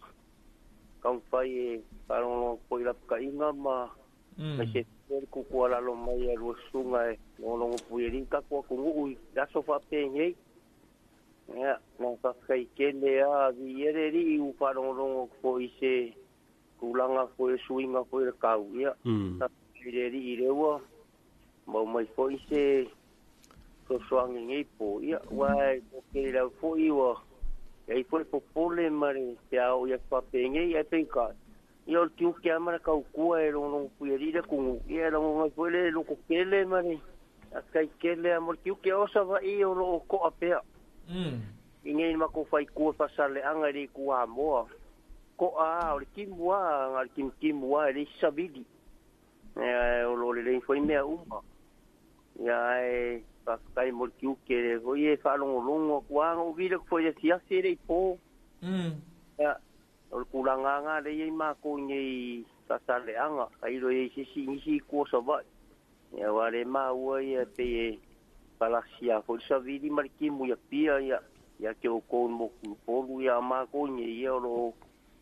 kau fai e fa longo koi la ka inga ma me se ku ku ala lo mai e lusunga e longo pui ka ku ku ui la so fa pe ngei. Ia no fa kai kele a vi ere ri u fa longo ko i se kulanga ko e suinga ko e kau ia. Ta ri i rewa mau mai foi se sosoangi ngei po ia wai ko ke la foi wa ei foi popole mare te au ia papenge ia penka ia o tiu ke amara kau kua e longo pui ri le kungu ia longo mai foi le loko kele mare a kai kele amor tiu ke osa va i o lo ko apea i ngei ma ko fai kua fasale anga ri ku amoa ko a o le kimua ngal kim kimua le sabidi o lo le foi mea uma ia e kai mo tiu ke foi e fa longo longo ku anga o vile foi e sia sere po ia o kulanga nga le i ma ko nei sasale anga ai lo e si si ku so va ia wa le ma ua ia pe palasia foi savili marki mu ia pia ia ia ke o ko mo ku polu ia ma ko nei ia lo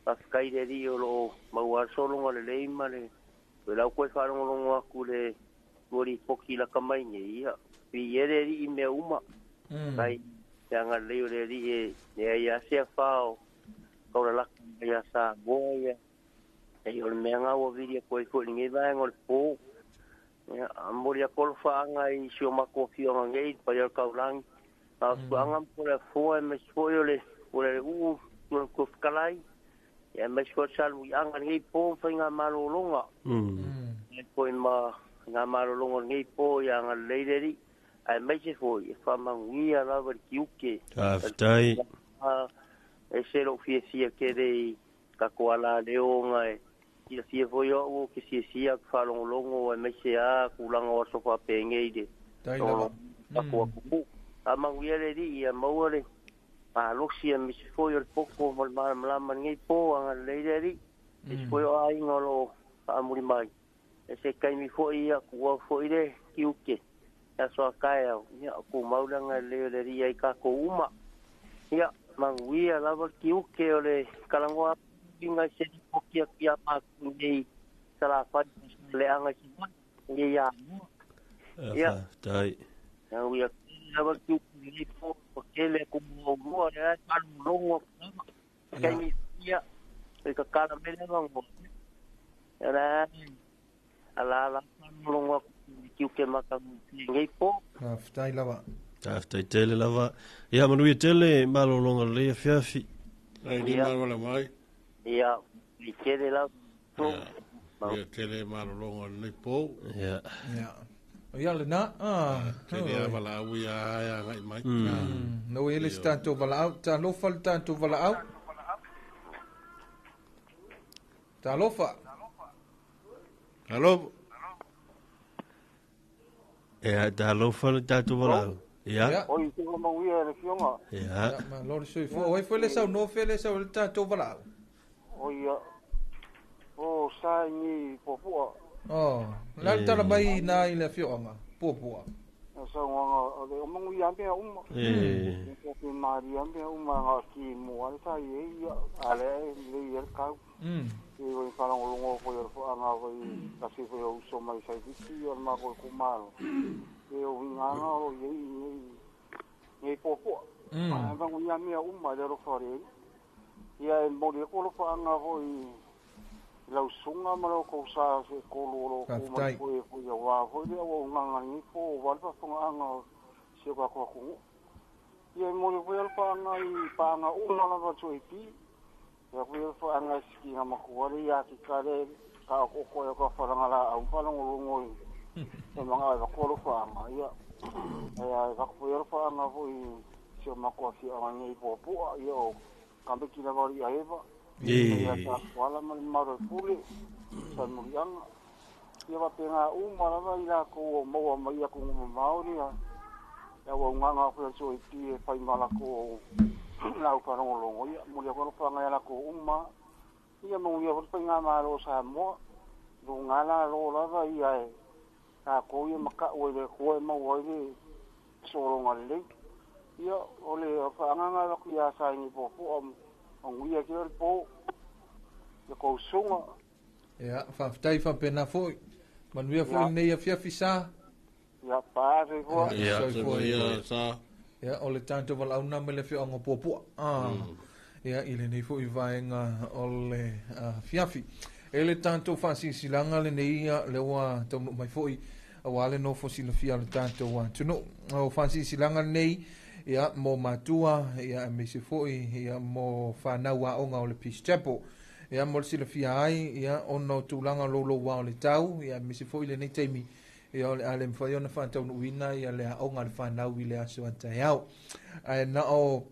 paskai le ri o lo maua solo le le ma le lau koe whalongolongo aku le tuari poki laka mai nei ia. Pi ere ri i mea uma. Kai te anga leo le ri e nea ia sea whao. Kaura laka ia sa moa ia. Ei o le mea ngā ua viri a koe koe ngei vaenga o le pō. Ia, amori a kolo whaanga i sio mako whionga ngei, pai o kaulangi. A whaanga mpo le fōa e mai soi o le uu tuan kofkalai. Ia mai soi salu i anga ngei pō whai ngā malolonga. Ia koe ma ngā malolonga ngei pō ia anga leireri. Ai mai se foi e whamanguia lava le kiuke. Tāwhitai. E se lo fia fia kere i kako ala leonga e. Kia fia foi o ke sia sia whalongolongo e mai se a kulanga o sofa pengei de. Tai lava. Kako aku. A manguia le ri ia maua le. A losi a misi foi o le poko ma le malamalama ngei pō anga leireri. E se foi o ainga lo whaamuri mai. E se kaimi foi ia kua foi le kiuke. Ia soa kai au, ia ku maulanga leo le ria i kako uma. Ia, manguia lava kiuke o le kalangoa pinga se pokia kia māku nei salafai le anga si mai. Ia ia. Ia. Tai. Ia uia lava kiuke nei po kele ku maulua le ai palu longo kuma. Kai mi ia i ka kala mele mango. Ia la ala ala longo kiuke maka ngei po. Tāwhitai lava. Tāwhitai tele lava. Ia manuia tele malolonga le afiafi. Ai ni malolonga mai. Ia, i tele lava. Ia tele malolonga le po. Ia. Ia. Ia le na. Tele a walau ia aia ngai mai. No ele se tātou valaau. Talofa le tātou valaau. Talofa. Alo. Ia, talofa le tātou valaau. Ia. Oi, te mauia le fionga. Ia. Ma lori sui fo. Oi foi le sau no fe le sau le tātou valaau. Oi ia. O sa ni popua. Oh, la tala mai na i le fionga. Popua. Sa nganga o le mangu ia mea uma. Eh. Ko ki mari mea uma nga ki mo ala sa ye ia ale le ia kau. I o whalongolongo foi o anga foi kasi foi o uso mai sai viti o ma ko ku malo. E o nganga o ye nei popua. A mangu ia mea uma le ro fare. Ia e mori ko lo whaanga foi lau sunga ma lo ko sa se kolo lo ko mai foi foi ia wa foi le o nganga ni po wa le whaanga se ka ko ku. Ia e mori foi al whaanga i pānga uma lava tui pi. Ia ku ia fa anga ski nga makua le ia ki ka le ka o ko ko ka fa nga la au fa longo longo i. E manga e ko lo fa anga ia. E va ku ia fa anga fu i si o makua fi anga ngi po po ia o kambe ki la vari a eva. Ia sa wala ma maro pule sa murianga. Ia va penga uma lava i la ko o maua mai ia ku Maori ia. Ia ua unganga fu so i ti e fai mala ko lau fa longo longo ia muri ko fa nga la ko uma ia mo ia fa nga malo sa mo lo ngala lo lava ia e ka ko ia maka o le ko e mau ai so lo ngale ia o le fa nga nga ko ia sa ni po po o nguia ke le po ia ko sunga ia fa ftai fa pena foi manuia foi nei a fia fisa ia pa se fo ia sa ia o le tanto valauna me le fioanga puapua. Ia i lenei foi vaega o le fiafi. E le tanto faasisilasilaga lenei ia le ua taunuu mai foi auā le nofo silafia o le tatou atunuu. O faasisilasilaga lenei ia mo matua ia aemaise foi ia mo fanau aoga o le Peace Chapel. Ia mo le silafia ai ia ona o tulaga loulouā o le tau ia aemaise foi lenei taimi ia o le a le mafai ona faataunuuina ia le aoga a le fanau i le aso a taeao. Ae na o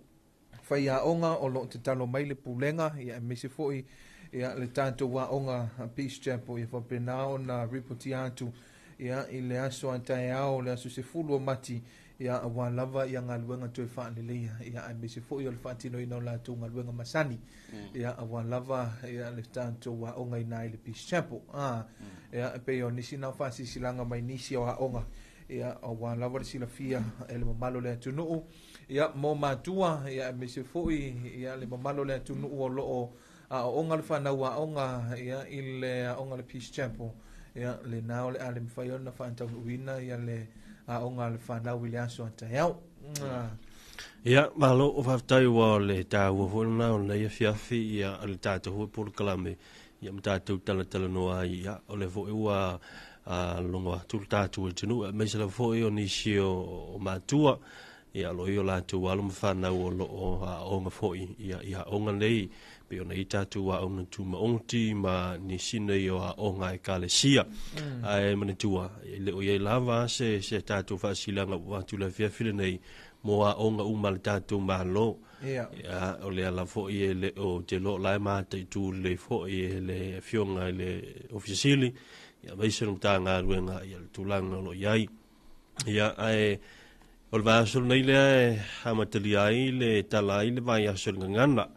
faiaoga o loo tatalo mai le pulega ia aemaise foi ia le tatou aoga Peace Chapel ia faapena ona ripotia atu ia i le aso a taeao le aso 10 o Mati ia auā lava ia galuega toe faaleleia ia aemaise foi o le faatinoina o latou galuega masani ia auā lava ia le tatou aoga ina i le Peace Chapel. Ia e pei o nisi na faasisilasilaga mai nisi o aoga ia auā lava le silafia e le mamalu o le atunuu ia mo matua ia aemaise foi ia le mamalu o le atunuu o loo aooga le fanau aoga ia i le aoga le Peace Chapel ia lena o le a le mafai ona faataunuuina ia le aoga le fanau i le aso a taeao. Ia, malo o faafetai ua o le taua foi lena o lenei afiafi ia le tatou foi polokalame ia ma tatou talatalanoa ai ia o le foi ua logo atu le tatou atunuu aemaise lava foi o nisi o matua ia lo i o latou alo ma fanau o loo aoga foi ia i aoga nei pei ona i tatou aoga tumaoti ma nisi nei o aoga ekalesia. Ae manatua e le o iai lava se tatou faasilaga ua atu le afiafi lenei mo aoga uma le tatou malo. Ia o le ala foi e le o te loo lae mataitu lelei foi e le afioga i le Ofisa Sili ia aemaise le Matagaluega ia le tulaga o loo iai. Ia ae o le vaiaso lenei lea e amatalia ai le tala ai le vaiaso i le gagana.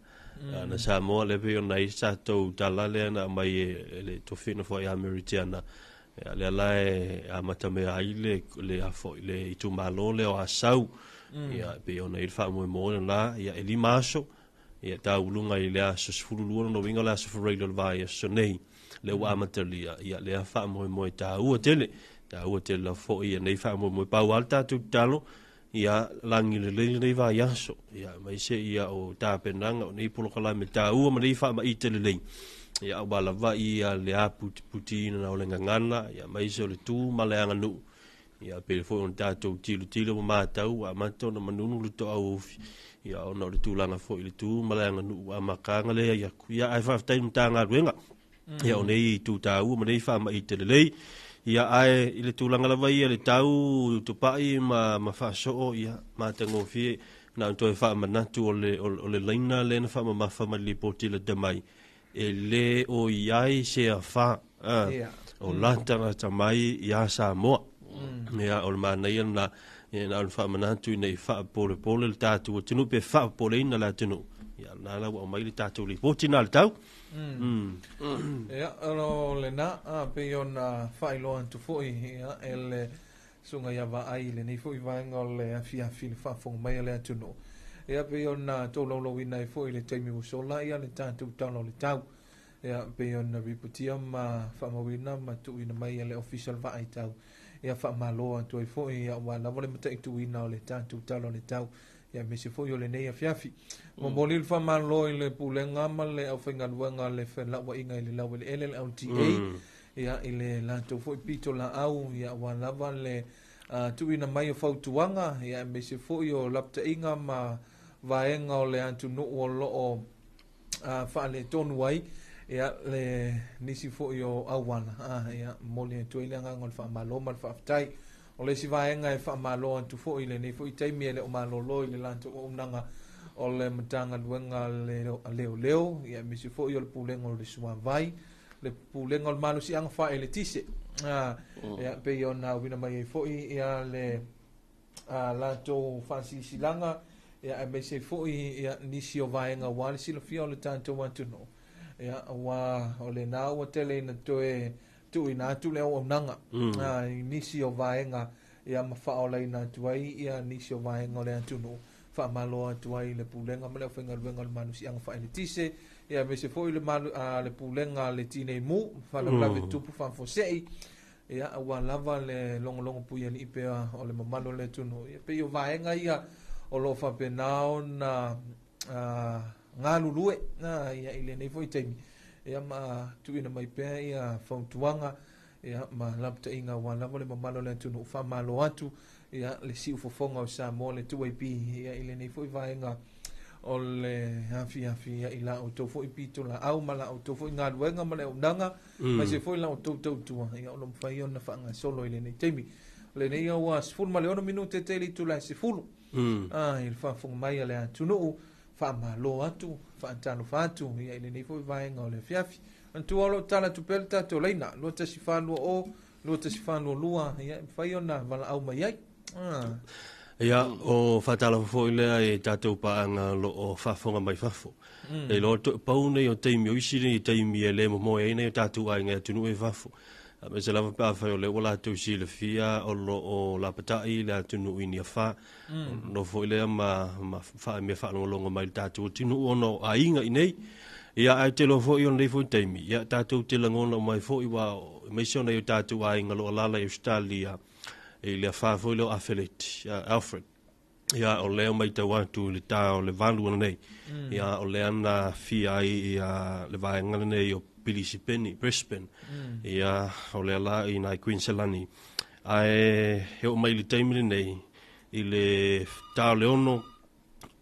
Na Samoa lea pei ona ai se tatou tala lea na aumai e le tofiina foi a Meritiana. Ia lea la e amatamea ai le afo i le itumalo lea o Asau. Ia pei ona i le faamoemoe lena ia e 5 aso ia tauluga i le aso 12 lona uiga o le aso Fereile o le vaiaso nei lea ua amatalia ia lea faamoemoe taua tele la foi ia nei faamoemoe pau a le tatou tatalo ia lagi lelei lenei vaiaso ia aemaise ia o tapenaga o nei polokalame taua ma nei faamaite lelei ia auā lava ia le aputiputiina o le gagana ia aemaise o le tu ma le aganuu ia pei foi ona tatou tilotilo ma matau ua amata ona manunu le toauofi ia ona o le tulaga foi i le tu ma le aganuu ua amataga lea ia aku ia ae faafetai i le Matagaluega ia o nei itu taua ma nei faamaite lelei ia ae i le tulaga lava ia le tau tupai ma faasoo ia matagofie na ona toe faamanatu o le laina lea na faamamafa mai le lipoti lata mai e le o iai se afā o latalata mai iā Samoa. Ia o le manaia lena ia na o le faamanatu ina i faapolepole le tatou atunuu pe faapopoleina le atunuu ia lena la ua aumai le tatou lipoti na le tau. Ia o lena pei ona faailoa atu foi ia e le susuga ia Vaai i lenei foi vaega o le afiafi le faafofoga mai a le atunuu. Ia pei ona tolaulauina ai foi le taimi ua sola ia le tatou tala o le tau. Ia pei ona ripotia ma faamauina ma tuuina mai e le Ofisa o le Vaai Tau. Ia faamalo atu ai foi ia auā lava le mataituina o le tatou tala o le tau. Ia aemaise foi o lenei afiafi. Momoli le faamalo i le pulega ma le aufaigaluega le felauaiga i le laueleele le LTA. Ia i le latou foi pito laau ia auā lava le tuuina mai o fautuaga ia aemaise foi o lapataiga ma vaega o le atunuu o loo faaletonu ai ia le nisi fo'i o auala ia momoli atu ai le agaga o le faamālō ma le faafetai. O le isi vaega e faamālō atu fo'i i lenei fo'i taimi e le o malōlō i le latou auaunaga o le Matagaluega Leoleo ia aemaise fo'i o le Pulega o le Suavai, le Pulega o le Malosiaga Faaeletise ia pei ona auina mai ai fo'i ia le latou faasilasilaga ia aemaise ai fo'i ia nisi o vaega aua le silafia o le tatou atunuu ia aua o lena ua tele ina toe tuuina atu le auaunaga i nisi o vaega ia ma faaolaina atu ai ia nisi o vaega o le atunuu. Faamalo atu ai i le Pulega ma le Aufaigaluega o le Malosiaga Faaeletise, ia aemaise foi le malu, le Pulega a le Tinei Mu, faalavelave tupu faafuasei, ia aua lava le logologo puialii pea o le mamalu o le atunuu. Ia pei o vaega ia o lo o faapena ona galulue ia i lenei foi taimi, ia ma tuuina mai pea ia fautuaga ia ma lapataiga aua lava le mamalu o le atunuu. Faamalo atu ia le siufofoga o Samoa le 2AP ia i lenei foi vaega o le afiafi ia i la outou foi pitolaau ma la outou foi galuega ma le auaunaga aemaise foi la outou tautua ia o lo o mafai ona faagasolo i lenei taimi. O lenei ua 16 minute tele itula e 10 i le faafofoga mai a le atunuu. Faamalo atu, faatalofa atu ia i lenei foi vaega o le afiafi. Manatua o lo o tala atu pea le tatou laina 21420 21422 ia e mafai ona valaau mai ai. Ia, o faatalofa foi lea i tatou paaga o lo o faafofoga mai fafo. E iloa toe pau nei o taimi o isi nei taimi e le momoe ai nai o tatou aiga i atunuu i fafo. Aemaise lava pe afai o lea ua latou silafia o lo o lapatai le atunuu i Niafā. Nofo foi lea ma mea faalogologo mai i le tatou atunuu ona o aiga i nei. Ia, ae te iloa foi o lenei foi taimi, ia, tatou te lagona uma ai foi, aua aemaise o nai o tatou aiga o lo o alaala i Ausetalia i le afa foi lea o Afeleti, Alfred. Ia, o lea e matau atu i le ta o le 8 ananei, ia, o lea na aafia ai ia, le vaega lenei o Pilisipeni, Brisbane. Ia, o lea la i nai Queensland. Ae e oo mai i le taimi lenei, i le ta o le 6,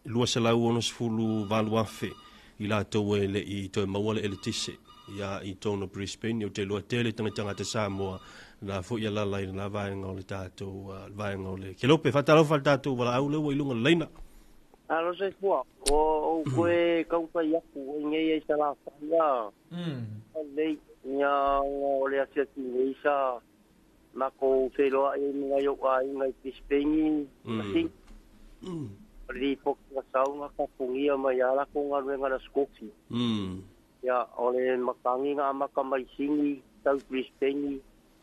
268,000 i latou e le i toe maua le eletise ia i totonu o Brisbane. Ou te iloa tele tagata Samoa na foi alaala i lena vaega o le tatou le vaega o le Kelope. Faatalofa i le tatou valaau lea ua i luga o le laina. Alo soifua, o ou koe taumafai atu i nei ai Salafai a. Lelei, ia o le asiasi nei sa matou feiloai ai ma nai ou aiga i Brisbane ma Sydney. O le lipoti na sau na tapunia mai lava latou galuega i le Aso Kofi. Ia, o le matagi na amata mai Sydney tau i Brisbane,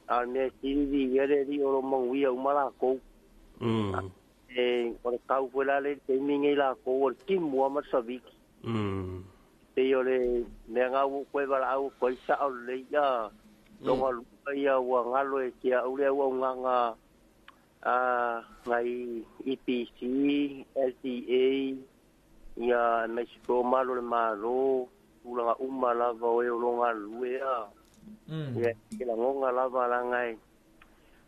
a o le mea e sili viia le alii o lo o manuia uma latou. E, o le tau foi la lea i le taimi nei latou o le timu lava ma le savili. Pei o le mea na ua ou toe valaau atu ai sao lelei a lona lua ia ua galo e te au le auaunaga a nai EPC, LTA, ia aemaise foi o malu o le Malo, tulaga uma lava o e o lo o galulue a. Ia e lagona lava leaga e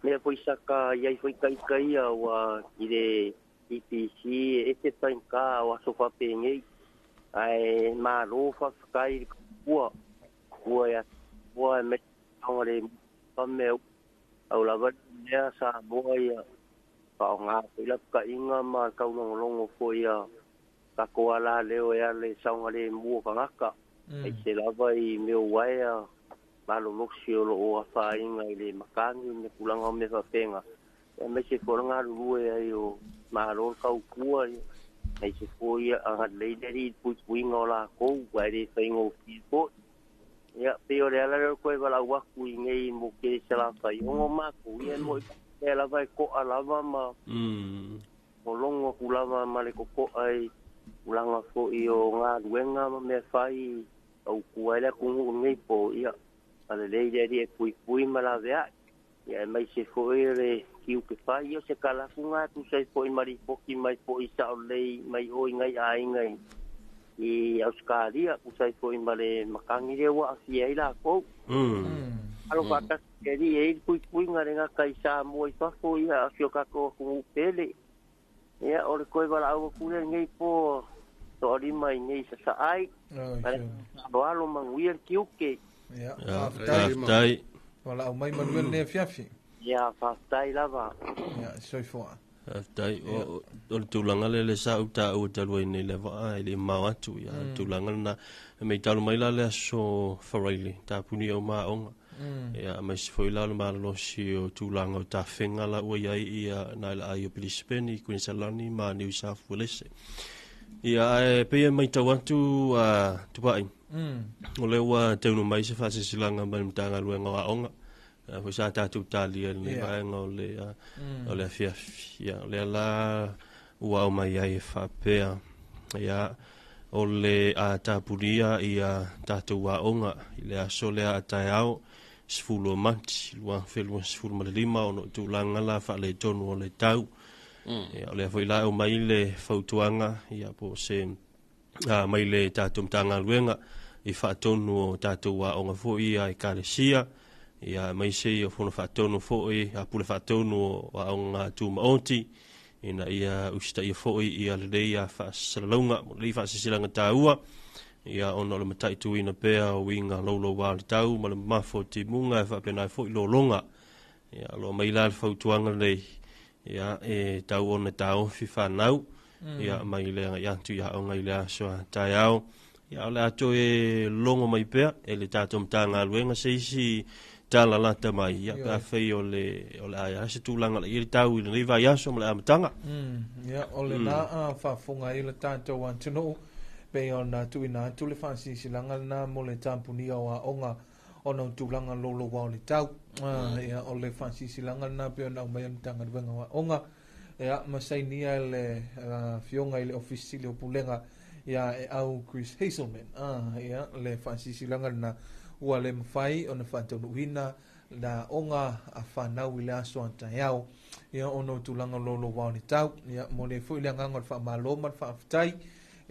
mea foi saka i ai foi ita ia ua i le EPC e ese faigata o aso faapenei ae malo faafetai i le ua ua ia ua e me le pa mea au lava mea Samoa ia faaaoga foi lapataiga ma taulogologo foi ia tatou ala leo e ala i saogalemu o tagata aise lava i mea uaea malolosi o lo o afaina i le matagi ma tulaga o mea faapena aemaise foi o le galulue ai o Malo le tautua aemaise foi agalelei le Alii i le puipuiga o latou aua e le faigofie foi. Ia pei o le ala lea o le toe valaau atu i nei mo ke Salafai ona o matou ia e moi lea lava e to'a lava ma logologo atu lava ma le toto'a i tulaga foi o galuega ma mea fai e tautua ai le atunuu lenei po ia agalelei le Alii e puipui ma laveai. Ia aemaise foi o le tiute fai, ia o se tala atu lena e tusa ai foi ma lipoti mai foi sao lelei mai o i nai aiga i Ausetalia, tusa ai foi ma le matagi lea ua aafia ai latou. Alo faatasi i le Alii e i ai le puipuiga le gata i Samoa i fafo, ia a o si o tatou atunuu pele. Ia o le toe valaau atu lea i lenei po. Toalima i nei sasaai. Alo manuia le tiuke. Ia, faafetai. Wala au mai manuia lenei afiafi. Ia, faafetai lava. Ia, soifua. Faafetai. O le tulaga lea le sa ou taua talu ai nei le vaa e le mao atu. Ia, le tulaga lena. E mai talu mai la le aso Faraile, tapuni au maaoga. Ia, mai se foi la le malolosi o tulaga o tafega la ua iai ia nai la ai o Brisbane, Queensland ma New South Wales. Ia, ae pei e matau atu Tupai. O lea ua taunu mai se faasilasilaga mai le Matagaluega o Aoga. Foi sa tatou talia i lenei vaega o le o le afiafi. Ia, o lea la ua aumai ai e faapea. Ia, o le a tapunia ia tatou aoga i le aso lea a taeao 10 o Mati 2025 ona o tulaga la faaletonu o le tau. Ia, o lea foi la aumai le fautuaga ia po o se mai le tatou Matagaluega i faatonu o tatou aoga foi ia ekalesia, ia aemaise ia fono faatonu foi a pule faatonu o aoga tumaoti ina ia usitaia foi ia lelei ia faasalalauga mo lelei faasilasilaga taua ia ona o le mataituina pea o uiga louloua o le tau ma le mamafa o timuga e faapena ai foi lologa. Ia, o lo o mai la le fautuaga lenei ia e tau ona taofi fanau ia mai le agai atu i aoga i le aso a taeao. Ia, o le a toe logo mai pea e le tatou Matagaluega se isi tala lata mai ia pe afai o le a se tulaga la i le tau i lenei vaiaso ma le amataga. Ia, o lena a faafofoga ai le tatou atunuu pei ona tuuina atu le faasilasilaga lena mo le tapunia o aoga ona o tulaga louloua o le tau. Ia, o le faasilasilaga lena pei ona aumai e le Matagaluega o Aoga. Ia, ma sainia e le afioga i le Ofisa Sili o Pulega ia e au Chris Hazelman. Ia, le faasilasilaga lena ua le mafai ona faataunuuina na aoga a fanau i le aso a taeao. Ia, ona o tulaga louloua o le tau. Ia, mo le foi le agaga o le faamalo ma le faafetai.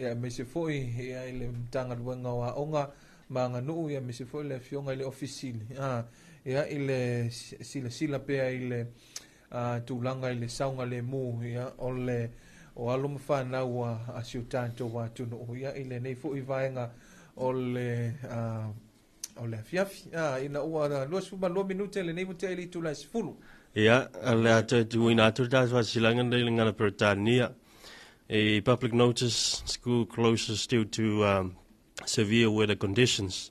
Ia, aemaise foi ia i le Matagaluega o Aoga ma Aganuu, ia aemaise foi le afioga i le Ofisa Sili. Ia, i le silasila pea i le tulaga i le saogalemu, ia, o le o alo ma fanau a si o tatou atunuu, ia, i lenei foi vaega o le afiafi. Ina ua 22 minute lenei ua tea i le itula e 10. Ia, o le a toe tuuina atu le tatou faasilasilaga lenei i le gagana Peretania. A public notice, school closes due to severe weather conditions.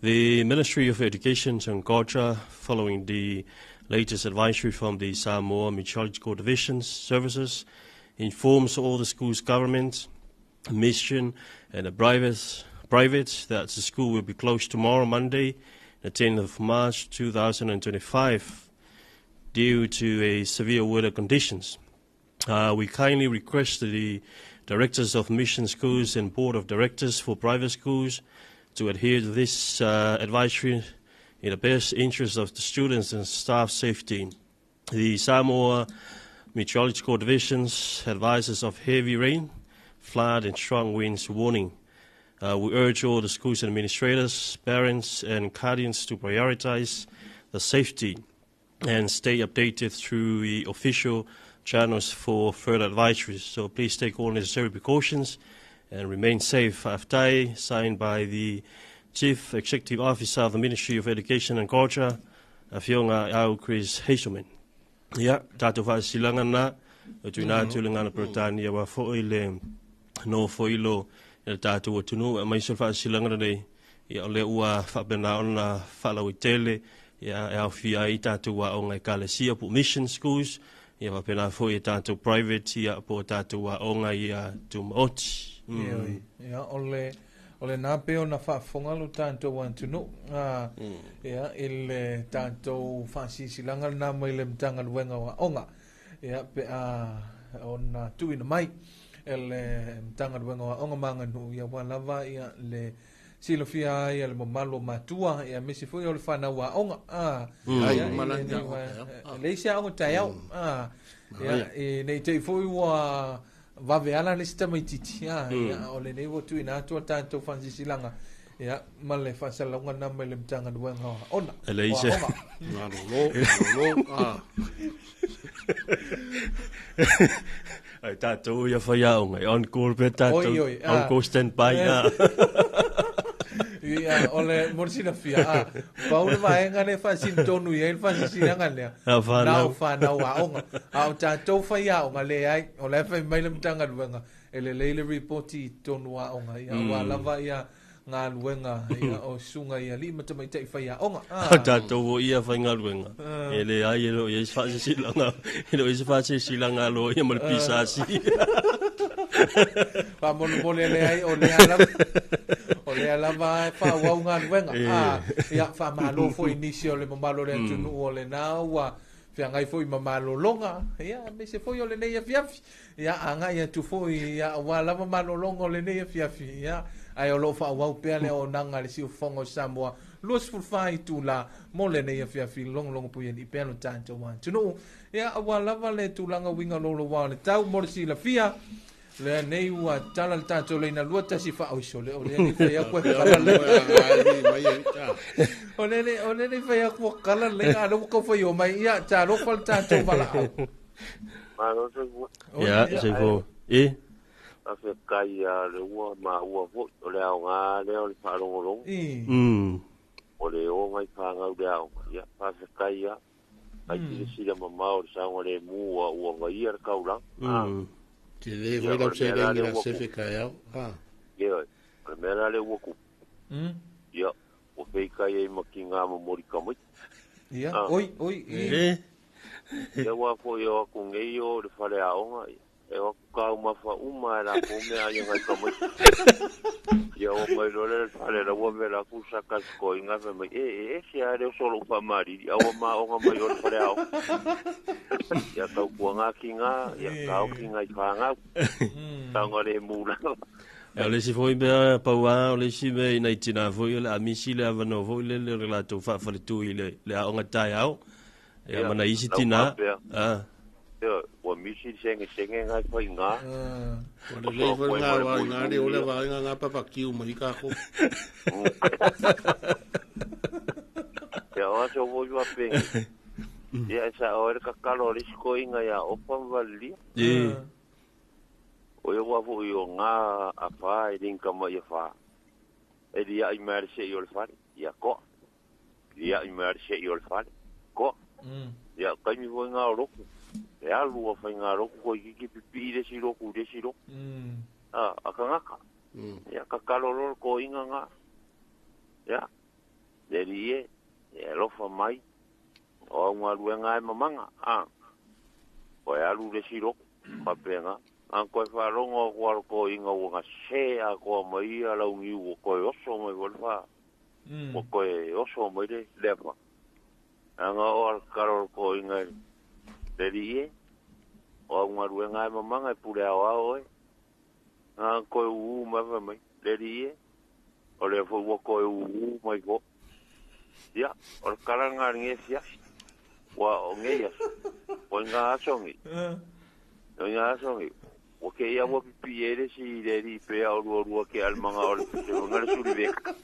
The Ministry of Education and Culture, following the latest advisory from the Samoa Meteorological Division Services, informs all the school's government, mission, and the private that the school will be closed tomorrow, Monday, the 10th of March 2025, due to a severe weather conditions. We kindly request the directors of mission schools and board of directors for private schools to adhere to this advisory in the best interest of the students and staff safety. The Samoa Meteorological Divisions advises of heavy rain, flood and strong winds warning. We urge all the schools administrators, parents and guardians to prioritize the safety and stay updated through the official channels for further advisories. So please take all necessary precautions and remain safe. Faafetai, signed by the Chief Executive Officer of the Ministry of Education and Culture, Afioga Au Chris Hazelman. Ia, tatou faasilasilaga na, o tuuina atu le gagana Peretania wa foi le no foi lo le tatou atunuu aemaise o le faasilasilaga lenei. Ia, o lea ua faapena ona faalauaitele ia e aofia ai tatou aoga ekalesia po mission schools, ia faapena foi e tatou private ia po o tatou aoga ia tumaoti. Ia, o lena pei ona faafofoga lo tatou atunuu ia, i le tatou faasilasilaga lena mai le Matagaluega o Aoga. Ia, pe a ona tuuina mai e le Matagaluega o Aoga ma Aganuu, ia ua lava ia le silafia ai e le mamalu o matua, ia aemaise foi o le fanau aoga. Ia, leai se aoga taeao. Ia, e nei te i foi ua vave ala le si tamaitiiti. Ia, o lenei ua tuuina atu a tatou faasilasilaga, ia, ma le faasalalauga lena mai le Matagaluega o Aoga. E leai se Malolo, malolo. Ai tātou ia whai aonga, on call pe tātou, on call stand by. Ia, o le mo le silafia, pau le vaega lea e faasinitonu i ai le faasisilaga lea, na o fanau aoga. A o tatou faiaoga, leai, o la e fai mai le Matagaluega, e lelei le ripoti i totonu o aoga, ia, aua lava ia galuega ia, o susuga i alii ma tamaitai faiaoga. O tatou foi ia faigaluega, e leai e le o i ai se faasisilaga, e le o i ai se faasisilaga a loia ma le PSC. Faamolemole leai, o lea lava, o lea lava e faaauau galuega. Ia, faamalo foi i nisi o le mamalu o le atunuu o lena ua feagai foi ma malologa, ia, aemaise foi o lenei afiafi. Ia, agai atu foi, ia, aua lava malologa o lenei afiafi, ia, ae o lo o faaauau pea le auaunaga a le Siufofoga o Samoa 24 itula mo lenei afiafi logologo puialii pea lo tatou atunuu. Ia, aua lava le tulaga uiga louloua o le tau mo le silafia, lenei ua tala le tatou leina lua tasi faaoiso le o lea nei fai atu e kala le o lea nei o lea nei fai atu e kala le a lea ua tau fai o mai ia talofa le tatou valaau. Malo soifua. Ia, soifua. E. Faafetai lava o lea ua maua foi, o le aoga lea o le faalogologo. O le o nai fanau i le aoga, ia faafetai lava. Ai silasila mamao i le saogalemu ua ua vaia le taulaga. Tele foi lau seleni la sefe taeao. Ioe, o le mea la lea ua tupu, ia, ua feitai ai ma tiga momoli tamaiti. Ia, oi, oi, i. Ia aua foi e o atu nei o i le faleaoga, e o atu taumafa uma e latou meaai a nai tamaiti. Ia oo mai loa lea i le fale la ua vela atu saka sikoiga fai mai, e, e ese lava le oso o lou faamalili a ua maoga mai o le faleaoga. Ia tautuaga tiga, ia taofi nai fanau. Saogalemu lava. O le isi foi mea pau lava, o le isi mea i nai tina foi o le a misi le avanoa foi lele o le latou faafaletui i le aoga taeao. Ia ma nai isi tina. Ia, ua misi le segesege ngai faiga. Ua lelei foi lena vaega le o le vaega nga papakiu mai kākou. Ia o aso foi faapeni. Ia e sao ai le tatalo a le isi toeaina ia Ofa ma Valelia. O ia ua foi o nga a fa e le ni tama ia fa. E liai mai le sei o le fale, ia toa. Liai mai le sei o le fale, toa. Ia taimi foi nga o lotu. E alu a fai nga lotu toeitiiti pipii le isi lotu i le isi lotu. A tagata. Ia tatalo loa le toeaina nga. Ia, le alii e, e alofa mai, o au galuega e mamaga, koe alu le isi lotu, faapena. A na toe faalogo atu lava le toeaina ua gase atoa mai ia launiu ua toe oso mai foi le fa, ua toe oso mai le afa. Leaga o le tatalo a le toeaina i le alii e, o au galuega e mamaga e pule aoao oe. Na toe ū mai fai mai, le alii e, o lea foi ua toe ū mai foi. Ia, o le tala lena a lenei afiafi, ua o nei aso, o i ngā aso nei, o i ngā aso nei, ua te i a ua pipii ai le isi i le alii pea o lua lua ke a le maga o le pese faiga le suli veka.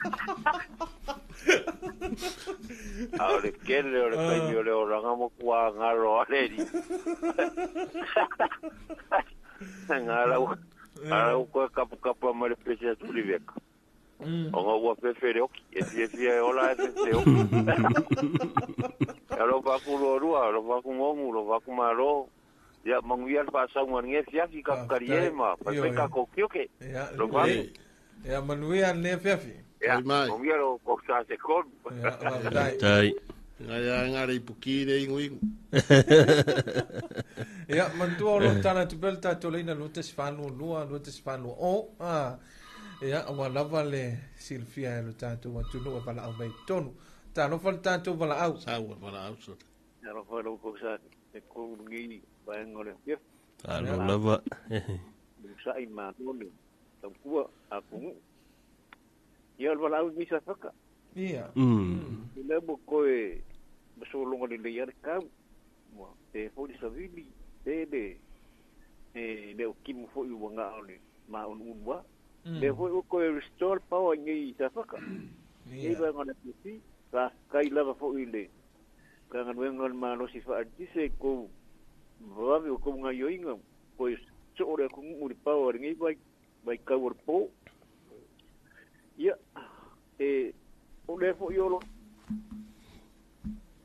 A o le tele o le taimi o le olaga matua galo a le alii. Ngā lau, a lau koe kapakapa mai le pese a suli veka. Ona ua fefe le oki, e fiafia e ola ae fefe le oki. Alofa atu lualua, alofa atu Gogu, alofa atu Malo. Ia, manuia le faasauga i lenei afiafi, kakali e ma faifai tatou tiute. Alofa atu. Ia, manuia lenei afiafi. Ia, manuia lo kou sa se tolu. Ia, faafetai. Faafetai. Ngai a ngā rei puki le ingu ingu. Ia, manatua o lo o tala atu pea le tatou laina 2142 2140. Ia, ua lava le silafia e lo tatou atunuu e valaau mai i totonu. Talofa le tatou valaau. Sau e valaau sole. Talofa i lau kou sa te kou lenei vaega o le afiafi. Alo lava. Musa'i malo le tautua a atunuu. Ia, o le valaau i lenei Safata. Ia. O lea ua toe masologa lelei lava le tau. Ua pe foi le savili, pe le e le o timu foi ua na o le māunuunu lava. Lea foi ua toe restore le power i nei Safata. Nei vaega o le afiafi. Faafetai lava foi i le Matagaluega o le Malosi Faa-Eletise i tou vavave o tou gaioiga, toe So o le atunuu i le paoa i lenei vai vaitau o le po. Ia, e, o lea foi o lo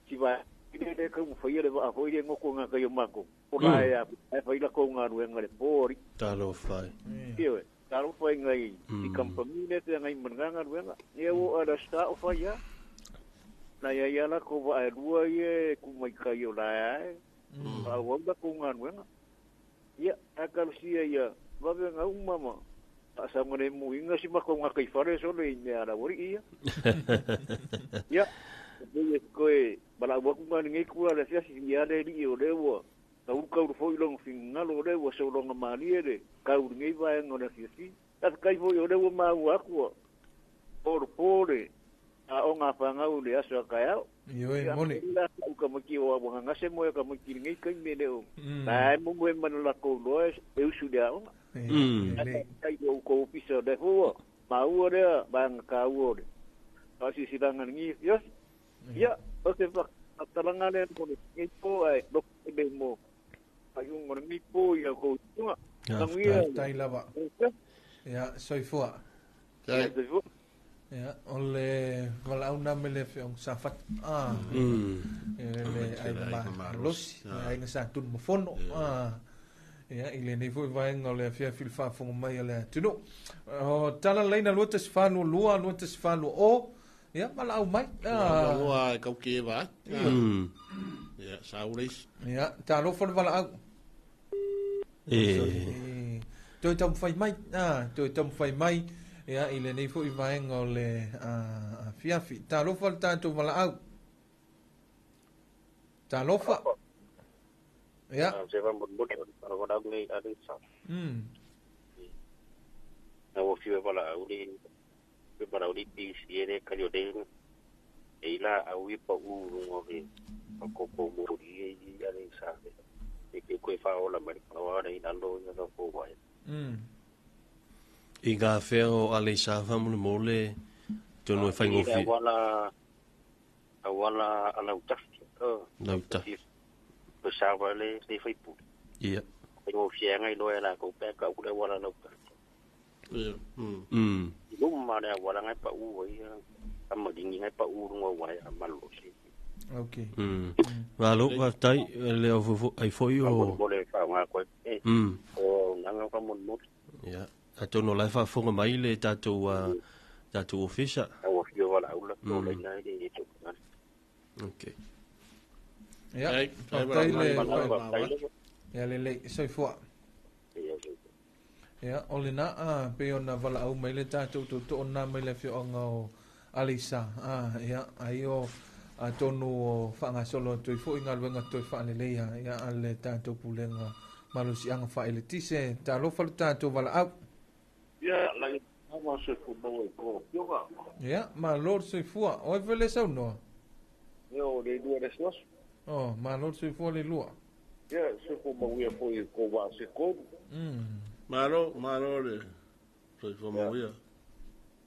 si vaega lea e taumafaia le vaa foi lea e goto i gatai o matou, o la e e fai latou galuega i le po alii. Talofa e. Ioe, talofa i nai i kamupani lea e feagai ma lena galuega. Ia ua oo lava i le Aso Sa o fai lava. Na i ai lava latou vaa e lua ia e tu mai tai o la e faaauau latou galuega. Ia, ae talosia ia vave ona uma ma faasaogalemuina si matou gataifale sole i mea a le aualii ia. Ia, e pei e toe valaau atu ma lenei tula i le afiafi, ia le alii o lea ua taulu taulu foi lona finagalo o lea ua sologa malie le tau i lenei vaega o le afiafi. Faafetai foi o lea ua maua atu ua po le aoga a fanau i le aso a taeao. Ioe, moni. Ia, au tamaiti o ua gagase moe tamaiti i lenei taimi e le o la e momoe ma le latou iloa e usu i le aoga. Ae faafetai i lo outou ofisa o lea foi ua maua lea vaega taua o le faasilasilaga i lenei afiafi. Ia, o se faamatalaga lea mo lenei po ae loto tele mo faaiuga o lenei po i a outou iuga. Manuia. Faafetai lava. Ia, soifua. Ia, soifua. Ia, o le valaau na me le afioga Safata. Ah, e le aiga malosi, le aiga sa Tunumafono. Ah, ia, i lenei foi vaega o le afiafi i le faafofoga mai a le atunuu. O tala laina 2142 2140, ia, valaau mai. Ah. Ua e kau ke va. Ia, sa uleis. Ia, talofa le valaau. E. Toe taumafai mai, ah, toe taumafai mai, ia, i lenei foi vaega o le afiafi. Talofa le tatou valaau. Talofa. Ia. Se va mo mo le valaau nei a le sa. Na ua fiu e valaau le e valaau le PC e le kali o le e ila au i pa u lunga o le koko mori e i a le sa. E ke koe whaola mai le whaola i lalo i lalo ko wai. I ngā whea o Aleisa whamule mole tonu e whaingofi. Awala awala ala utafi. Lautafi. Ko sawa le le whaipuri. Ia. Whaingofi anga i loe la ko peka ule wala lautafi. Ia. I luma le awala ngai pa u i ama dingi ngai pa u runga wai a malosi. Okay. Malo, faafetai le au ai foi o mole fa nga koe. O nanga ka mon mo. Ia. Atonu o la e faafofoga mai le tatou tatou ofisa. Au afio wala ula to le nai le to. Okay. Ia. Faafetai le ia lelei soifua. Ia, o lena a pe ona valaau mai le tatou tootoo na mai le afioaga o Aleisa. Ia, ai o atonu o faagasolo atu ai foi galuega toe faaleleia ia a le tatou pulega malosiaga faaeletise. Talofa le tatou valaau. Ia, lagi ma soifua maua i ko afioga. Ia, malo le soifua. O ai foi le saunoa? Ia, o le lua le asuasu. O, malo le soifua le lua. Ia, soifua mauia foi i ko vaa se kolu. Malo, malo le soifua mauia.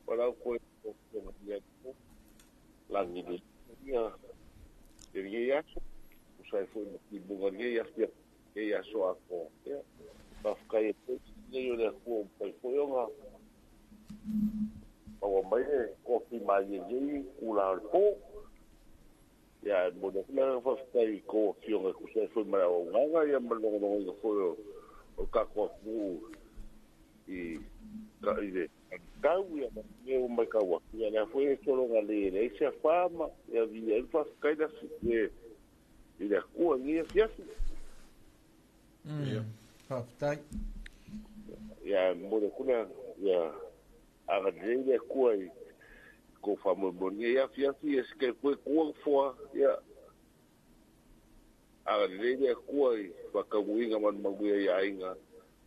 Walau koe ko afioga ia lagi le ia le ia aso. Usai foi ma ki bunga le ia afia le aso a ko. Ia, whawhakai e koe nei o le akua o pai foi o ngā. Maua mai e kofi mai e nei kula o le pō. Ia, mo le kula whawhakai i ko afioga kusai foi ma o nganga ia ma longo longo foi o kako aku i ka i le kau ia ma me o mai kau ia le foi e tolonga le le se fama ia vi e whawhakai la si i le akua ngi e fiafi. Ia. Faafetai. Ia mo le kula ia aga le akua i ko whamoemoe ia fiafi e sike koe kua foa ia aga le akua i whakamuinga manumanuia ia ainga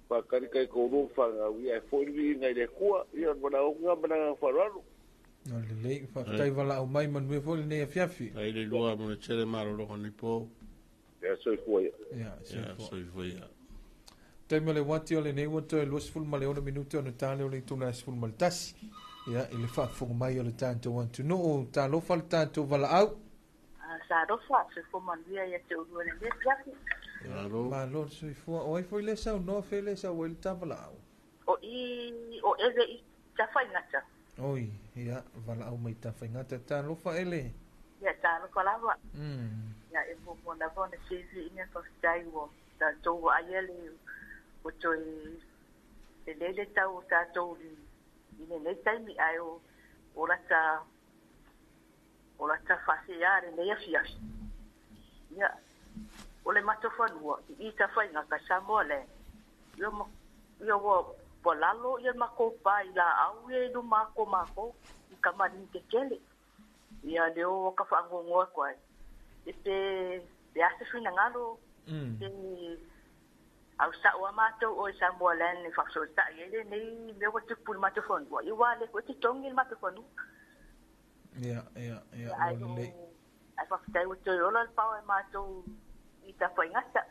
whakarikai ko ro whanga ia e foi inga i le akua ia mana onga mana whararo. No lelei, faafetai valaau mai manuia foi lenei afiafi. Ai le lua mo le tele malolo ni po. Ia soifua ia. Ia, soifua. Soifua ia. Taimi o le wati o lenei ua toe 26 minute ona tale o le itula 11. Ia, i le faafofoga mai o le tatou atunuu. Talofa le tatou valaau. Sa alofa, soifua manuia ia te ulua lenei afiafi. Malo. Malo le soifua. O ai foi lea e saunoa fea lea e sau ai le ta valaau? O i o Ele i Tafaigata. Oi, ia, valaau mai Tafaigata. Talofa Ele. Ia, talofa lava. Ia, e muamua lava ona fiafiaina faafetai ua tatou vaaia le ua toe lelei le tau o tatou i lenei taimi, ae o lata o lata faasea lenei afiafi. Ia, o le matou fanua i i Tafaigata, Samoa Land, ia, ia ua, ua lalo ia le matou pa i laau ia i luma atu o matou, i kamali'i tetele. Ia, lea ua ta faanoanoa atu ai, e pe, pe a se finagalo, pe au sa'o lava matou o i Samoa Land e faafesootai ai lenei mea ua tupu i le matou fanua, ia ua le toe totogi le matou fanua. Ia, ia, ia, ua lelei. Ae faafetai ua toe ola le pao e matou i Tafaigata.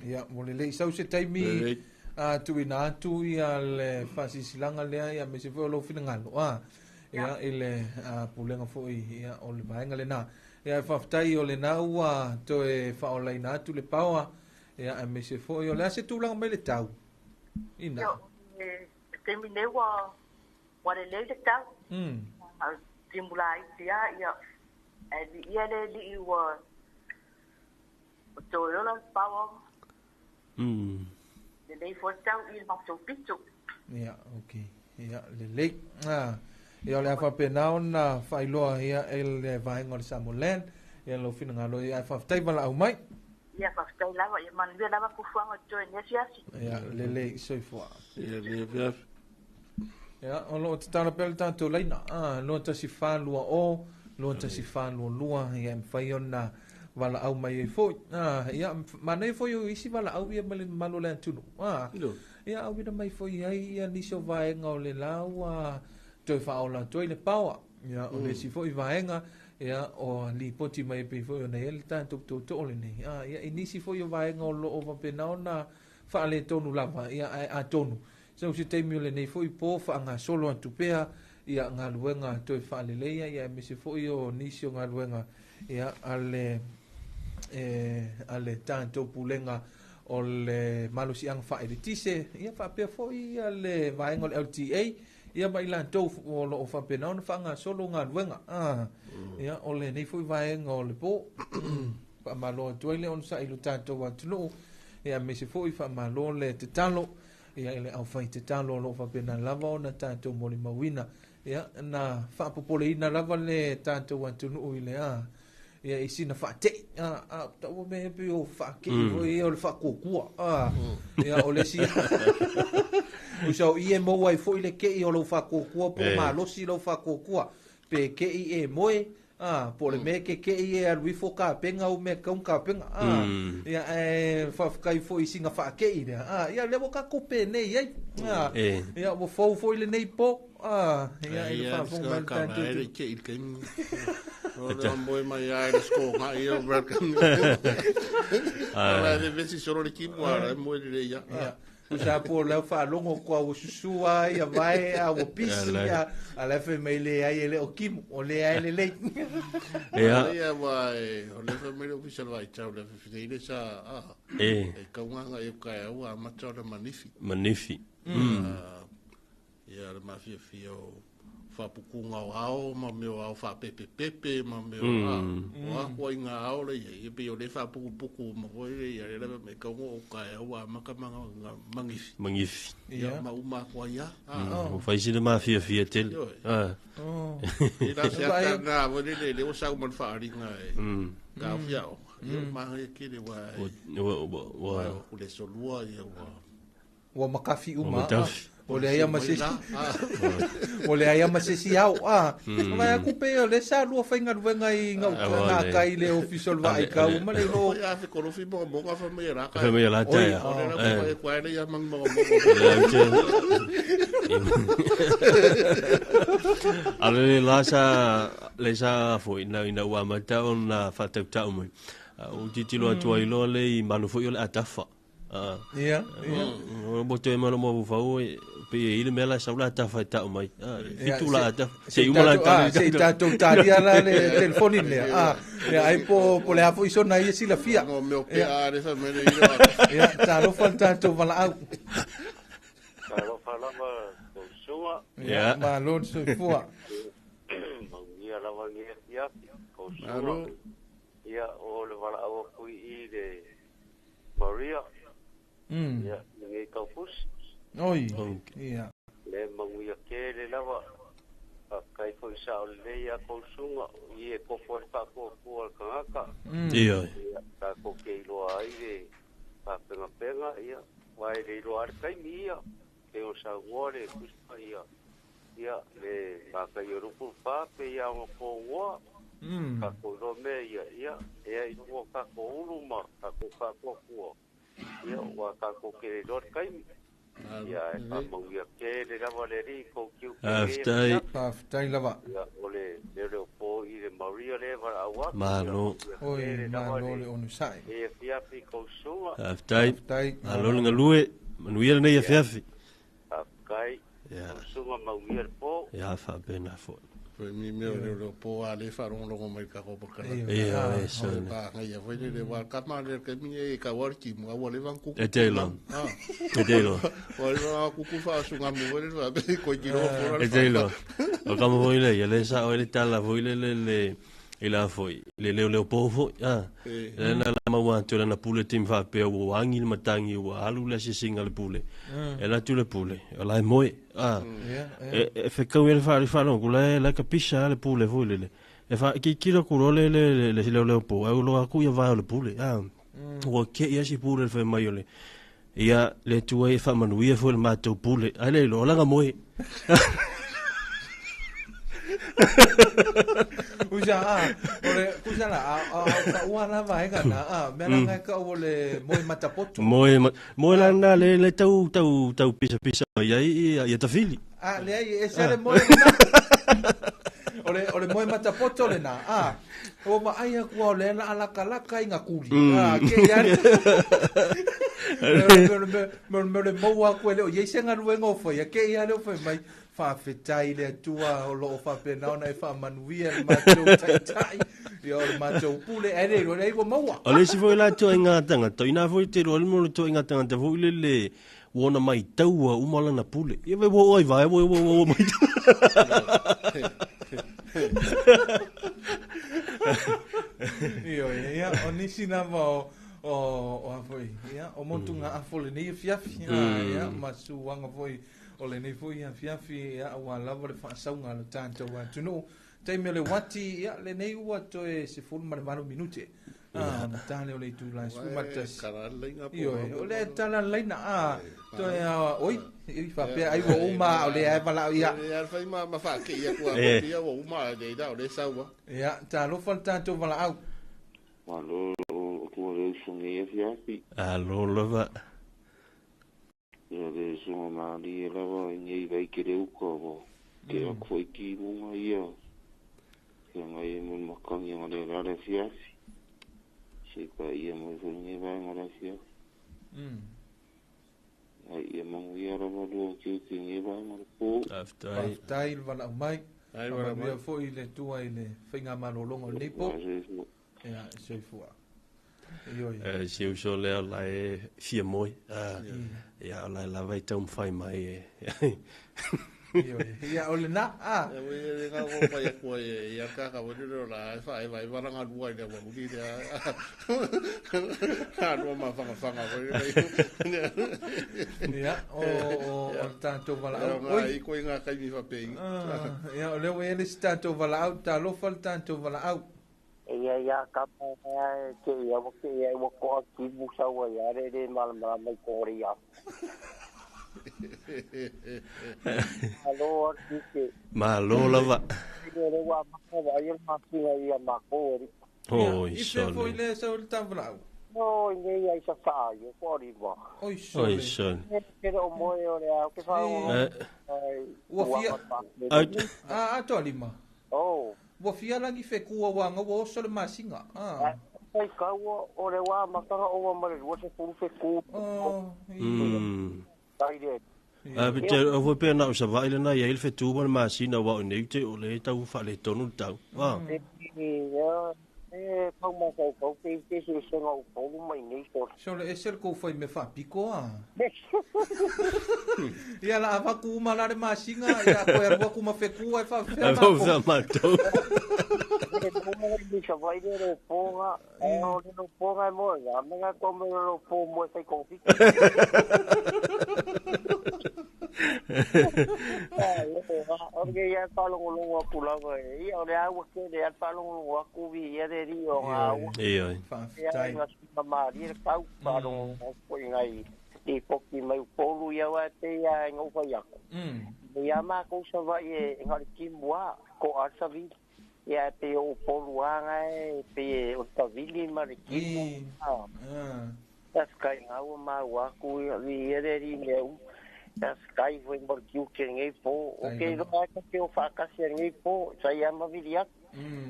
Ia, ua lelei. Sau se taimi a tuuina atu ia le faasilasilaga lea, ia aemaise foi o lou finagalo, a, ia, i le pulega foi, ia, o le vaega lena. Ia, e faafetai o lena ua toe faaolaina atu le paoa, ia, aemaise foi o le a se tulaga mai le tau ina. Ia, le taimi nei ua Ua lelei le tau. A o le timu laiti lava, ia, ae viia le Alii ua toe ola le paoa. Lelei foi le tau i le matou pito. Ia, okei. Ia, lelei. Ah, ia, o le a faapena ona faailoa ia e le vaega o le Samoa Land, ia lou finagalo. Ia, ae faafetai valaau mai. Ia, faafetai lava. Ia manuia lava fuafuaga o totoe i lenei afiafi. Ia, lelei, soifua. Ia, lenei afiafi. Ia, o lo o tatala pea le tatou laina, 21420, 21422, ia e mafai ona valaau mai ai foi. Ia, manaia foi o isi valaau ia mai le mamalu o le atunuu. Ia, auina mai foi ai ia nisi o vaega o le la ua toe faaola atu ai le paoa. Ia, o le isi foi vaega, ia, o lipoti mai e pei foi ona i ai le tatou tootoo lenei. Ia, i nisi foi o vaega o lo o faapena ona faaletonu lava, ia, ae atonu Sau se taimi o lenei foi po faagasolo atu pea ia galuega toe faaleleia ia aemaise foi o nisi o galuega ia a le e a le tatou pulega o le malosiaga faaeletise ia faapea foi ia le vaega o le LTA ia ma i latou o lo o faapena ona faagasolo galuega ia o lenei foi vaega o le po faamalo atu ai le onosai i lo tatou atunuu ia aemaise foi faamalo le tatalo Ia, i le aufai tatalo o lo o faapena lava ona tatou molimauina. Ia, na faapopoleina lava le tatou atunuu i le a, ia, i sina faatei. A, a, taua mea e pei o faakei foi ia o le faakokua. A, ia, o le isi usa o i e maua ai foi le kei o lou faakokua po o malosi lou faakokua. Pe kei e moe, A, po o le mea e kekeʻi e alu ifo kapega au mea kau kapega. A, ia, ae faafetai foi i sina faakeʻi lea. A, ia, lea ua tatou penei ai. A, ia, ua fou foi lenei po. A, ia, i le faafofoga mai a le tatou atunuu. Keʻi le taimi. O le moe mai ai le sko nga ia o welcome. Ala e vesi solo le kimu ala e moe le ia. Ia. Usa po lau faalogo kua ua susu a ia vae a ua pisi a a la fai mai le ai e le o kimu o le ai lelei. Ia. Ia wa e o le fai mai le ofisa le vaitau le fai le sa a. E kaunganga e kai au a mata o le manifi. Manifi. Ia le mafiafia o faapukuga o ao ma mea o ao faapepepepe ma mea o a o a koa i ngā ao le ia ia pei o le faapukupuku ma koe le ia le lava me kaunga o kai au a maka manga mangifi. Mangifi. Ia ma uma koa ia. O fai sina mafiafia tele. I la se ata nā mo le le le o sau ma le whaaringa e ka whia o. Ia o maha ia kere wa Ua o le solua ia ua Ua makafi uma, a. Ua leai lava ma se isi, ua leai lava ma se isi ao, a. Vaai atu pei o lea sa lua faigaluega i gauta kai i le ofisa o le vaai kau ma le iloa. Ia fe kolofi mogamoga fai mai e la kai. Fai mai e la tai. O le la mai e le ia mangi mogamoga. A le la sa le sa foi na ina ua amata ona faatautau mai. O titilo atu ai loa le i manu foi o le atafa. Ia, ia. O mo te malo mo fau e pe i le mea la sau la tafa e tau mai. Fitu la tafa. Se uma la tafa. Se i tatou talia la le telefoni lea. Ia, ai po le a foi sona ia silafia. No meo pe a le fa mele i Ia, talofa le tatou valaau. Talofa lava kou suga. Ia, malo le soifua. Maunia lava ni afiafi kou suga. Malo. Ia, o le valaau aku i le Maria. Ia, lenei taufusi. Oi, ia. Le manuia tele lava. Faafetai foi sao lelei ia kou suga. I e kofo ai le faatuatua le tagata. Ia. Ia, tatou te iloa ai le faapegapegaia, ua e le iloa le taimi ia. Pe o saunoa le Tusi ia. Ia, le mataia lupu pa pe ia ona togoa. Tatou iloa mea ia, ia, ea i luga o tatou ulu ma tatou faatuatua. Ia, ua tatou te le iloa le taimi. Ia, e faamauia tele lava le Alii kou tiute Faafetai. Faafetai lava. Ia, o le mea lea o po i le Maria le valaau atu. Malo. Oi, malo le onosai. E afiafi kou suga. Faafetai. Faafetai. Malo le galue. Manuia lenei afiafi. Faafetai. Ia. Kou suga mauia le po. Ia, faapena foi. Foi mi mea o le po a le wharongolongo mai ka ko pakara. Ia, e sone. Pa ngai foi le wa ka ma le ke mi e ka wa ki mu wa le van ku. E te lo. E te lo. Wa le va ku ku fa su ngamu le va pe ko ki ro fo. E te lo. O ka mo le ia le sa o le tala foi le le i la foi le leo leo po foi. Le na la maua atu le na pule tim fa pe o angi le matangi o alu le sisinga le pule. E la tu le pule. O la e moe. E whekau e le whaare whaare ku la la ka pisa le pule foi le. E wha ki kilo ku le le le leo leo po. Au lo aku ia vai o le pule. Ua ke ia si pule le whai mai o le. Ia le tua e wha manuia foi le mātou pule. Ai le lo langa moe. Usa o le kusa la a ka ua la vaega na mea la ka o le moe matapoto. Moe moe la na le le tau tau tau pisa pisa ia ia tafili. Le ai e se le moe na. O le moe matapoto le na. O ma ai aku o le la la kalaka inga kuli. Ke ia. Me le mo aku le o ye senga luengo fo ia ke ia le fo mai. Faafetai le Atua o loo faapena ona e faamanuia le matou taitai ia o le matou pule ae le iloa leai ua maua. O le isi foi la toaiga tagata inā foi te iloa le mo le toaiga tagata foi lele ua ona maitaua uma lana pule. Ia vai ua oo ai vae ua ua maitau. Ioe, ia o nisi lava o a foi ia o motuga afo lenei afiafi ia ma suaga foi o lenei foi afiafi ia ua lava le faasauga le tatou atunuu. Taimi o le uati ia lenei ua toe 18 minute. Na tale o le itula e 11. Ioe, o le tala laina toe oi i faapea ai ua uma o le ae valaau ia. Ia fai ma ma wha ke ia kua ia ua uma le ida o le saua. Ia, talofa le tatou valaau. Malo o tua le uso nei afiafi. Alo lava. Ia le sunga maali e lava i nei vai ke le uka o ke aku foi ki munga ia. Kia ngai e mun makangi nga le rare afiafi. Se pa ia mo foi nei vai nga le afiafi. Ai ia mangu ia lava lua ki ki nei vai nga le po. Faafetai. Faafetai le valaau mai. Faamanuia foi le Atua i le faigamalologa o lenei po. Ia, soifua. Si uso lea la e fia moe. Ia o la lava i taumafai mai e. Ia o lena. Ia le ngā o pai akua ia kaka o le la e wha e vai waranga lua i le wahuri le a lua ma whanga whanga Ia o le tātou valaau. Ngā i koe ngā kaimi whapei. Ia o leo e le si tātou valaau, talofa le tātou valaau. Ia ia ka mea ke ia wa ke ia wa ko ki musa wa ia re re mal mal mai ko re ia. Alo ki ke. Malo lava. Re wa ma wa ia ma ki ia ma ko ri. Oi I sole. fe foi le sa o le tavalau. No nei ia sa sa ia ko ri wa. Oi sole. Oi sole. Ke o moe o le au ke fa o. Ua fia. A to lima. Oh. Ua fia langi fe kua wanga ua oso le masinga. Ai kau o le wa matanga o wa mare lua se fulu fe ku. Tai le. A pe te o pe na o sa vai le na ia il fetu ma le masina wa o nei te o le tau fa le tonu le tau. Ah. Ia, e pau ma kau kau pe te se se ngau polu mai nei so. So le ese le kou fai me whapiko a. Ia la ava ku uma la le masinga, ia koe arua ku ma whekua e whawhea A mākou. whawhea mātou. E ponga i sa vai le ro ponga, o le ro ponga e moe, a menga ko me ro po moe fai kofi. O le ia whalongolongo aku lava e. Ia o le aua ke le ia whalongolongo aku vi ia le ri o ngā aua. Ia. Ia ngā sima maari le kau whalongolongo aku i ngai i poki mai upolu ia wa te ia e ngau whai aku. Ia mākou sa vai e ngā kimua ko asavi. Ia e pe o upolu anga e pe o tavili ma le kimu. Ia skai ngā ua mau aku ia vi ia le ri mea u. Ia skai foi mo le kiu ke ngei po. O ke roa ka ke o whakasi a ngei po. Sa ia mawiri aku.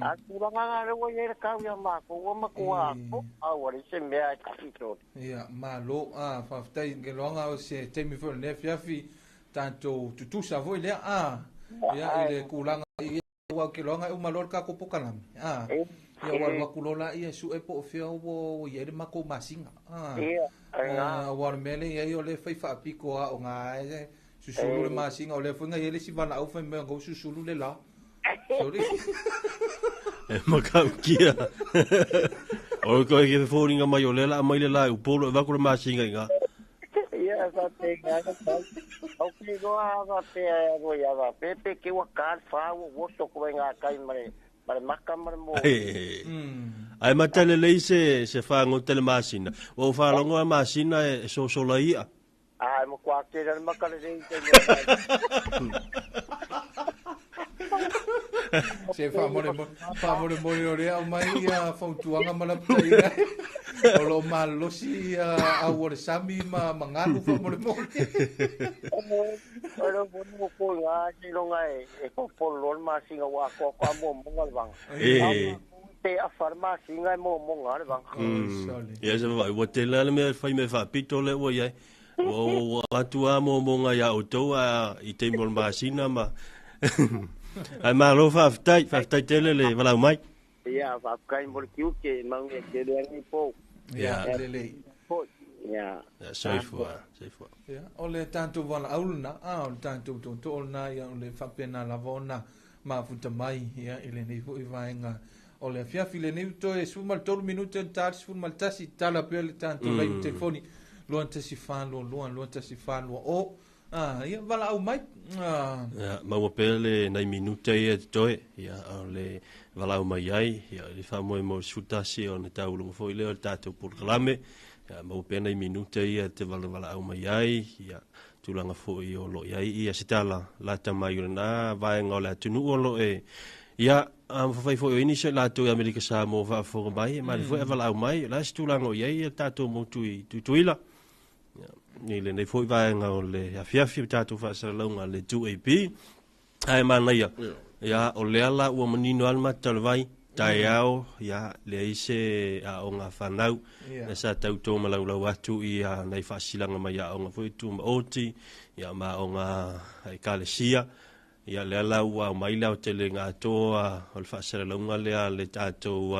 A tūranga ngā rewa i le kau ia mākou. Ua makua ako. Au are se mea e taki tō. Ia, malo, a, whawhitai, ke loanga o se teimi foi o le fiafi, tātou tutusa foi lea, a, ia, i le kūlanga, ia, ua ke loanga e umalo le kako pokalame, a, ia, ua lua kulola, ia, su e po o fia ua ia le mako masinga, a, ua le mele, ia, o le whai whaapiko a, o ngā, e, susulu le masinga, o le whainga, ia le si wana au whai mea, ngau susulu le la. Sorry. E makau kia. O koe ke whōringa mai o lela a mai le lai upolo e wako le masinga i ngā. Ia, sa te ngā ka. Au ke roa ava te aro ia va. Pepe ke wa kar whā ua woto koe ngā kai mare maka mare mō. Ai matale lei se whango te le masina. O whalongo a masina e sosola ia. Ai mo kwa ke rana makale rei te mea. Se whamore more o rea o mai ia whautuanga malaputa ina. O lo malosi au o le sami ma mangalu whamore more. O lo mo ko ngā ni longa e popolo le masinga wa ko ko mo mo le vanga. Te a farmasinga mo mo le vanga. Ia se vai wa te la le me whai me whapito le ua iai. O atua mo mo ngā ia o tau i te mo le masina ma. Ai malo whawhitai tele le walau mai. Ia, whawhitai mo le kiuke, maunga ke le angi pō. Ia, lele. Ia. Soifua, soifua. Ia, o le tātou wala auluna, a, o le tātou tōtōluna, ia, o le whapena lava ona mafuta mai, ia, i le nei fo i vaenga. O le fiafi le nei uto e 13 minute, tali 11, tala pea le tātou lai o telefoni. Lua tasi whālua, lua, lua tasi whālua, o. Ah, ia wala au mai. Ia, maua pea le nai minute ia te toe. Ia, o le wala au mai ai. Ia, le whamoe mo sutasi o ne taulunga foi leo le tātou polokalame. Ia, maua pea nai minute ia te wala wala au mai ai. Ia, tūlanga foi o lo iai. Ia, se tala, lata mai o nā, vaenga o le atunu o lo e. Ia, whawhai foi o ini se lātou i Amerika Samoa whaafonga mai. Ma le foi a wala au mai. La se tūlanga o iai, ia tātou motu i tutuila. Ni le nei foi vaenga o le afiafi o tātou whaasaralaunga le 2AP. Ai mana ia. Ia, o le ala ua manino al mata o le vai, tae ao, ia, le aise a o ngā whanau. Na sa tau tō malaulau atu i a nei whaasilanga mai a o ngā foi tū ma oti, ia ma o ngā ekalesia. Ia, le ala ua o mai leo te le ngā toa o le whaasaralaunga lea le tātou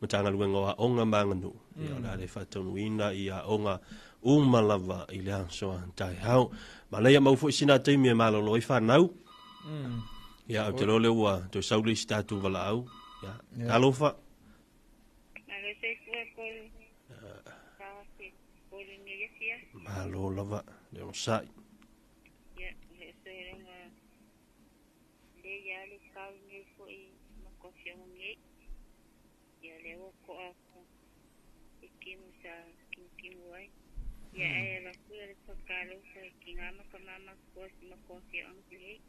matanga luenga o a onga manganu. Ia, o le ale whaatonuina i a onga umalava i le aso a tai hau. Ma leia mau foi sina teimi e malolo i whanau. Ia, o te lole ua toi sauli si tātou wala au. Ia, talofa. Malo se kua kolu. Ka kolu ni ia fia. Malo lava, le o sai. Ia, le so renga. Le ia le kau ni foi ma ko fia ngi. Ia le o ko aku. E kimu sa kimu ai. Ia e la kua le whakalo whai ki ngā maka mama kua si mako fia ngi.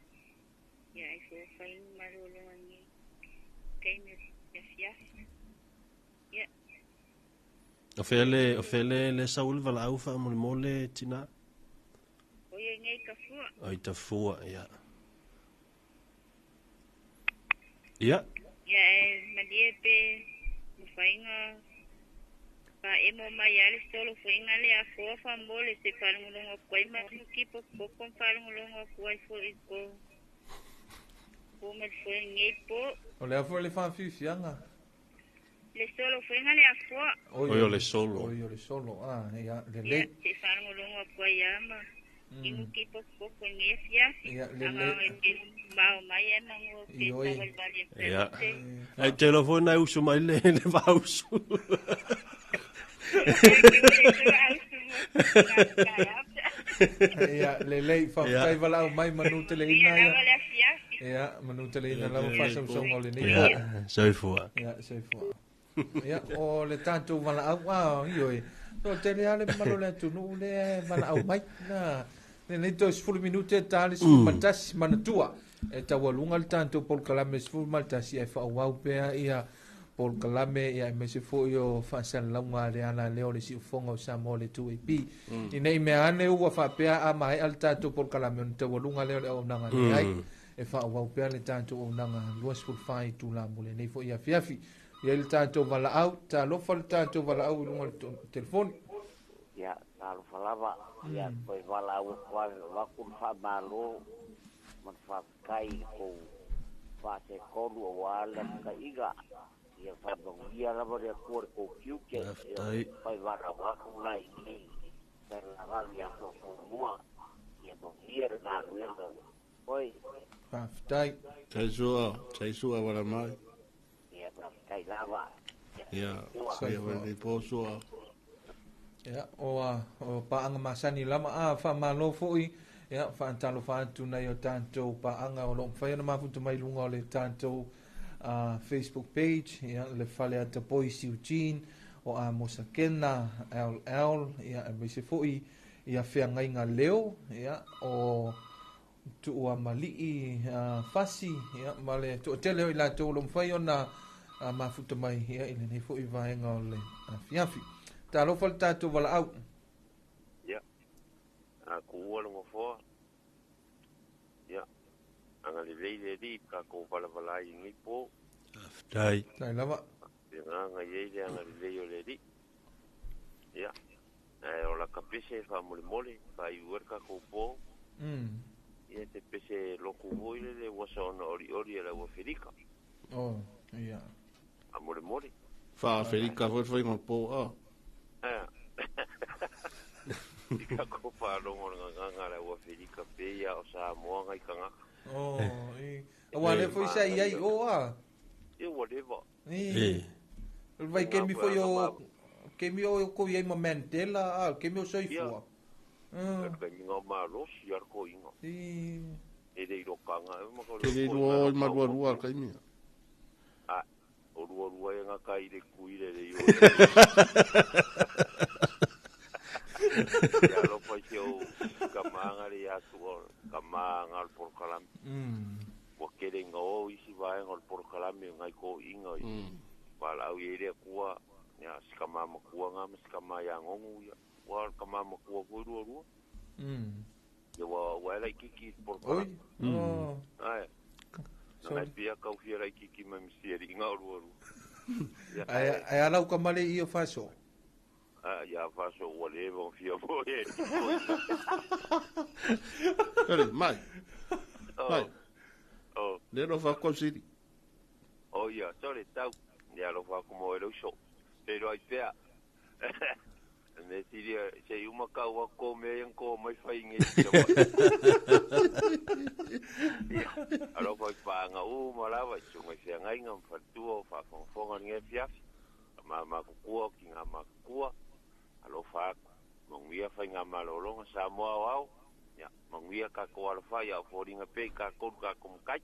Ia e fo whai malolo ngi. Kei me ia fia. Ia. O fele le saul wala au wha mo le mole tina. O ia ngai ka fua. Ai ta fua, ia. Ia. Ia e malie pe mwhainga Faaemo mai a le solofoiga le afoa faamole se faalogologo aku ai ma pokopoko ma faalogologo aku ai fo'i ko po ma le foe lenei po. O le a foi le faafiafiaga? Le solofoiga le afoa. Oi o le solo. Oi o le solo, ah, ia, lelei. Ia, se faalogologo aku ai a ma inuki pokopoko i lenei afiafi. Ia, lelei. Agaga e mao mai ae magua pe Ioe. savalivali e Ia. pe. Ai te iloa foi na e usu mai le le vaausu. Ia, lelei, faafetai valaau mai manu teleina ia. Lava le afiafi. Ia, manu teleina Ia, lava lelei faasausauga o lenei Ia, po. soifua. Ia, soifua. Ia, o le tatou valaau, ah, ioe. No, tele lava le mamalu o le atunuu lea e valaau mai. Na, lenei toe 10 minute e ta le 11 manatua. E taualuga le tatou polokalame 11 ae faaauau pea ia polokalame ia aemaise foi o faasalalauga a le ala lea o le siufofoga o Samoa le 2AP. Ina i mea ane ua faapea a maea le tatou polokalame ona taualuga lea o le auaunaga leai. E faaauau pea le tatou auaunaga 24 itula mo lenei foi afiafi. E i ai le tatou valaau, talofa le tatou valaau i luga o le telefoni. Ia, talofa lava, ia toe valaau atu lava e avatu le faamalo ma le faafetai i le tou faasetonu aua le lapataiga. Ia faamanuia lava le Atua i le tou tiute. Ia Faafetai. toe valaau atu la i inei i Salelavalu ia Toafoumua. Ia manuia le galuega. Oi. Faafetai. Taisua, taisua wala mai. Ia, faafetai lava. Ia, ia wala ni posua. Ia, o a, o paanga masani lama a faamalo foi. Ia, faatalofa atu nai o tatou paanga o lo o mafai ona mafuta mai luga o le tatou Facebook page, ia, le Faleata Boys Eugene, o Amosa Kena, LL, ia, aemaise foi ia feagaiga leo, ia, o Tuuamalii Fasi, ia, ma le toatele o i latou o lo o mafai ona mafuta mai, ia, i lenei foi vaega o le afiafi. Talofa le tatou valaau. Ia, a kuua le nofoa. Ia, agalelei le Alii i tatou valavala ai i lenei po. Faafetai. Tai lava. Le agaga i ai le agalelei o le Alii. Ia, ae o laka pese faamolemole, faaiu ai le tatou po. Ia te pese lotu foi lele ua sa ona olioli e le au Afelika. Oh, ia. Faamolemole. Faa-Afelika foi le faiga o le po, a. Ah. I tatou faalogo le gagaga a le au Afelika pe ia o Samoa ngai tagata. Oh, i. Aua le foi sa i ai o a. Ia ua leva. I. O le vai kemi foi o kemi o ko i ai ma Mandela, a kemi o soifua. Ia. Le kaimiga o malosi a le koiga. I. E le ilokanga e ma ka Te le lua o i malualua le kaimia. A, o lualua e ngā kai le kui le le i o. Ia alofa i se o ka maanga le ia tua, ka maanga o le polokalame. Ua kele inga o isi vaega o le polokalame o ngai koiga i. Valaau i ai le Atua, ia, si ka mamakua ngā ma si ka maiagogo ia. Ua o le ka mamakua foi lualua. Ia ua ua e laitiiti i le polokalame. Oi. Oh. Ae. Na ngai pia kau fia laitiiti mai ma si aliiga o lualua. Ia, Ae ae ala uka male i o faso. A, ia faso ua leva o fia foi e Ere, mai. Mai. Oh. Le alofa atu au sili. O ia, sore tau. Ia alofa atu mo e le uso. Te iloa i pea. Me sili se i uma kau aku ko mea ia ko mai whai nge i te wa. Ia, alofa i paanga u ma lava i sunga i whiangainga mwhatua o whaafongafonga nge fiafi. Ka maa makukua ki ngā makukua. Alofa aku. Manguia whai ngā malolonga Samoa o au. Ia, manguia ka ko alofa ia o fōringa pe i ka koru ka komukai.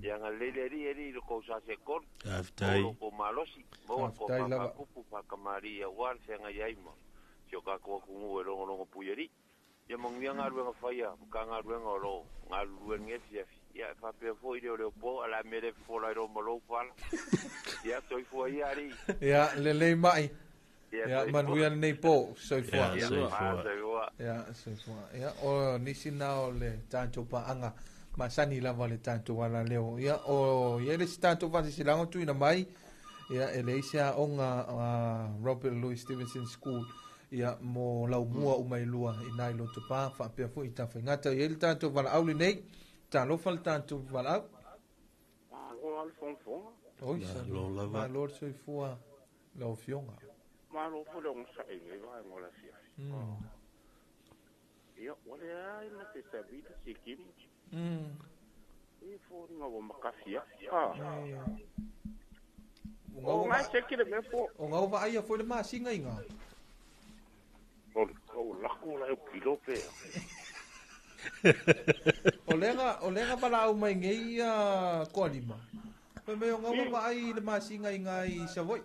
Ia ngā lele ri eri i loko sa se koru. Faafetai. O loko malosi. Maua ko Faafetai lava. whakakupu whakamari ia wā le whianga iai ma. Si o ka koa kungu e rongo rongo pui eri. Ia manguia ngā ruenga whaia, ka ngā ruenga o lo, ngā ruen nge fiafi. Ia, e whapea fo i leo leo po, ala mere fo lai ro malo pala. Ia, toi fua ia ari. Ia, lelei mai. Ia, Ia, soifua. manuia lenei po, soifua. Ia, soifua. Soifua. Ia, soifua. Ia, o nisi na o le tatou paanga masani lava le tatou ala leo. Ia, o ia le si tatou faasisilago tuuina mai. Ia, e leai se aoga a Robert Louis Stevenson School ia mo laumua uma e lua i nai Lotopa faapea foi i Tafaigata. E i ai le tatou valaau lenei. Talofa le tatou valaau. Malo le fogafoga. Oi, Malo lava. Malo le soifua lau afioga. Malo foi le ogasai i lenei vaega o le afiafi. Ia, ua leai ma se savili se kimu. E foliga ua makafiafi. Ah. O ngai se kile mea po. O ngau vaaia foi le masina inga. O o lako la e kilo pe. O lega valaau mai nei ia Koalima. Pe me o ngau vaai le masina inga i Savaii.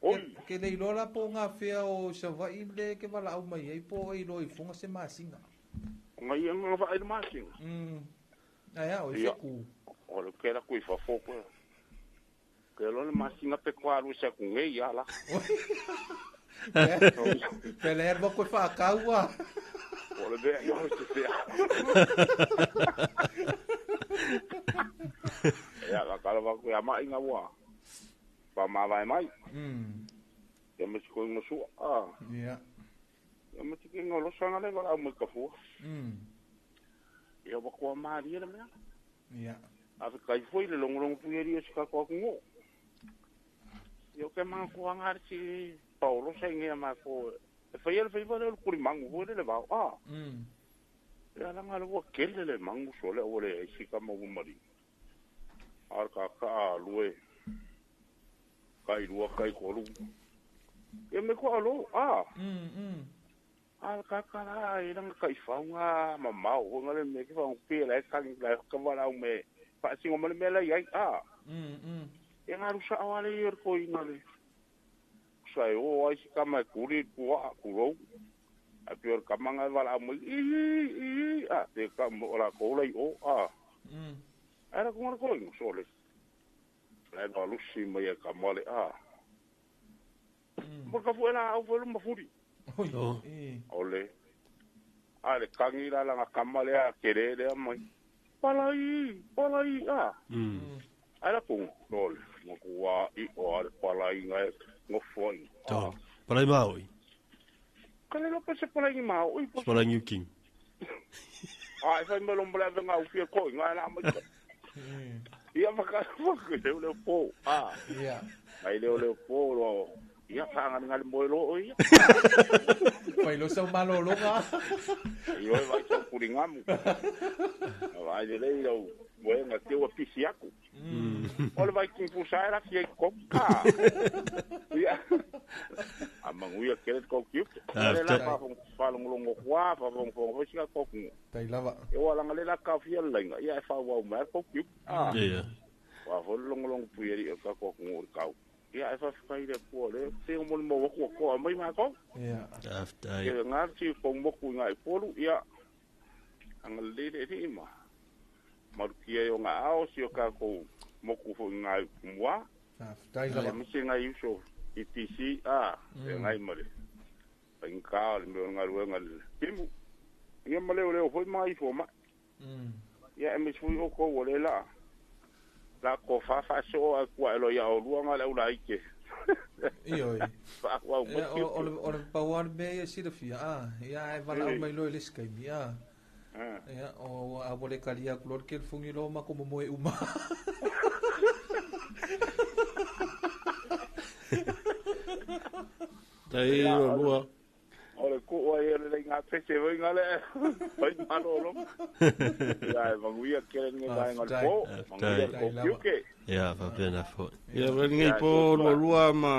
Oi. Ke le iloa la po ngā whea o Savaii le ke valaau mai ai po e iloa i funga se masina. O ngai ia ngā vaai le masina. Ai a, o i feku. O le kera kui fafo koe. Ke lo le masina pe kwa alu se ku ngei ia la. Pe le erbo koe whaakaua. O le mea ia o se fea. Ia, la kala waku ia mai ngā wā. Pa mavae mai. Ia me si koe ngosua. Ah. Ia. Ia me si koe ngolosa ngale wala au mai kafua. Ia wakua maria le mea. Ia. A fe kai foi le longolongo pui e si kako aku ngo. Ia o ke mga kua ngā si Paolo sa inge ma ko. E whai ele whai wale o le kuri mangu hoi le vao. Ah. Ia la ngā le ua kele le mangu so le o le e si ka mau mari. Ar ka ka a lue. Kai lua kai kolu. Ia me kua alo. Ah. A ka ka la e langa kai whaunga mamau. Ho ngā le me ke whaunga pia la e kangi la e kawara au me. Whaasingo male me la iai. Ah. E ngā rusa awale i or koi ngā le. Sa e o ai si kama e kuri kua kurou. A pio kama ngā wala au mai. I. A te ka mo la koula i o. A. Ara ko ngā koi ngā sole. La e lusi mai e kamale. A. Mo ka fu e la au fue mafuri. Ole. A le kangi la nga kamale a kere le mai. Palai, palai a. Ara ko lol mo kua i o ale palai ngai ngofoi. To. Palai maoi. Kale lo pese palai maoi. Palai New King. A e fai me lombra venga u fie ko ngai la mai. Ia maka le le po. A. Ia. Mai le le po lo. Ia whaanga ngā le moe lo o ia. Pai lo sau malologa. Ia oi vai sau kuri ngamu. Vai le lei au moe ngā te ua pisi aku. O le vai king pusa era fia i koka. Ia. A manguia kere kau kiuke. Le la whalongolongo kua, whalongolongo kua sika kokungo. Tai lava. E o alanga le la kau fia lenga. Ia e whau au mea kau kiuke. Ia. Whalongolongo puieri o ka kokungo o kau. Ia e whawhikai le kua le, te o moli maua kua koa mai mākou. Ia. Aftai. Ia ngā ti kong moku i ngā i polu, ia. Anga lele e ima. Marukia i o ngā ao, si o kākou moku fo i ngā kumua. Aftai lava. Ia misi ngā iuso i TC, a, e ngai mare. Paingā o le mea o ngā ruenga le timu. Ia ma leo leo foi mai fo mai. Ia e misi fui o kou o le la. La ko fa fa so a kua elo ia o lua ngā leo la ike. Ioi. Fa wau Ia, o le pauar me ia sirafia, a. Ia e wala au mai loe le skaimi, a. Ia, o a wale kalia kulor ke fungi lo ma ko moe uma. Tai o lua. O le kua ia le ngā pese voi ngā le. Pai malolo. Ia e manguia kere nge vai ngā le po. Manguia ko kiuke. Ia, whapena fo. Ia, wale ngai po lua lua ma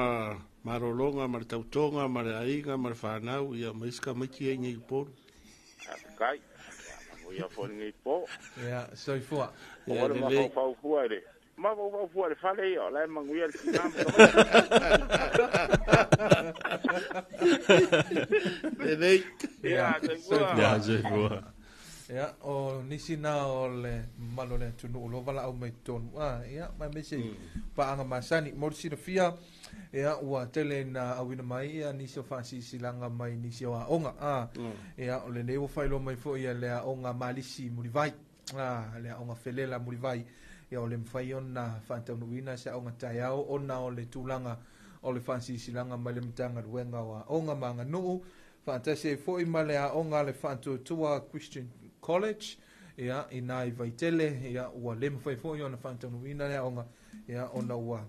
marolonga, ma le tautonga, ma le aiga, ma le whanau, ia maiska maiki e ngai polu. Kai. Manguia fo ngai po. Ia, soifua. O le mawhau fua le. Mawhau fua le whale ia, la e manguia le kinam. Lelei. Ia, soifua. Ia, soifua. Ia, o nisi nā o le malo le tunu lo wala au mai tonu. Ah, ia, mai mese paanga masani. Mo sirafia, ia, ua tele na awina mai, ia, nisi o whaasisilanga mai nisi o aonga. Ah, ia, o le nei o whailo mai fo ia le aonga malisi murivai. Ah, le aonga felela murivai. Ia, ua le mafai ona faataunuuina se aoga taeao ona o le tulaga o le faasilasilaga mai le Matagaluega o Aoga ma Aganuu, faatasi ai foi ma le aoga a le Faatuatua Christian College, ia, i ina i Vaitele, ia, ua le mafai foi ona faataunuuina le aoga, ia, ona ua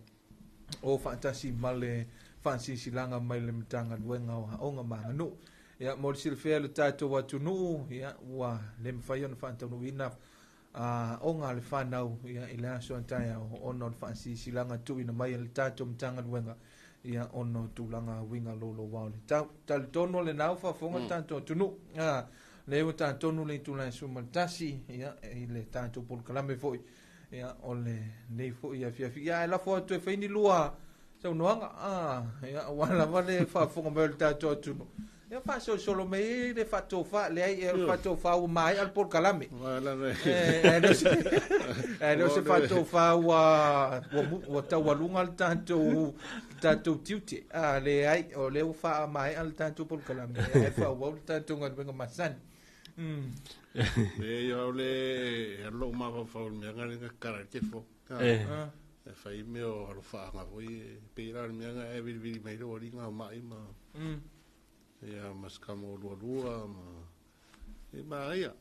o faatasi ma le faasilasilaga mai le Matagaluega o Aoga ma Aganuu. Ia, mo le silafia e le tatou atunuu, ia, ua le mafai ona faataunuuina aoga a le fanau, ia, i le aso a taeao ona o le faasilasilaga tuuina mai e le tatou Matagaluega, ia, ona o tulaga uiga louloua o le tau. Talitonu o lena ua faafofoga le tatou atunuu. Lea ua tatonu le itula e 11, ia, i le tatou polokalame foi, ia, o lenei foi afiafi. Ia, ae lafo atu e fai ni lua saunoaga, ia, aua lava le faafofoga mai o le tatou atunuu. Ia faasolosolo mai ai le faatofa, leai, e o le faatofa ua maea le polokalame. E le o se faatofa ua taualuga le tatou tiute. Leai, o lea ua faamaea le tatou polokalame, ae faaauau le tatou galuega masani. E ia o le lou mafaufau i le mea le kara i le telefoni. E fai mea o alofaaga foi e pei la o le mea na e vilivili mai le ualiga o mai ma ia ma se kama o lualua ma e maia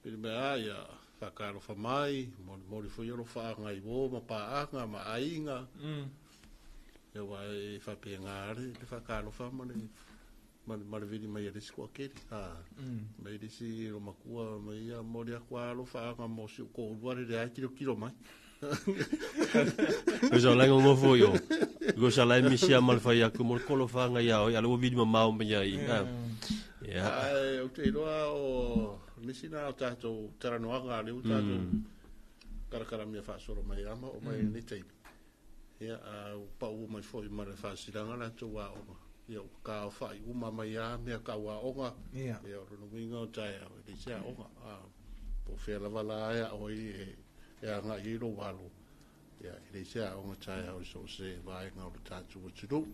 pei mea ia whakaalofa mai molimoli foi alofaaga i uō ma paanga ma aiga. Ia wa e whapenga are le whakaalofa ma le ma le vili mai e le isi toatele. Mai le isi ro makua mai ia moli aku alofaaga mo si o ko'ulua le leai tilotilo mai. Ko sa lai ngofo yo. Ko sa lai misia ma le fai aku mo le kolofaga ia oi ale ua vili mamao mai ai. Ia. Ai o te iloa o nisi na o tatou talanoaga le u tatou karakara mea faasolo mai ama o mai nei taimi. Ia a u pau mai foi ma le faasilaga latou aoga. Ia ua kaofa'i uma mai a mea kau aoga. Ia o lona uiga o taeao e leai se aoga. Po o fea lava la e ao ai e aga'i ai lou alo. Ia e leai se aoga taeao i so o se vaega o le tatou atunuu.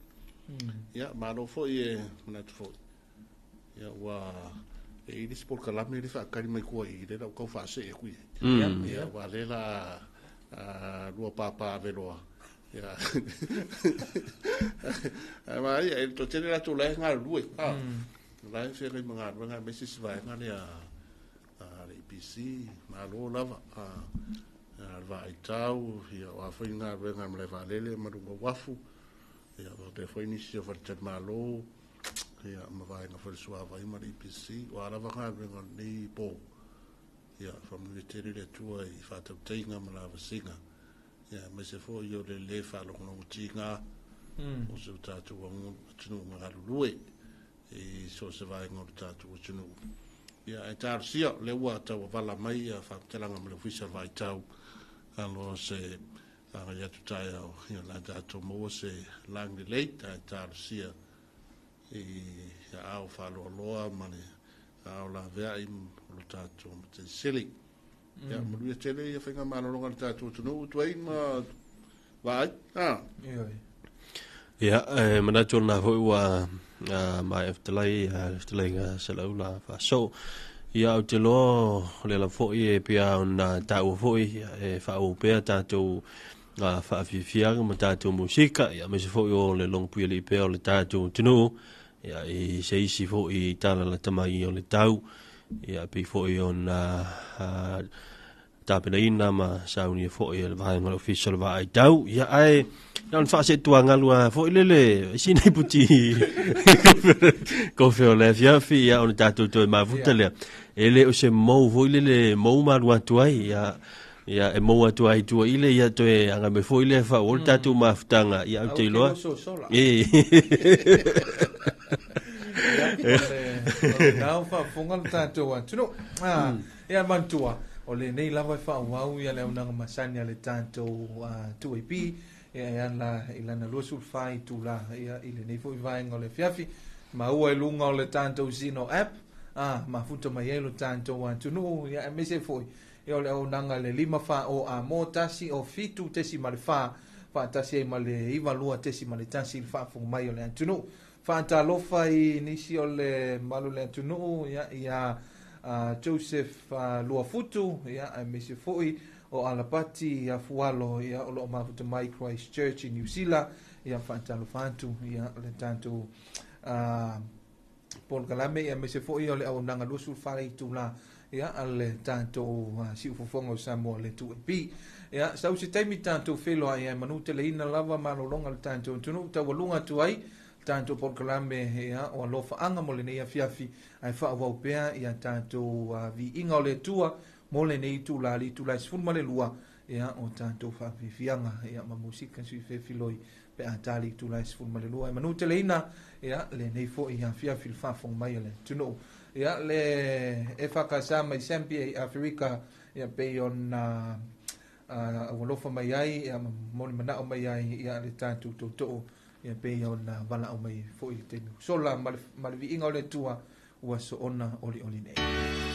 Ia malo foi e manatu foi. Ia ua e i le isi polokalame le faakali mai tua i le lau tau faasee atu i ai. Ia ua le la lua pāpā aveloa. Ia ai ma ia e toatele latou la e galulue. La e feagai ma galuega aemaise isi vaega lea a le EPC, malo lava. Le vaaitau, ia o a foi galuega ma le vaalele ma luga o uafu. Ia faapea foi nisi o faletalimalo, ia ma vaega foi le suavai ma le EPC. O a lava galuega o lenei pō. Ia faamanuia tele le Atua i faatautaiga ma lavasiga. Ia aemaise foi o le lē faalogologotiga o se o tatou atunuu galulue i so o se vaega o le tatou atunuu. Ia ae talosia o lea ua tauavala mai ia faamatalaga ma le Ofisa o le Vaitau aloa se agai atu taeao, ia la tatou maua se lagi lelei ae talosia i aao faaloaloa ma le aao laveai o lo tatou Matai Sili. Ia manuia tele ia faiga malologa a le tatou atunuu tuai ma vaai. Ia, e manatu o lena foi ua maea fetalai le fetalaiga Salaula faasoo. Ia, ou te iloa o le ala foi e pei ona taua foi e faaauau pea tatou faafiafiaga ma tatou musika, ia aemaise foi o le logopuialii pea o le tatou atunuu, ia i se isi foi tala lata mai o le tau, ia pei foi ona tapenaina ma saunia foi e le vaega o le Ofisa o le Vaaitau. Ia ae na ona faasetuagalu lava foi lele isi nei puti kofe o le afiafi, ia ona tatou toe mafuta lea. E le o se mou foi lele mou malu atu ai, ia ia e mou atu ai tua ile ia toe agai mai foi lea faaauau le tatou mafutaga, ia ou te iloa. E. O lena ua faafofoga le tatou atunuu. Ia manatua, o lenei lava e faaauau ia le auaunaga masani a le tatou 2AP, ia e ala i lana 24 itula, ia i lenei foi vaega o le afiafi, maua i luga o le tatou Zeno app, mafuta mai ai lo tatou atunuu, ia aemaise foi ia o le auaunaga le 5 4 o a mo 1 o 7.4 faatasi ai ma le 92.1 i le faafofoga mai o le atunuu. Faatalofa i nisi o le malu o le atunuu, ia, ia Joseph Luafutu, ia, aemaise foi o Alapati Afualo, ia, o loo mafuta mai Christchurch i New Zealand, ia, faatalofa atu, ia, le tatou polokalame, ia, aemaise foi o le auaunaga 24 itula, ia, a le tatou siufofoga o Samoa le 2AP. Ia, sau se taimi tatou feiloai ai, manu teleina lava malologa le tatou atunuu taualuga atu ai tatou polokalame, ia, o alofaaga mo lenei afiafi, ae faaauau pea ia tatou viiga o le Atua mo lenei itula, le itula e 12, ia, o tatou faafiafiaga, ia, ma musika sui fefiloi pe a tali itula e 12. E manu teleina, ia, lenei foi afiafi le faafofoga mai a le atunuu, ia, le e fakasa mai Zambia i Aferika, ia, pei ona ua alofa mai ai, ia, ma molimanaʻo mai ai, ia, le tatou tootoo, ia, pei ona valaau mai foi i le taimi ua sola ma le viiga o le Atua ua soona olioli nei.